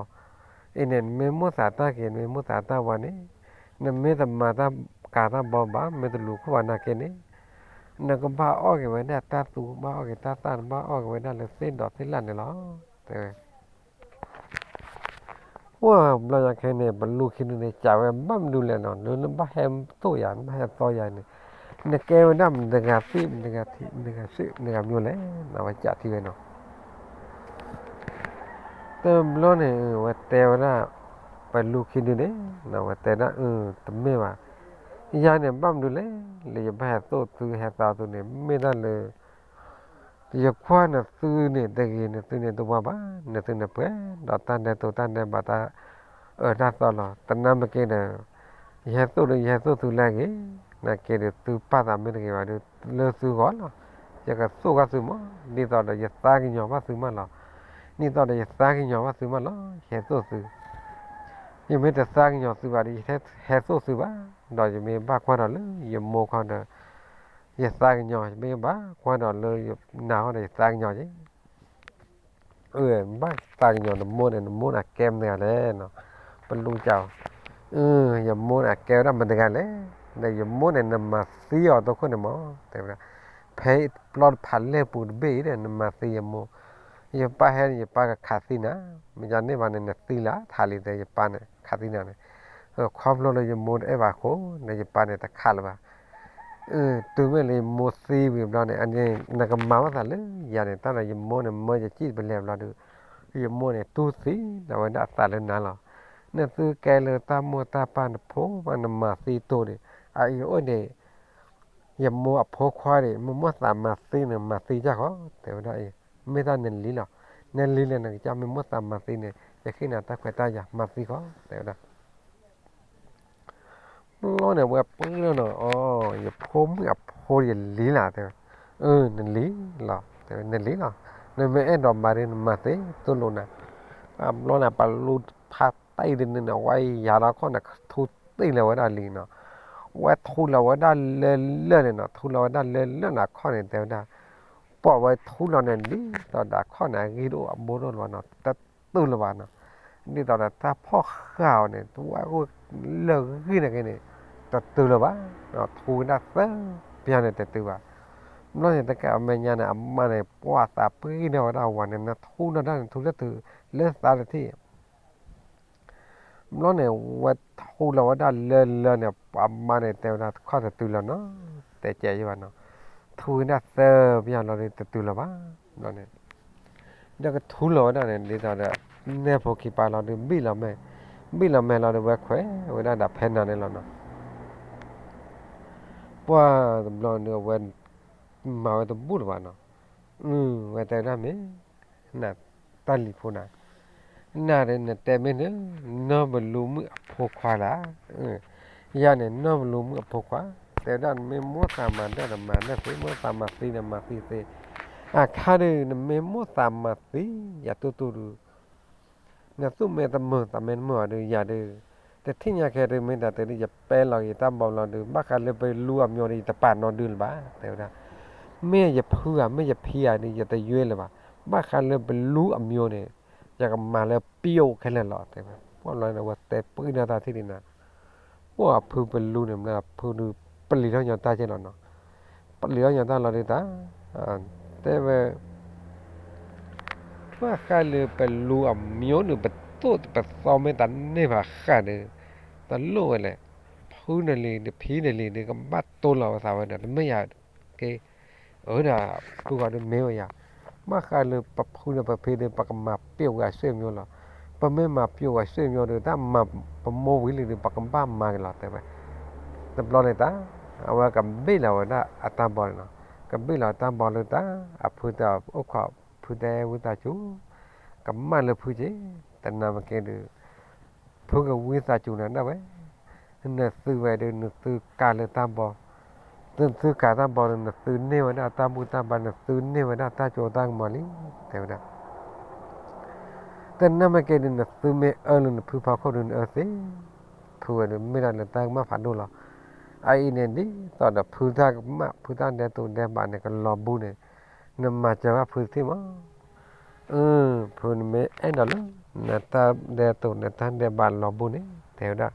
အံၤန့ၣ် နမ့ၢ်မိၣ်သးတၢ်က့ၤ နမ့ၢ်မိၣ်သးတၢ်ဝါန့ၣ်, နမ့ၢ်တမၤတၢ်ကးတၢ်ဘီဘၣ် မ့ၢ်တလူၤခိၣ်ဘၣ်နာ်က့န့ၣ်, နကဘၣ်အီၣ်က့ၤဝဲဒၣ်တၢ်သူ ဘၣ်အီၣ်က့ၤတၢ်သၣ် နဘၣ်အီၣ်က့ၤဝဲဒၣ်လၢသ့ၣ်ဒီးသ့ၣ်လၣ်န့ၣ်လီၤ, တဲဝဲ အိၣ်ဘျီညါခဲန့ၣ် ပလူခံဒုန့ၣ် စံးဝဲဘၣ်မနုၤလဲၣ်နီၤ, လၢနဘၣ်ဟဲသိၣ်ယၤ နဘၣ်ဟဲသီယၤန့ၣ်, နကဲဝဲဒၣ်မတဂၤသ့ၣ် မတဂၤထံး မတဂၤစ့ၣ် မတဂၤမျိၤလဲၣ်နီၤ, ဝဲစံးထံဝဲနီၤ. တဘျီန့ၣ် ဝဲတဲဝဲဒၣ် ပလူခံဒုန့ၣ် ဝဲတဲဒၣ် အၢ တမ့ၢ်ဘၣ်, ယၤန့ၣ် ဘၣ်မနုၤလဲၣ် လၢယဘၣ်ဟဲသိၣ်သုဟဲသီသုန့ၣ် မ့ၢ်ဒၣ်လၢ ယကွၢ်နသုန့ၣ်တဂ့ၤ နသုန့ၣ်တဝါဘၣ်, နသုန့ၣ်ပှဲၤဒီးတၢ်ဒဲးတိာ်တၢ်ဒဲးဘးတၢ်အၢတၢ်သီလီၤ. တနၢ်မ့ၢ်က့ဒီး ယဟဲသိၣ်ဒီးယဟဲသိၣ်သုလၢအဂ့ၤ, နာ်က့ဒီးသုပာ်သးမ့ၢ်တဂ့ၤဘၣ်ဒီး လၢသုဂီၢ်လီၤ. ယကသိၣ်ဘၣ်သုမး ဒ်သိးဒီးယသးကညီၤဘၣ်သုမးလီၤ. ဒ်သိးဒီးယသးကညီၤဘၣ်သုမးလီၤ ယဟဲသိၣ်သု ယမ့ၢ်တသးကညီၤသုဘၣ်ဒီး ယဟဲသိၣ်သုဘၣ်, ဒီးယမ့ၢ်ဘၣ်ကွၢ်ဒီးလၢယမိၢ်ခီဒီး ယသးကညီၤ, ယမ့ၢ်ဘၣ်ကွၢ်ဒီးလၢနၤဟီဒီး ယသးကညီၤက့ၤ. ဘၣ်သးကညီၤနမိၢ်န့ၣ် နမိၢ်န့ၣ်အကဲမတဂၤလဲၣ်နီၤ, ပလူကၠီ, ယမိၢ်န့ၣ်အကဲဝဲဒၣ်မတဂၤလဲၣ်, ဒီးယမိၢ်န့ၣ် နမၤသံအီၤတခိၣ်န့ၣ်မး တဲဝဲဒၣ်, ဖဲပျီတဖးလဲၢ်ပူၤတဘ့ၣ်အံၤဒီး နမၤသံယမိၢ်, ယပၢ်ဟဲန့ၣ် ယပၢ်ကခးသံနၤ, မ့ၢ်ယၤန့ၢ်ဘၣ်န့ၣ် နသံလၢထးလံ တဲ ယပၢ်န့ၣ် ခးသံနၤန့ၣ်, ခီဖျိလၢယမိၢ်တအဲၣ်ဘၣ်အဃိန့ၣ် ယပၢ်န့ၣ်တခးလၢၤဘၣ်. တုၤမ့ၢ်လၢယမိၢ်သံဝံၤဘျီန့ၣ် အန့ၣ် နကမၤဘၣ်သးလၢယၤန့ၣ် တၢ်ဒီးယမိၢ်န့ၣ် မၢယစံၣ်ပလဲၤဘျီဒီး ယမိၢ်န့ၣ်တူၢ်သံဒီးဝဲဒၣ်အသးလၢနၤလီၤ. နသုကဲလၢတၢ်မိၢ်တၢ်ပၢ်နဖိ နမၤသံတိၢ်န့ၣ် အအံၤအိၣ်န့ၣ် ယမိၢ်အဖိခွါန့ၣ် မ့ၢ်မိၢ်သးမၤသံန့ၣ် မၤသံယၢ်ဃီ တဲဝဲဒၣ်အံၤ, မ့ၢ်တၢ်နလံလီၤ. နလံလဲၣ် နကစၢ်မ့ၢ်မိၢ်သးမၤသံန့ၣ် ယဃ့နၤတၢ်ခွဲးတၢ်ယာ် မၤသံဃီ တဲဝဲဒၣ်. ဘျီန့ၣ် ဝဲပှ့ၤလီၤနီၤ, အိ ယဖိမုၣ်အဖိယလံၤလီၤ တဲဝဲ. အၢ နလံၤလီၤ တဲဝဲ, နလံၤလီၤ. နမ့ၢ်အဲၣ်ဒိးမၤဒ်နမၤသ့ သိၣ်လိနၤ. ဘျီန့ၣ် ပလူဖးတံၢ်ဒ်န့ၣ်နီၤ ဝဲယၤလီၤခီၣ်န့ၣ် ထူတံၢ်လီၤဝဲဒၣ်လံနီၤ. ဝဲထူလီၤဝဲဒၣ်လၢလၢၢ်န့ၣ်နီၤ, ထူလီၤဝဲဒၣ်လၢလၢၢ်န့ၣ်အခီၣ်န့ၣ် တဲဝဲဒၣ် ပိာ်ဝဲထူလီၤန့ၣ် ဒ်သိးဒီးအခီၣ်န့ၣ် အဂံၢ်တအိၣ်အဘိတအိၣ်လၢၤဘၣ်နီၤ, တတုၤလၢၤဘၣ်နီၤ. ဒ်သိးဒီးတၢ်ဖီၣ်ဃာ်အီၤန့ၣ် တဝဲအိၣ်လၢဂံၢ်န့ၣ်က့န့ၣ် တတုၤလၢၤဘၣ်, ထူဝဲဒၣ်သၢပျၢၤန့ၣ်တတုၤဘၣ်. ဘျီန့ၣ် တကးအမဲာ်ညါန့ၣ် အမါန့ၣ် ပှၤသးပှ့ၤန့ၢ်ဝဲဒၣ်ဝၤန့ၣ် နထူလီၤဒၣ်န့ၣ် ထူလၢထူ လၢသးတထံၣ် ဘျီန့ၣ် ဝဲထူလီၤဝဲဒၣ်လၢလၢန့ၣ် အမါန့ၣ် တဲဝဲဒၣ်တခီတတုၤလီၤနီၤ, တဲကဲယဘၣ်နီၤ, ထူဝဲဒၣ်သၢပယီၤလီၤဒီးတတုၤလီၤဘၣ်, ဘျီန့ၣ် ဒီးကထူလီၤဝဲဒၣ်န့ၣ် ဒ်သိးဒီး နဲၣ်ဖိခံပၤလီၤဒီး ဘံၣ်လီၤမဲာ်, ဘံၣ်လီၤမဲာ်လီၤဒီး ဝဲခွဲးဝဲဒၣ်ဒီးဖဲနၤန့ၣ်လီၤနီၤ. ပှၤတဘျီန့ၣ် အဝဲမၤဝဲတဘူၣ်လၢၤဘၣ်နီၤ, ဝဲတဲဝဲဒၣ်မ့ၢ် နတၢ်လံၤဖိနၤ, နၤဒီးနတဲမ့ၢ်န့ၣ် နီၢ်ဘလူမုၣ်အဖိခွါလၢ်, ယၤန့ၣ် နီၢ်ဘလူမုၣ်အဖိခွါ, တဲဝဲဒၣ်နမ့ၢ်မိၣ်သးမၤဒၢၣ်ဒီးမၤဒၢၣ်သ့, မိၣ်သးမၤသံဒီးမၤသံသ့, အခါဒီး နမ့ၢ်မိၣ်သးမၤသံ ယၤတူၢ်တူၢ်ဒုး နသူၣ်မ့ၢ်တမုာ်သးမ့ၢ်တမုာ်အီၤဒီး ယၤဒီး တထံၣ်ညါခဲဒုး မ့ၢ်တၢ်တဲဒုး ယပဲလီၤက့ၤတၢ်ဘီလီၤဒီး ဘၣ်ဃးလၢပလူအမျိုးဒီး ယတပာ်နီတဒုလၢၤဘၣ် တဲဝဲဒၣ်, မ့ၢ်ယဖုဧါ မ့ၢ်ယဖံဧါဒီး ယတယွဲလၢၤဘၣ်, ဘၣ်ဃးလၢပလူအမျိုးန့ၣ် ယကမၤလၢပျိခဲလၢာ်လီၤ တဲဝဲ, ပှၤလီၤန့ၣ် ဝဲတဲပှဲၤန့ၢ်တၢ်ထံၣ်ဒံးနၤ, ပှၤအဖုပလူန့ၣ် မ့ၢ်အဖုဒုး ပလံၤထီၣ်ညီတၢ်ကဲလီၤနီၤ, ပလံၤထီၣ်ညီတၢ်လီၤဒုးတၢ်, တဲဝဲ ဘၣ်ဃးလၢပလူအမျိုးန့ၣ် ပသိၣ်ပသီမ့ၢ်တန့ၢ်ဘၣ်ဃးဒီး တလိၣ်ဝဲလဲၣ်, ဖုနလံၤဒီးဖံနလံၤဒီး ကဘၣ်တိၢ်လီၤဝဲသးဝဲဒီး တမ့ၢ်ယၤက့, အၢဒီးဖုဂီၤဒီးမ့ၢ်ဝဲယၤ, ဘၣ်ဃးလၢပဖုဒီးပဖံဒီး ပကမၤပျိဝဲအဆွေမျိုးလီၤ, ပမ့ၢ်မၤပျိဝဲအဆွေမျိုးဒီး တၢ်မၤပမိၢ်ဝံၤလံဒီး ပကဘၣ်မၤက့ၤလီၤ တဲဝဲ, တဘျီန့ၣ်တၢ် အဝဲကဘ့ၣ်လီၤဝဲဒၣ်အတၢ်ဘီန့ၣ်နီၤ, ကဘ့ၣ်လီၤတၢ်ဘီလၢတၢ် အဖုတအိၣ်ခိး ဖုတဲဝံသးစူၤ, ကမၣ်လၢဖုက့ၤ, တနၤမ့ၢ်က့ၤဒီး ဖုကဝံသးစူၤနၤဒၣ်ဝဲ, နသုဝဲဒီး နသုကးလၢတၢ်ဘီ, သုကးတၢ်ဘီဒီး နသုန့ၢ်ဝဲဒၣ်တၢ်ဘူၣ်တၢ်ဘါ နသုန့ၢ်ဝဲဒၣ်တၢ်စိတၢ်ကမီၤလံ, တဲဝဲဒၣ်, တနၤမ့ၢ်က့ၤဒီး နသုမ့ၢ်အၢလၢနဖုဖီခိၣ်ဒီး နအၢသ့, ဖုဝဲဒီးမ့ၢ်ဒၣ်လၢတၢ်ကမၣ်ဖးဒိၣ်လီၤ, အအံၤန့ၣ်ဒ်သိးဒီးဖုတၢ်ကမၣ် ဖုတၢ်ဒဲးတိာ်ဒဲးဘးန့ၣ် ကလီၤဘူန့ၣ်, နမၤစၢၤဘၣ်ဖုတထံၣ်မး ဖုနမ့ၢ်အဲၣ်ဒိးလၢ နတၢ်ဒဲးတိာ် နတၢ်ဒဲးဘးလီၤဘူန့ၣ် တဲဝဲဒၣ်,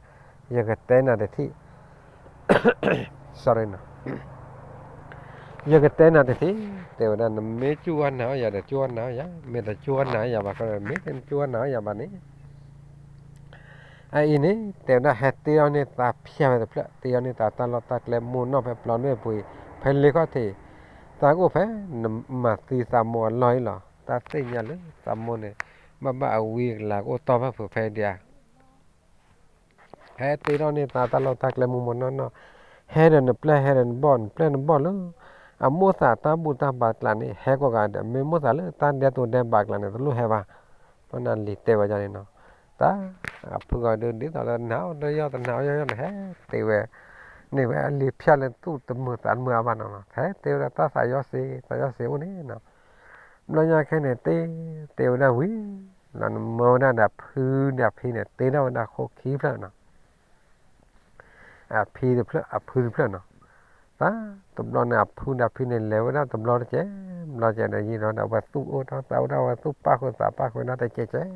ယကတဲနၤတထံၣ်, sorry နီၤ, ယကတဲနၤတထံၣ်, တဲဝဲဒၣ် နမ့ၢ်စူၢ်အီၣ်နာ်အီၣ်ယၤဒီး စူၢ်အီၣ်နာ်အီၣ်ယၤ, မ့ၢ်တစူၢ်အီၣ်နာ်အီၣ်ယၤဘၣ်ဃီဒီး မ့ၢ်တစူၢ်အီၣ်နာ်အီၣ်ယၤဘၣ်န့ၣ် အအံၤန့ၣ် တဲဝဲဒၣ် ဟဲတ့ထီၣ်န့ၢ်သးဖၠၣ်ဝဲတဖျၢၣ်, တ့ထီၣ်န့ၢ်သးတၢ်လီၢ်တၢ်ကျဲ မိၢ်နီၢ်ဖဲပျီန့ၣ်ပူၤအံၤ, ဖဲလ့ခီၣ်ထံး, သးကအိၣ်ဖဲ နမၤသံသးမိၢ်အလီၢ်အံၤလီၤ. တၢ်သ့ၣ်ညါလၢသးမိၢ်န့ၣ် ဘၣ်ဘၣ်အဝံအကလၤကအိၣ်တီၢ်ဖဲဖုးဖဲဒံးဧါ ဟဲတ့ထီၣ်န့ၢ်သးတၢ်လီၢ်တၢ်ကျဲမိၢ်မိၢ်နီၢ်နီၢ်, ဟဲဒီးနပျဲၢ်ဟဲဒီးနဘီၣ် နပျဲၢ်နဘီၣ်လၢ အမိၣ်သးတၢ်ဘူၣ်တၢ်ဘါကျါန့ၣ် ဟဲကိးဂၤဒီး မ့ၢ်မိၣ်သးလၢတၢ်ဒဲးတိာ်ဒဲးဘးကျါန့ၣ် တလိၣ်ဟဲဘၣ်. ဘျီန့ၣ်လံၤတဲဝဲဒ်န့ၣ်နီၤ, တၢ်အဖုဂီၤဒုး ဒ်သိးလၢနၤအိၣ်တယီၢ် တနၤအိၣ်ယီၢ်ယီၢ်န့ၣ် ဟဲတ့ဝဲ န့ၢ်ဝဲအလံၤဖၠၣ်လၢသူၣ်တမုာ်သးတမုာ်အါဘၣ်နီၤနီၤ, ဟဲတ့ဝဲဒၣ်တၢ်သးယီၢ်စ့ သးယီၢ်စ့အိၣ်န့ၣ်နီၤ. ဘျီညါခဲန့ၣ် တ့တ့ဝဲဒၣ်ဝံၤ လီၤနမၢဝဲဒၣ်ဒီးဖုဒီးဖံန့ၣ် တ့ထီၣ်ဝဲဒၣ်ခိၣ်ခံဖျၢၣ်နီၤ, အဖံတဖျၢၣ် အဖုတဖျၢၣ်နီၤ. တၢ်တဘျီန့ၣ် အဖုဒီးဖံန့ၣ် လဲၤဝဲဒၣ်တဘျီတကဲး ဘျီကဲးဒီး ယံာ်ဒီး အဝဲသူၣ်အိၣ်ထီၣ်သးအိၣ်ထီၣ် အဝဲသူၣ်ပၣ်ဃုာ်သးပၣ်ဃုာ်ဒၣ်တကဲးကဲး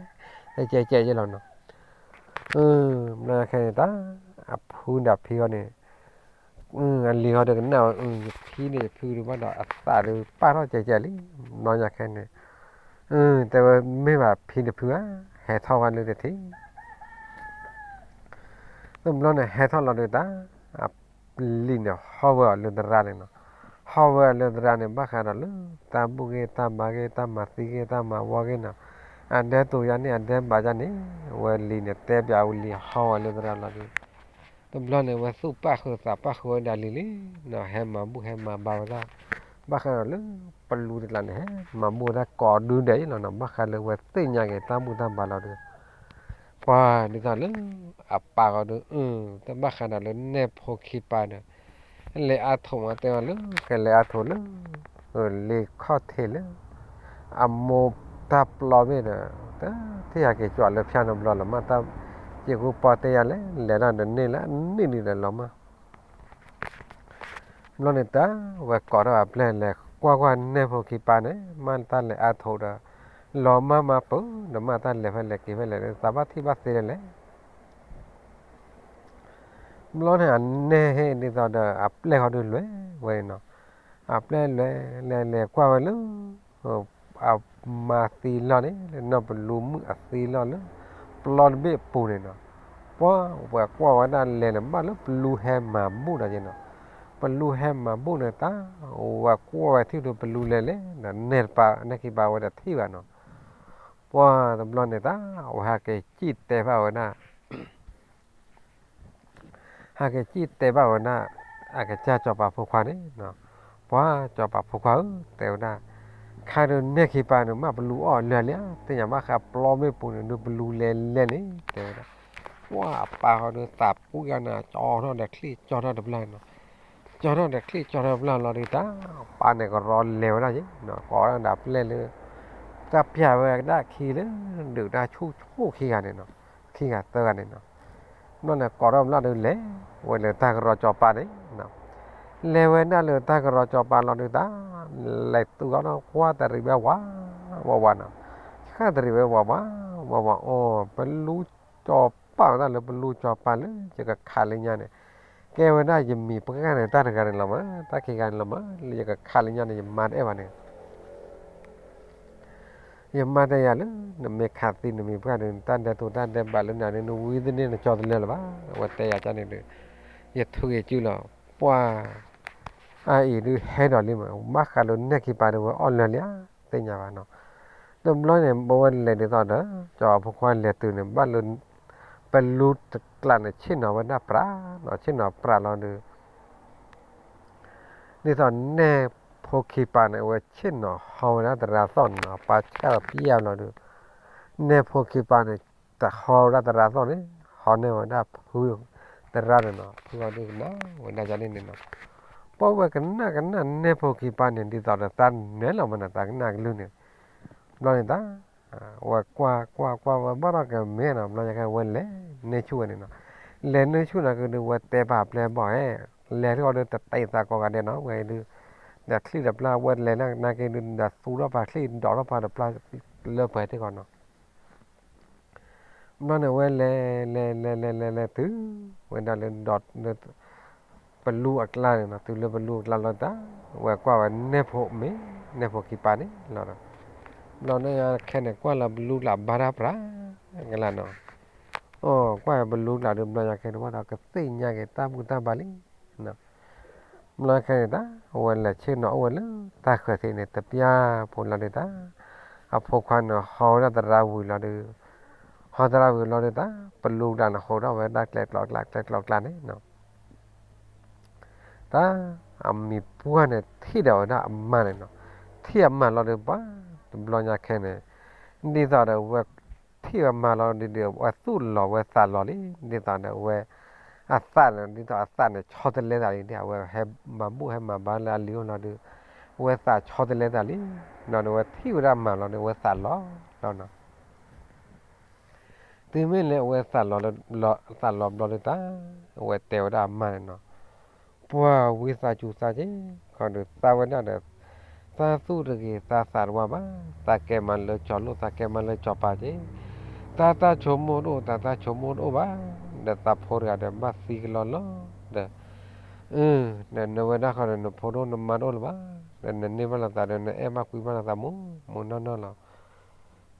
တကဲးကဲးယဲလီၤနီၤ. ဘျီညါခဲန့ၣ် တၢ် အဖုဒီးဖံအီၤန့ၣ် အလံၤဟီဒီးကနၣ်ဝဲ ယဖံန့ၣ်ယဖုဒုးဘၣ်ဒီး အသးဒုးပာ်ထီၣ်ကဲးကဲးလံ. ဘျီညါခဲန့ၣ် တဲဝဲမ့ၢ်ဘၣ်ဖံတဖုဧါ ဟဲထီၣ်ဝဲလၢတထံၣ် တဘျီန့ၣ် ဟဲထီၣ်လီၤဒီးတၢ် အလံၤန့ၣ် ဟီဝဲအီၤလၢသရၣ်န့ၣ်နီၤ. ဟီဝဲအီၤလၢသရၣ်န့ၣ် ဘၣ်ဃးဒီးလၢ တၢ်ဘူၣ်ဂ့ၤတၢ်ဘါဂ့ၤ တၢ်မၤသံဂ့ၤ တၢ်မၤဝီဂ့ၤနီၤ. အဒဲတိာ်ယါန့ၣ် အဒဲဘးယါန့ၣ် ဝဲလံၤန့ၣ် တဲပၠးဝဲလံၤဟီဝဲလၢသရၣ်လီၤဒီး တဘျီန့ၣ် ဝဲသူၣ်ပာ်ဃုာ်သးပာ်ဃုာ်ဝဲဒၣ်လံၤလံၤနီၤ. ဟဲမၤဘူၣ်ဟဲမၤဘါဝဲဒၣ် ဘၣ်ဃးဒီးလၢ ပလူတကျါန့ၣ် ဟဲမၤဘူၣ်ဝဲဒၣ်ကိးဒုဒဲးအံၤလီၤနီၤ. ဘၣ်ဃးလၢဝဲသ့ၣ်ညါက့ၤတၢ်ဘူၣ်တၢ်ဘါလီၤဒီး ပှၤဒ်သိးလၢ အပၢ်ဂီၤဒီး တဘၣ်ဃးဒီးလၢနဲၣ်ဖိခံပၢ်ဒီး လဲၤအါထိးမး တဲအီၤလၢ ကလဲၤအါထိးလၢ လ့ခီၣ်ထံးလၢ အမိၢ်တၢ်ပျီမ့ၢ်ဒီး တထံၣ်ဟဲက့ၤကွၢ်လၢဖၠၣ်နီတဘျီလၢၤ မ့ၢ်တၢ်စ့ၢ်ကီးပီၢ်တဲယၤလဲၣ် လဲၤထီၣ်ဒီးန့ၢ်လၢအနံၣ်ဒုးဒီးလီၤမး ဘျီန့ၣ်တၢ် ဝဲကိးထီၣ်အပျဲၢ်လဲၤကွၢ်ကွၢ်နဲၣ်ဖိခံပၢ်န့ၣ် မ့ၢ်တၢ်လဲၤအါထိးဒီး လီၤမၢ်မၤပၢၢ်ဒီး မ့ၢ်တၢ်လဲၤဖဲလဲၣ်က့ၤဖဲလဲၣ်ဒီး သးဘၣ်ထံၣ်ဘၣ်သ့ဒ်လဲၣ် ဘျီန့ၣ် အနဲၣ်ဟ့ၣ်ဒ်သိးဒီး အပျဲၢ်ဃီဒုးလွဲၢ်ဝဲန့ၣ်နီၤ. အပျဲၢ်လဲၤလဲၤလဲၤကွၢ်ဝဲလၢ အမါသံလီၢ်န့ၣ် လၢနီၢ်ပလူမုၣ်အသံလီၢ်လၢ ပျီတဘ့ၣ်အပူၤန့ၣ်နီၤ, ပှၤဝဲကွၢ်ဝဲဒၣ်လဲၤန့ၣ် ဘၣ်လၢပလူဟဲမၤဘူၣ်ဒီးက့နီၤ, ပလူဟဲမၤဘူၣ်န့ၣ်တၢ် ဝဲကွၢ်ဝဲထံၣ်ဒီးပလူလဲၤလဲၤနီၤ နဲတပၤ နဲခံပၤဝဲဒီးထံၣ်ဘၣ်နီၤ, ပှၤတဘျီန့ၣ်တၢ် ဝဲဟဲက့ၤစံၣ်တဲဘၣ်ဝဲဒၣ် ဟဲက့ၤစံၣ်တဲဘၣ်ဝဲဒၣ် အကစၢ်စီၤပၤဖိခွါန့ၣ်, ပှၤစီၤပၤဖိခွါဧၢ တဲဝဲဒၣ်, ခါဒုးနဲၣ်ခံပၤန့ၣ် မ့ၢ်ပလူအီၣ်လၢာ်လံဧါ, သ့ၣ်ညါဘၣ်ဃးပျီမ့ၢ်ပူၤန့ၣ် ဒုးပလူလဲၤလဲၤန့ၣ် တဲဝဲဒၣ်, ပှၤအပၢ်ဃီဒုးသးပှံၢ်ဂၤန့ၣ် ကၠီထီၣ်ဒီးချံၣ်ကၠီထီၣ်တဘျီနီၤ, ကၠီထီၣ်ဒီးချံၣ်ကၠီထီၣ်တဘျီလီၤဒုးတၢ်, ပၢ်န့ၣ်ကရီလဲၤဝဲဒၣ်ယ့ၣ်နီၤ, ကိးဒၣ်ဒၣ်ပျဲၢ်လၢ တၢ်ပျၢ်ဝဲဒၣ်ခံလၢ ဒုးတၢ်ဆူၣ်ဆူၣ်ခံဂၤန့ၣ်နီၤ, ခံဂၤသၢဂၤန့ၣ်နီၤ, ဘျီန့ၣ်ကိးထီၣ်ဘျီဒုးလဲၤဝဲလၢတၢ်ကရီစီၤပၤန့ၣ်, လဲၤဝဲဒၣ်လၢတၢ်ကရီစီၤပၤလီၤဒုးတၢ်, လဲၤသူၣ်ဂီၢ်နီၣ်ကွၢ်တရံးဝဲဝးဝးဝးနီၤ, ဃၣ်တရံးဝဲဝးဝးဝးဝး အိၣ် ပလူစီၤပၤဝဲဒၣ်လၢ ပလူစီၤပၤလၢယကခးလၢညါန့ၣ်, ကဲဝဲဒၣ်ယမံၤပှၢ်န့ၣ် တၢ်တဂၤန့ၣ်လီၤမး တၢ်ခံဂၤန့ၣ်လီၤမး လၢယကခးလၢညါန့ၣ် ယမါတအဲၣ်ဘၣ်န့ၣ် ယမါတဲယၤလၢ နမ့ၢ်ခးသံနမံၤပှၢ်ဒီး နတၢ်ဒဲးတိာ်တၢ်ဒဲးဘးလၢနၤန့ၣ် နဝံသန့ၢ်နကၠီတလၢလၢၤဘၣ်, အဝဲတဲယၤန့ၣ်ဒီး ယထုးက့ၤစုလီၤ, ပှၤ အအံၤဒုးဟဲဒီးလံမး ဘၣ်ဃးလၢနဲၣ်ခံပၤဒုးဝဲအီၣ်လၢာ်လံဧါ, သ့ၣ်ညါဘၣ်နီၤ, တဘျီန့ၣ် ပဝဲလဲၤဒ်သိးဒီး စီၤဖိခွါလဲၤတုၤန့ၣ် ဘၣ်လၢ ပလူတကျးန့ၣ် ဆ့ၣ်နီၤဝဲဒၣ်ပြးနီၤ, ဆ့ၣ်နီၤပြးလီၤဒီး ဒ်သိးနဲၣ်ဖိခံပၤန့ၣ် အဝဲဆ့ၣ်နီၤဟီဝဲဒၣ်သရၣ်သီၣ်န့ၣ်နီၤ, ပၢ်ဆၣ်ပျဲလီၤဒီး နဲၣ်ဖိခံပၤန့ၣ် တဟီဝဲဒၣ်သရၣ်သီၣ်န့ၣ် ဟီန့ၢ်ဝဲဒၣ်ဖုသရၣ်န့ၣ်နီၤ, ဖုအီၤဒုးကနၣ်ဝဲဒၣ်န့ၣ်န့ၣ်နီၤ, ပှၤဝဲကနၣ်ကနၣ်နဲၣ်ဖိခံပၤန့ၣ် ဒ်သိးဒီးသးနဲၣ်လီၤမးနီၤ, သးကနၣ်ကလုၢ်န့ၣ်, ဘျီန့ၣ်တၢ် ဝဲကွၢ်ကွၢ်ကွၢ်ဝဲဘၣ်ထီၣ်ကမဲနီၤ, ဘျီညါခဲဝဲလဲၤန့ၢ်ဆူၣ်ဝဲန့ၣ်နီၤ, လဲၤန့ၢ်ဆူၣ်န့ၣ်က့ၤဒုး ဝဲတဲပာ်ပျဲၢ်ဘီၣ်ဧဲ, လဲၤထီၣ်ဒီးတတဲသးကိးဂၤဒဲးနီၤ, ဝဲဒုး ဒီးချံၣ်ဒီးပျၢ်ဝဲလဲၤန့ၣ်က့ၤဒုး ဒီးသူထီၣ်ပာ်ချံၣ် ဒီးထီၣ်ပာ်တပျၢ်လၢပှဲၤထံၣ်ကီးနီၤ ဘျီန့ၣ်ဝဲလဲၤ လဲၤ လဲၤ လဲၤ လဲၤ လဲၤတုၤ ဝဲဒၣ်လၢ ပလူအကျါန့ၣ်နီၤ, တုၤလၢပလူအကျါလီၤတၢ် ဝဲကွၢ်ဝဲနဲၣ်ဖိမ့ၢ် နဲၣ်ဖိခံပၤန့ၣ်လီၤဒီး ဘျီန့ၣ်ခဲန့ၣ် ကွၢ်လီၤပလူကျါဘါတၢ်ပြးကလါနီၤ, အိၣ် ကွၢ်ပလူကျါဒုး ဘျီညါခဲန့ၣ် ဝဲဒီးကသ့ၣ်ညါက့ၤတၢ်ဘူၣ်တၢ်ဘါလံ ဘျီခဲန့ၣ်တၢ် အဝဲလဲၤဆ့ၣ်နီၤအိၣ်ဝဲလၢတၢ်ဃၢၤထံးန့ၣ် တပျၢ်ဖိလီၤဒုးတၢ်, အဖိခွါန့ၣ် ဟီဝဲဒၣ်သရၣ်ဝံၤလီၤဒုး, ဟီသရၣ်ဝံၤလီၤဒုးတၢ် ပလူကျါန့ၣ် ဟီထီၣ်ဝဲဒၣ်ကျဲကျိးကျါ ကျဲကျိးကျါန့ၣ်နီၤ, တၢ် အမံၤပှၢ်န့ၣ် ထံၣ်ဒီးဝဲဒၣ်အမါန့ၣ်နီၤ, ထံၣ်အမါလီၤဒုးပှၤ တဘျီညါခဲန့ၣ် ဒ်သိးဒီးဝဲ ထံၣ်ဝဲမါလီၤဒုးဒီး အဝဲသူၣ်လီၤဝဲသးလီၤလံ, ဒ်သိးဒီးဝဲ အသးန့ၣ် ဒ်သိးအသးန့ၣ် ဆီတလဲသးလံ, အဝဲဟဲမၤဘူၣ်ဟဲမၤဘါလၢအလံၤအိၣ်လီၤဒုး အဝဲသးဆီတလဲသးလံ, နီၤဒီးဝဲထံၣ်ဝဲဒၣ်မါလီၤဒီး အဝဲသးလီၤလီၤနီၤ တုၤမ့ၢ်လၢအဝဲသးလီၤ သးလီၤဘျီဒုးတၢ် အဝဲတဲဝဲဒၣ်အမါန့ၣ်နီၤ, ပှၤဝံသးစူၤသးက့ၤ ခီဒုးသးဝဲဒၣ်ဒီး သးသူၣ်တဂ့ၤ သးသးတဝါဘၣ်, သးကဲမးလၢကၠီၤလိၣ် သးကဲမးလၢကၠီၤပၤက့ၤ, သးတၢ်ဆိကမိၣ်တအိၣ် သးတၢ်ဆိကမိၣ်တအိၣ်ဘၣ်, ဒီးသးဖိတဂၤဒီးဘၣ်သံကလီလီၤဒီး အၢ နဝဲဒၣ်ဃီဒီး နဖိတအိၣ်နမါတအိၣ်လၢၤဘၣ်, ဒီးနန့ၢ်ဘၣ်လိာ်သးဒီး နအဲၣ်ဘၣ်ကွံဘၣ်လိာ်သးမူးမူးနီၢ်နီၢ်လီၤ.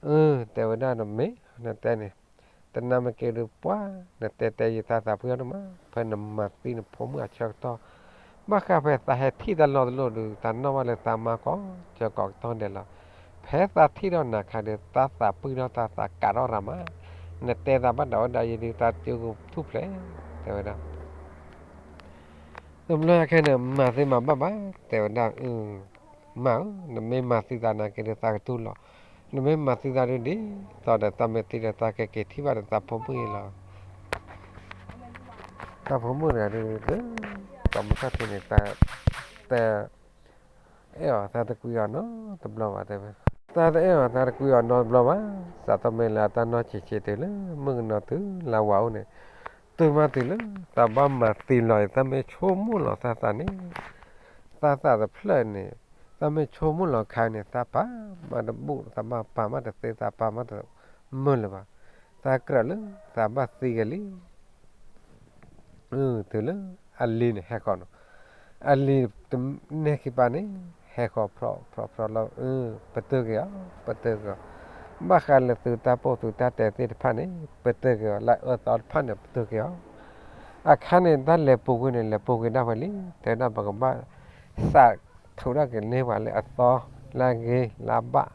အၢ တဲဝဲဒၣ်နမ့ၢ် နတဲန့ၣ် တနၤမ့ၢ်က့ၤဒုးပှၤ နတဲတဲယသးသးဖှံအီၤတမး ဖဲနမၤသံနဖိမုၣ်အဆၢကတီၢ် ဘၣ်ဃးဖဲသးဟဲထံၣ်တၢ်လီၢ်တလီၢ်ဒုး သးနီၣ်ဘၣ်လၢသးမါကီၢ်ဆၢကီးကတီၢ်ဒဲးလီၤ. ဖဲသးထံၣ်ဒီးနၤခါဒီး သးသးပှံၢ်ထီၣ် သးသးကးထီၣ်ရၤမး, နတဲသးဘၣ်ဒၣ်ဝဲဒၣ်ယံၤဒုး သးကၠိကထူၣ်ဖျဲး တဲဝဲဒၣ် တဘျီညါခဲန့ၣ် မၤသ့မၤဘၣ်ဘၣ် တဲဝဲဒၣ် မါဧၢ နမ့ၢ်မၤသံသးနာ်က့ၤဒုး သးကတူၢ်လီၤ. နမ့ၢ်မၤသံသးဒုးဒ်သိးဒီး သးမ့ၢ်သံဒီး သးကက့ၤထံၣ်ဘၣ်ဒီးသးဖိမုၣ်အံၤလီၤ. သးဖိမုၣ်တဂၤဒုး လၢ ကီးမုၢ်ထီၣ်ထံးန့ၣ် တ အဲၣ်အီၤသးတကွံအီၤနီတဘျီဘၣ်တဲဝဲ. သးတအဲၣ်အီၤသးတကွံအီၤနီတဘျီဘၣ်. စးထီၣ်မ့ၢ်လၢအတၢ်နီၢ်ဆံးဆံးတုၤလၢ မုၣ်ကနီၤတုၤလၢဝၤအိၣ်န့ၣ် တုၤမးတုၤလၢ သးဘၣ်မၤသံလီၤအံၤ သးမ့ၢ်ဆိကမိၣ်လီၤသးသးန့ၣ် သးသးတဖျၢၣ်န့ၣ် သးမ့ၢ်ဆိကမိၣ်လီၤခါန့ၣ် သးပာ်မးတဘူၣ် သးဘၣ်ပာ်မးတသ့ သးပာ်မးတမုာ်လၢၤဘၣ်. သးကြၢးလၢ သးဘၣ်သံကလံ တုၤလၢအလံၤန့ၣ်ဟဲဃီၤနီၤ. အလံၤတနဲၣ်ခံပၤန့ၣ် ဟဲဃီၤဖျိးဖျိးဖျိးလီၤ, အၢ ပတုာ်က့ၤအီၤ ပတုာ်က့ၤအီၤ, ဘၣ်ဃးလၢသုတၢ်ပိာ်သုတၢ်တဲသ့ၣ်တဖၣ်န့ၣ် ပတုာ်က့ၤအီၤ, လၢအအၢအသီတဖၣ်န့ၣ် ပတုာ်က့ၤအီၤ, အခါန့ၣ် တၢ်လဲၤပူၤကွံာ်န့ၣ် လဲၤပူၤကွံာ်ဒၣ်ဝဲလံ, တဲဒၣ်ပကဘၣ် သးထူးထီၣ်က့ၤန့ၢ်ပှၤလၢအသီ လၢအဂ့ၤလၢအဘၣ်,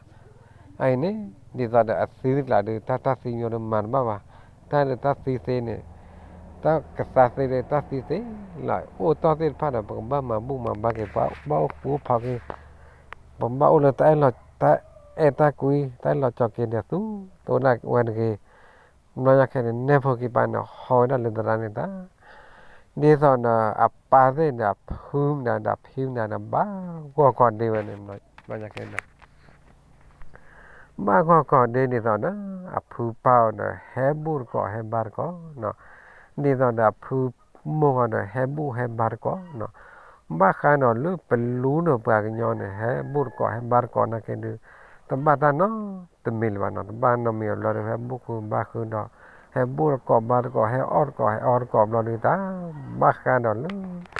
အအံၤန့ၣ် ဒ်သိးဒီးအသံတကျးဒုး တၢ်တၢ်သံညိဒုးမၤတဘၣ်ဘၣ်, တၢ်ဒုးတၢ်သံသ့န့ၣ် တၢ်ကသါသ့ဒုးတၢ်သံသ့လီၤ, အိၣ်တီၢ်သ့ၣ်တဖၣ်ဒီး ပကဘၣ်မၤဘူၣ်မၤဘါက့ၤ ပဘၣ်အိၣ်ဃူအိၣ်ဖိးက့ၤ, ပဘၣ်အိၣ်လၢတၢ်အဲၣ်လီၤ တၢ်အဲၣ်တၢ်ကွံ တၢ်အဲၣ်လီၤကၠီၤက့ၤန့ၣ် သူတအိၣ်ဒၣ်ဝဲတဂ့ၤ, ဘျီညါခဲန့ၣ် နဲၣ်ဖိခံပၤန့ၣ် ဟီဝဲဒၣ်လၢသရၣ်န့ၣ်တၢ်, ဒ်သိးဒီးအပၢ်သ့ၣ်ဒီးအဖုမတၤဒီးအဖံမတၤဒီး ဘၣ်ဂီၢ်ကီၢ်ဒ့ဝဲန့ၣ်, ဘျီညါခဲန့ၣ် ဘၣ်ဂီၢ်ကီၢ်ဒ့ဒ်သိးဒီး အဖုပၢ်အီၤဒီး ဟဲဘူၣ်တကိးဟဲဘါတကိးနီၤ, ဒ်သိးဒီးအဖုမိၢ်အီၤဒီး ဟဲဘူၣ်ဟဲဘါတကိးနီၤ, ဘၣ်ဃးဒီးလၢပလူန့ၣ် ပှၤကညီန့ၣ် ဟဲဘူၣ်တကိးဟဲဘါတကိးနာ်က့ဒုး တဘၣ်တၢ်နီတမံၤလၢၤဘၣ်နီၤ, တဘၣ်နီတမံၤအဘျီဒီး ဟဲဘူၣ်ဃုာ်ဘါဃုာ်ဒီး ဟဲဘူၣ်တကိးဘါတကိး ဟဲအီၣ်တကိးဟဲအီတကိးဘျီဒုးတၢ်, ဘၣ်ဃးဒီးလၢ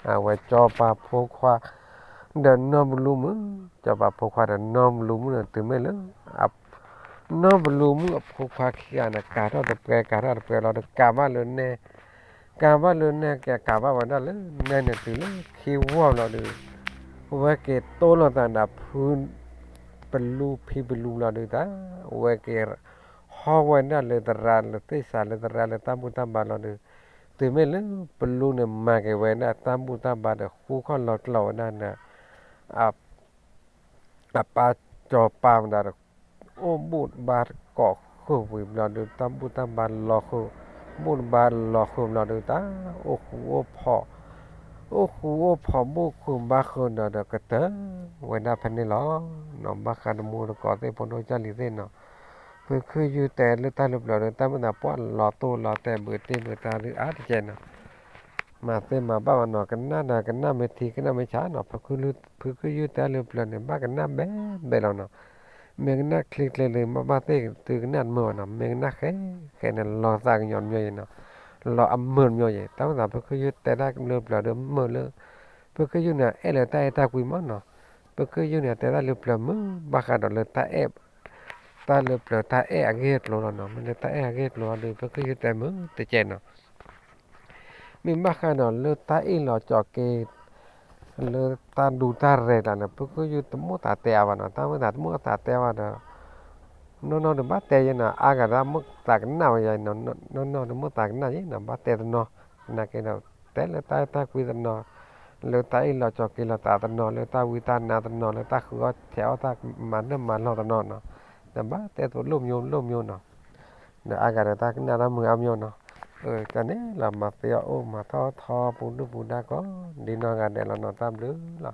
အဝဲစီၤပၤဖိခွါ ဒီးနီၢ်ပလူမုၣ်, စီၤပၤဖိခွါဒီးနီၢ်ပလူမုၣ်န့ၣ် တုၤမ့ၢ်လၢ နီၢ်ပလူမုၣ်အဖိခွါခံဂၤန့ၣ် ကၤထီၣ်တပှဲၤ ကၤထီၣ်တပှဲၤလီၤဒီး ကၤဘၣ်လၢနဲ ကၤဘၣ်လၢနဲ ကကၤဘၣ်ဝဲဒၣ်လၢနဲန့ၣ် တုၤလၢခံဝီဘျီဒုး ဝဲက့ၤတိၢ်လိာ်သးဒီးဖု ပလူဖံပလူဘျီဒုးတၢ်, ဝဲက့ၤ ဟီဝဲဒၣ်လၢသရၣ်လၢသ့ၣ်စး လၢသရၣ်လၢတၢ်ဘူၣ်တၢ်ဘါလီၤဒုး, တုၤမ့ၢ်လၢပလူန့ၣ် မၤက့ၤဝဲဒၣ်တၢ်ဘူၣ်တၢ်ဘါဒီး ဃူခီၣ်လီၤကျီၤဝဲဒၣ်ဒီး အပၢ်စီၤပၤမတၤဒီး အိၣ်ဘူၣ်တဘါတကိးဃုာ်ဝံၤဘျီဒုး တၢ်ဘူၣ်တၢ်ဘါလီၤဃုာ်, ဘူၣ်တဘါလီၤဃုာ်ဘျီဒုးတၢ် အိၣ်ဃူအိၣ်ဖိး, အိၣ်ဃူအိၣ်ဖိး ဘူၣ်ဃုာ်ဘါဃုာ်ဒီး ဒီးကတၢၢ်ဝဲဒၣ်ဖဲန့ၣ်လီၤ. နီၤ ဘၣ်ဃးတမူတကိးသ့ၣ် ဖိဒိၣ်ကၢ်လံၤသ့ၣ်နီၤ, ဖုခုယုၢ်တဲလၢတၢ်လၢပျၢၤဒီး တၢ်မ့ၢ်သးပှၢ်လီၤတိၢ်လီၤတဲာ် ဘုးတ့ၢ်ဘုးတၢ်ဒုးအါတကဲနီၤ မၤသ့မၤဘၣ်ဘၣ်နီၤ, ကနၣ်ဒီးကနၣ် မ့ၢ်ထံကနၣ်မ့ၢ်ဆါနီၤ, ဖုခုယုၢ်တဲလၢပျၢၤန့ၣ် ဘၣ်ကနၣ်ဘဲဘဲလီၤနီၤ, မ့ၢ်ကနၣ်ချ့ချ့လၢ ဘၣ်ဘၣ်သ့ၣ်သုကနၣ်တမုာ်ဘၣ်နီၤ, မ့ၢ်ကနၣ်ဃဲဃဲန့ၣ် လီၤသးကညီၤတမံၤအံၤနီၤ, လီၤအမုာ်တမံၤအံၤ, တၢ်မ့ၢ်သးဖုခုယုၢ်တဲတၢ်လၢပျၢၤဒီးမုာ်လၢ ဖုခုယုၢ်န့ၣ် အဲၣ်လၢတၢ်အဲၣ်တၢ်ကွံမးနီၤ, ဖုခုယုၢ်န့ၣ် တဲတၢ်လၢပျၢၤမုာ် ဘၣ်ဃးဒီးလၢတၢ်အဲၣ် တၢ်လၢပျၢၤတၢ်အဲၣ်အဂ့ၢ်အကျိၤလီၤနီၤ, မ့ၢ်လၢတၢ်အဲၣ်အဂ့ၢ်အကျိၤလီၤဒီး ဖုခုယုၢ်တဲမုာ်တကဲနီၤ, မ့ၢ်ဘၣ်ဃးဒီးလၢတၢ်အ့ၣ်လိာ်ကၠီၤက့ၤ လၢတၢ်ဒူတၢ်ရဲၣ်တၢ်န့ၣ် ဖုခုယုၢ်တမိၣ်သးတဲအါဘၣ်နီၤ, တၢ်မ့ၢ်သးတမိၣ်သးတဲဘၣ်ဒီး နီၢ်နီၢ်ဒီးဘၣ်တဲယဲနီၤ, အါဂၤဒၣ်မိၣ်သးကနၣ်ဝဲယဲနီၤ, နီၢ်နီၢ်ဒီးမိၣ်သးကနၣ်ယဲနီၤ, ဘၣ်တဲတနီၤ, သနာ်က့ဒီး တဲလၢတၢ်အဲၣ်တၢ်ကွံတနီၤ, လၢတၢ်အ့ၣ်လိာ်ကၠီၤက့ၤလိာ်သးတနီၤ, လၢတၢ်ဝံတၢ်နါတနီၤ, လၢတၢ်ဃုအီၣ်ဆဲးအီၣ်တၢ်မၤနၢၤမၤလီၢ်တနီၤနီၤ, ဒီးဘၣ်တဲသိးလိၣ်မၠိလိၣ်မၠိနီၤ, ဒီးအါဂၤဒီးတၢ်ကနၣ်တၢ်မုာ်အါမၠိနီၤ, တၢ်န့ၣ်လီၤ မၤသ့အီၣ်အိၣ် မၤထီၣ်ထီပူၤဒုၣ်ပူၤဒါကိး ဒ်နီၢ်ဂၤဒဲးလီၤနီၤ, တၢ်ဘျုးလီၤ.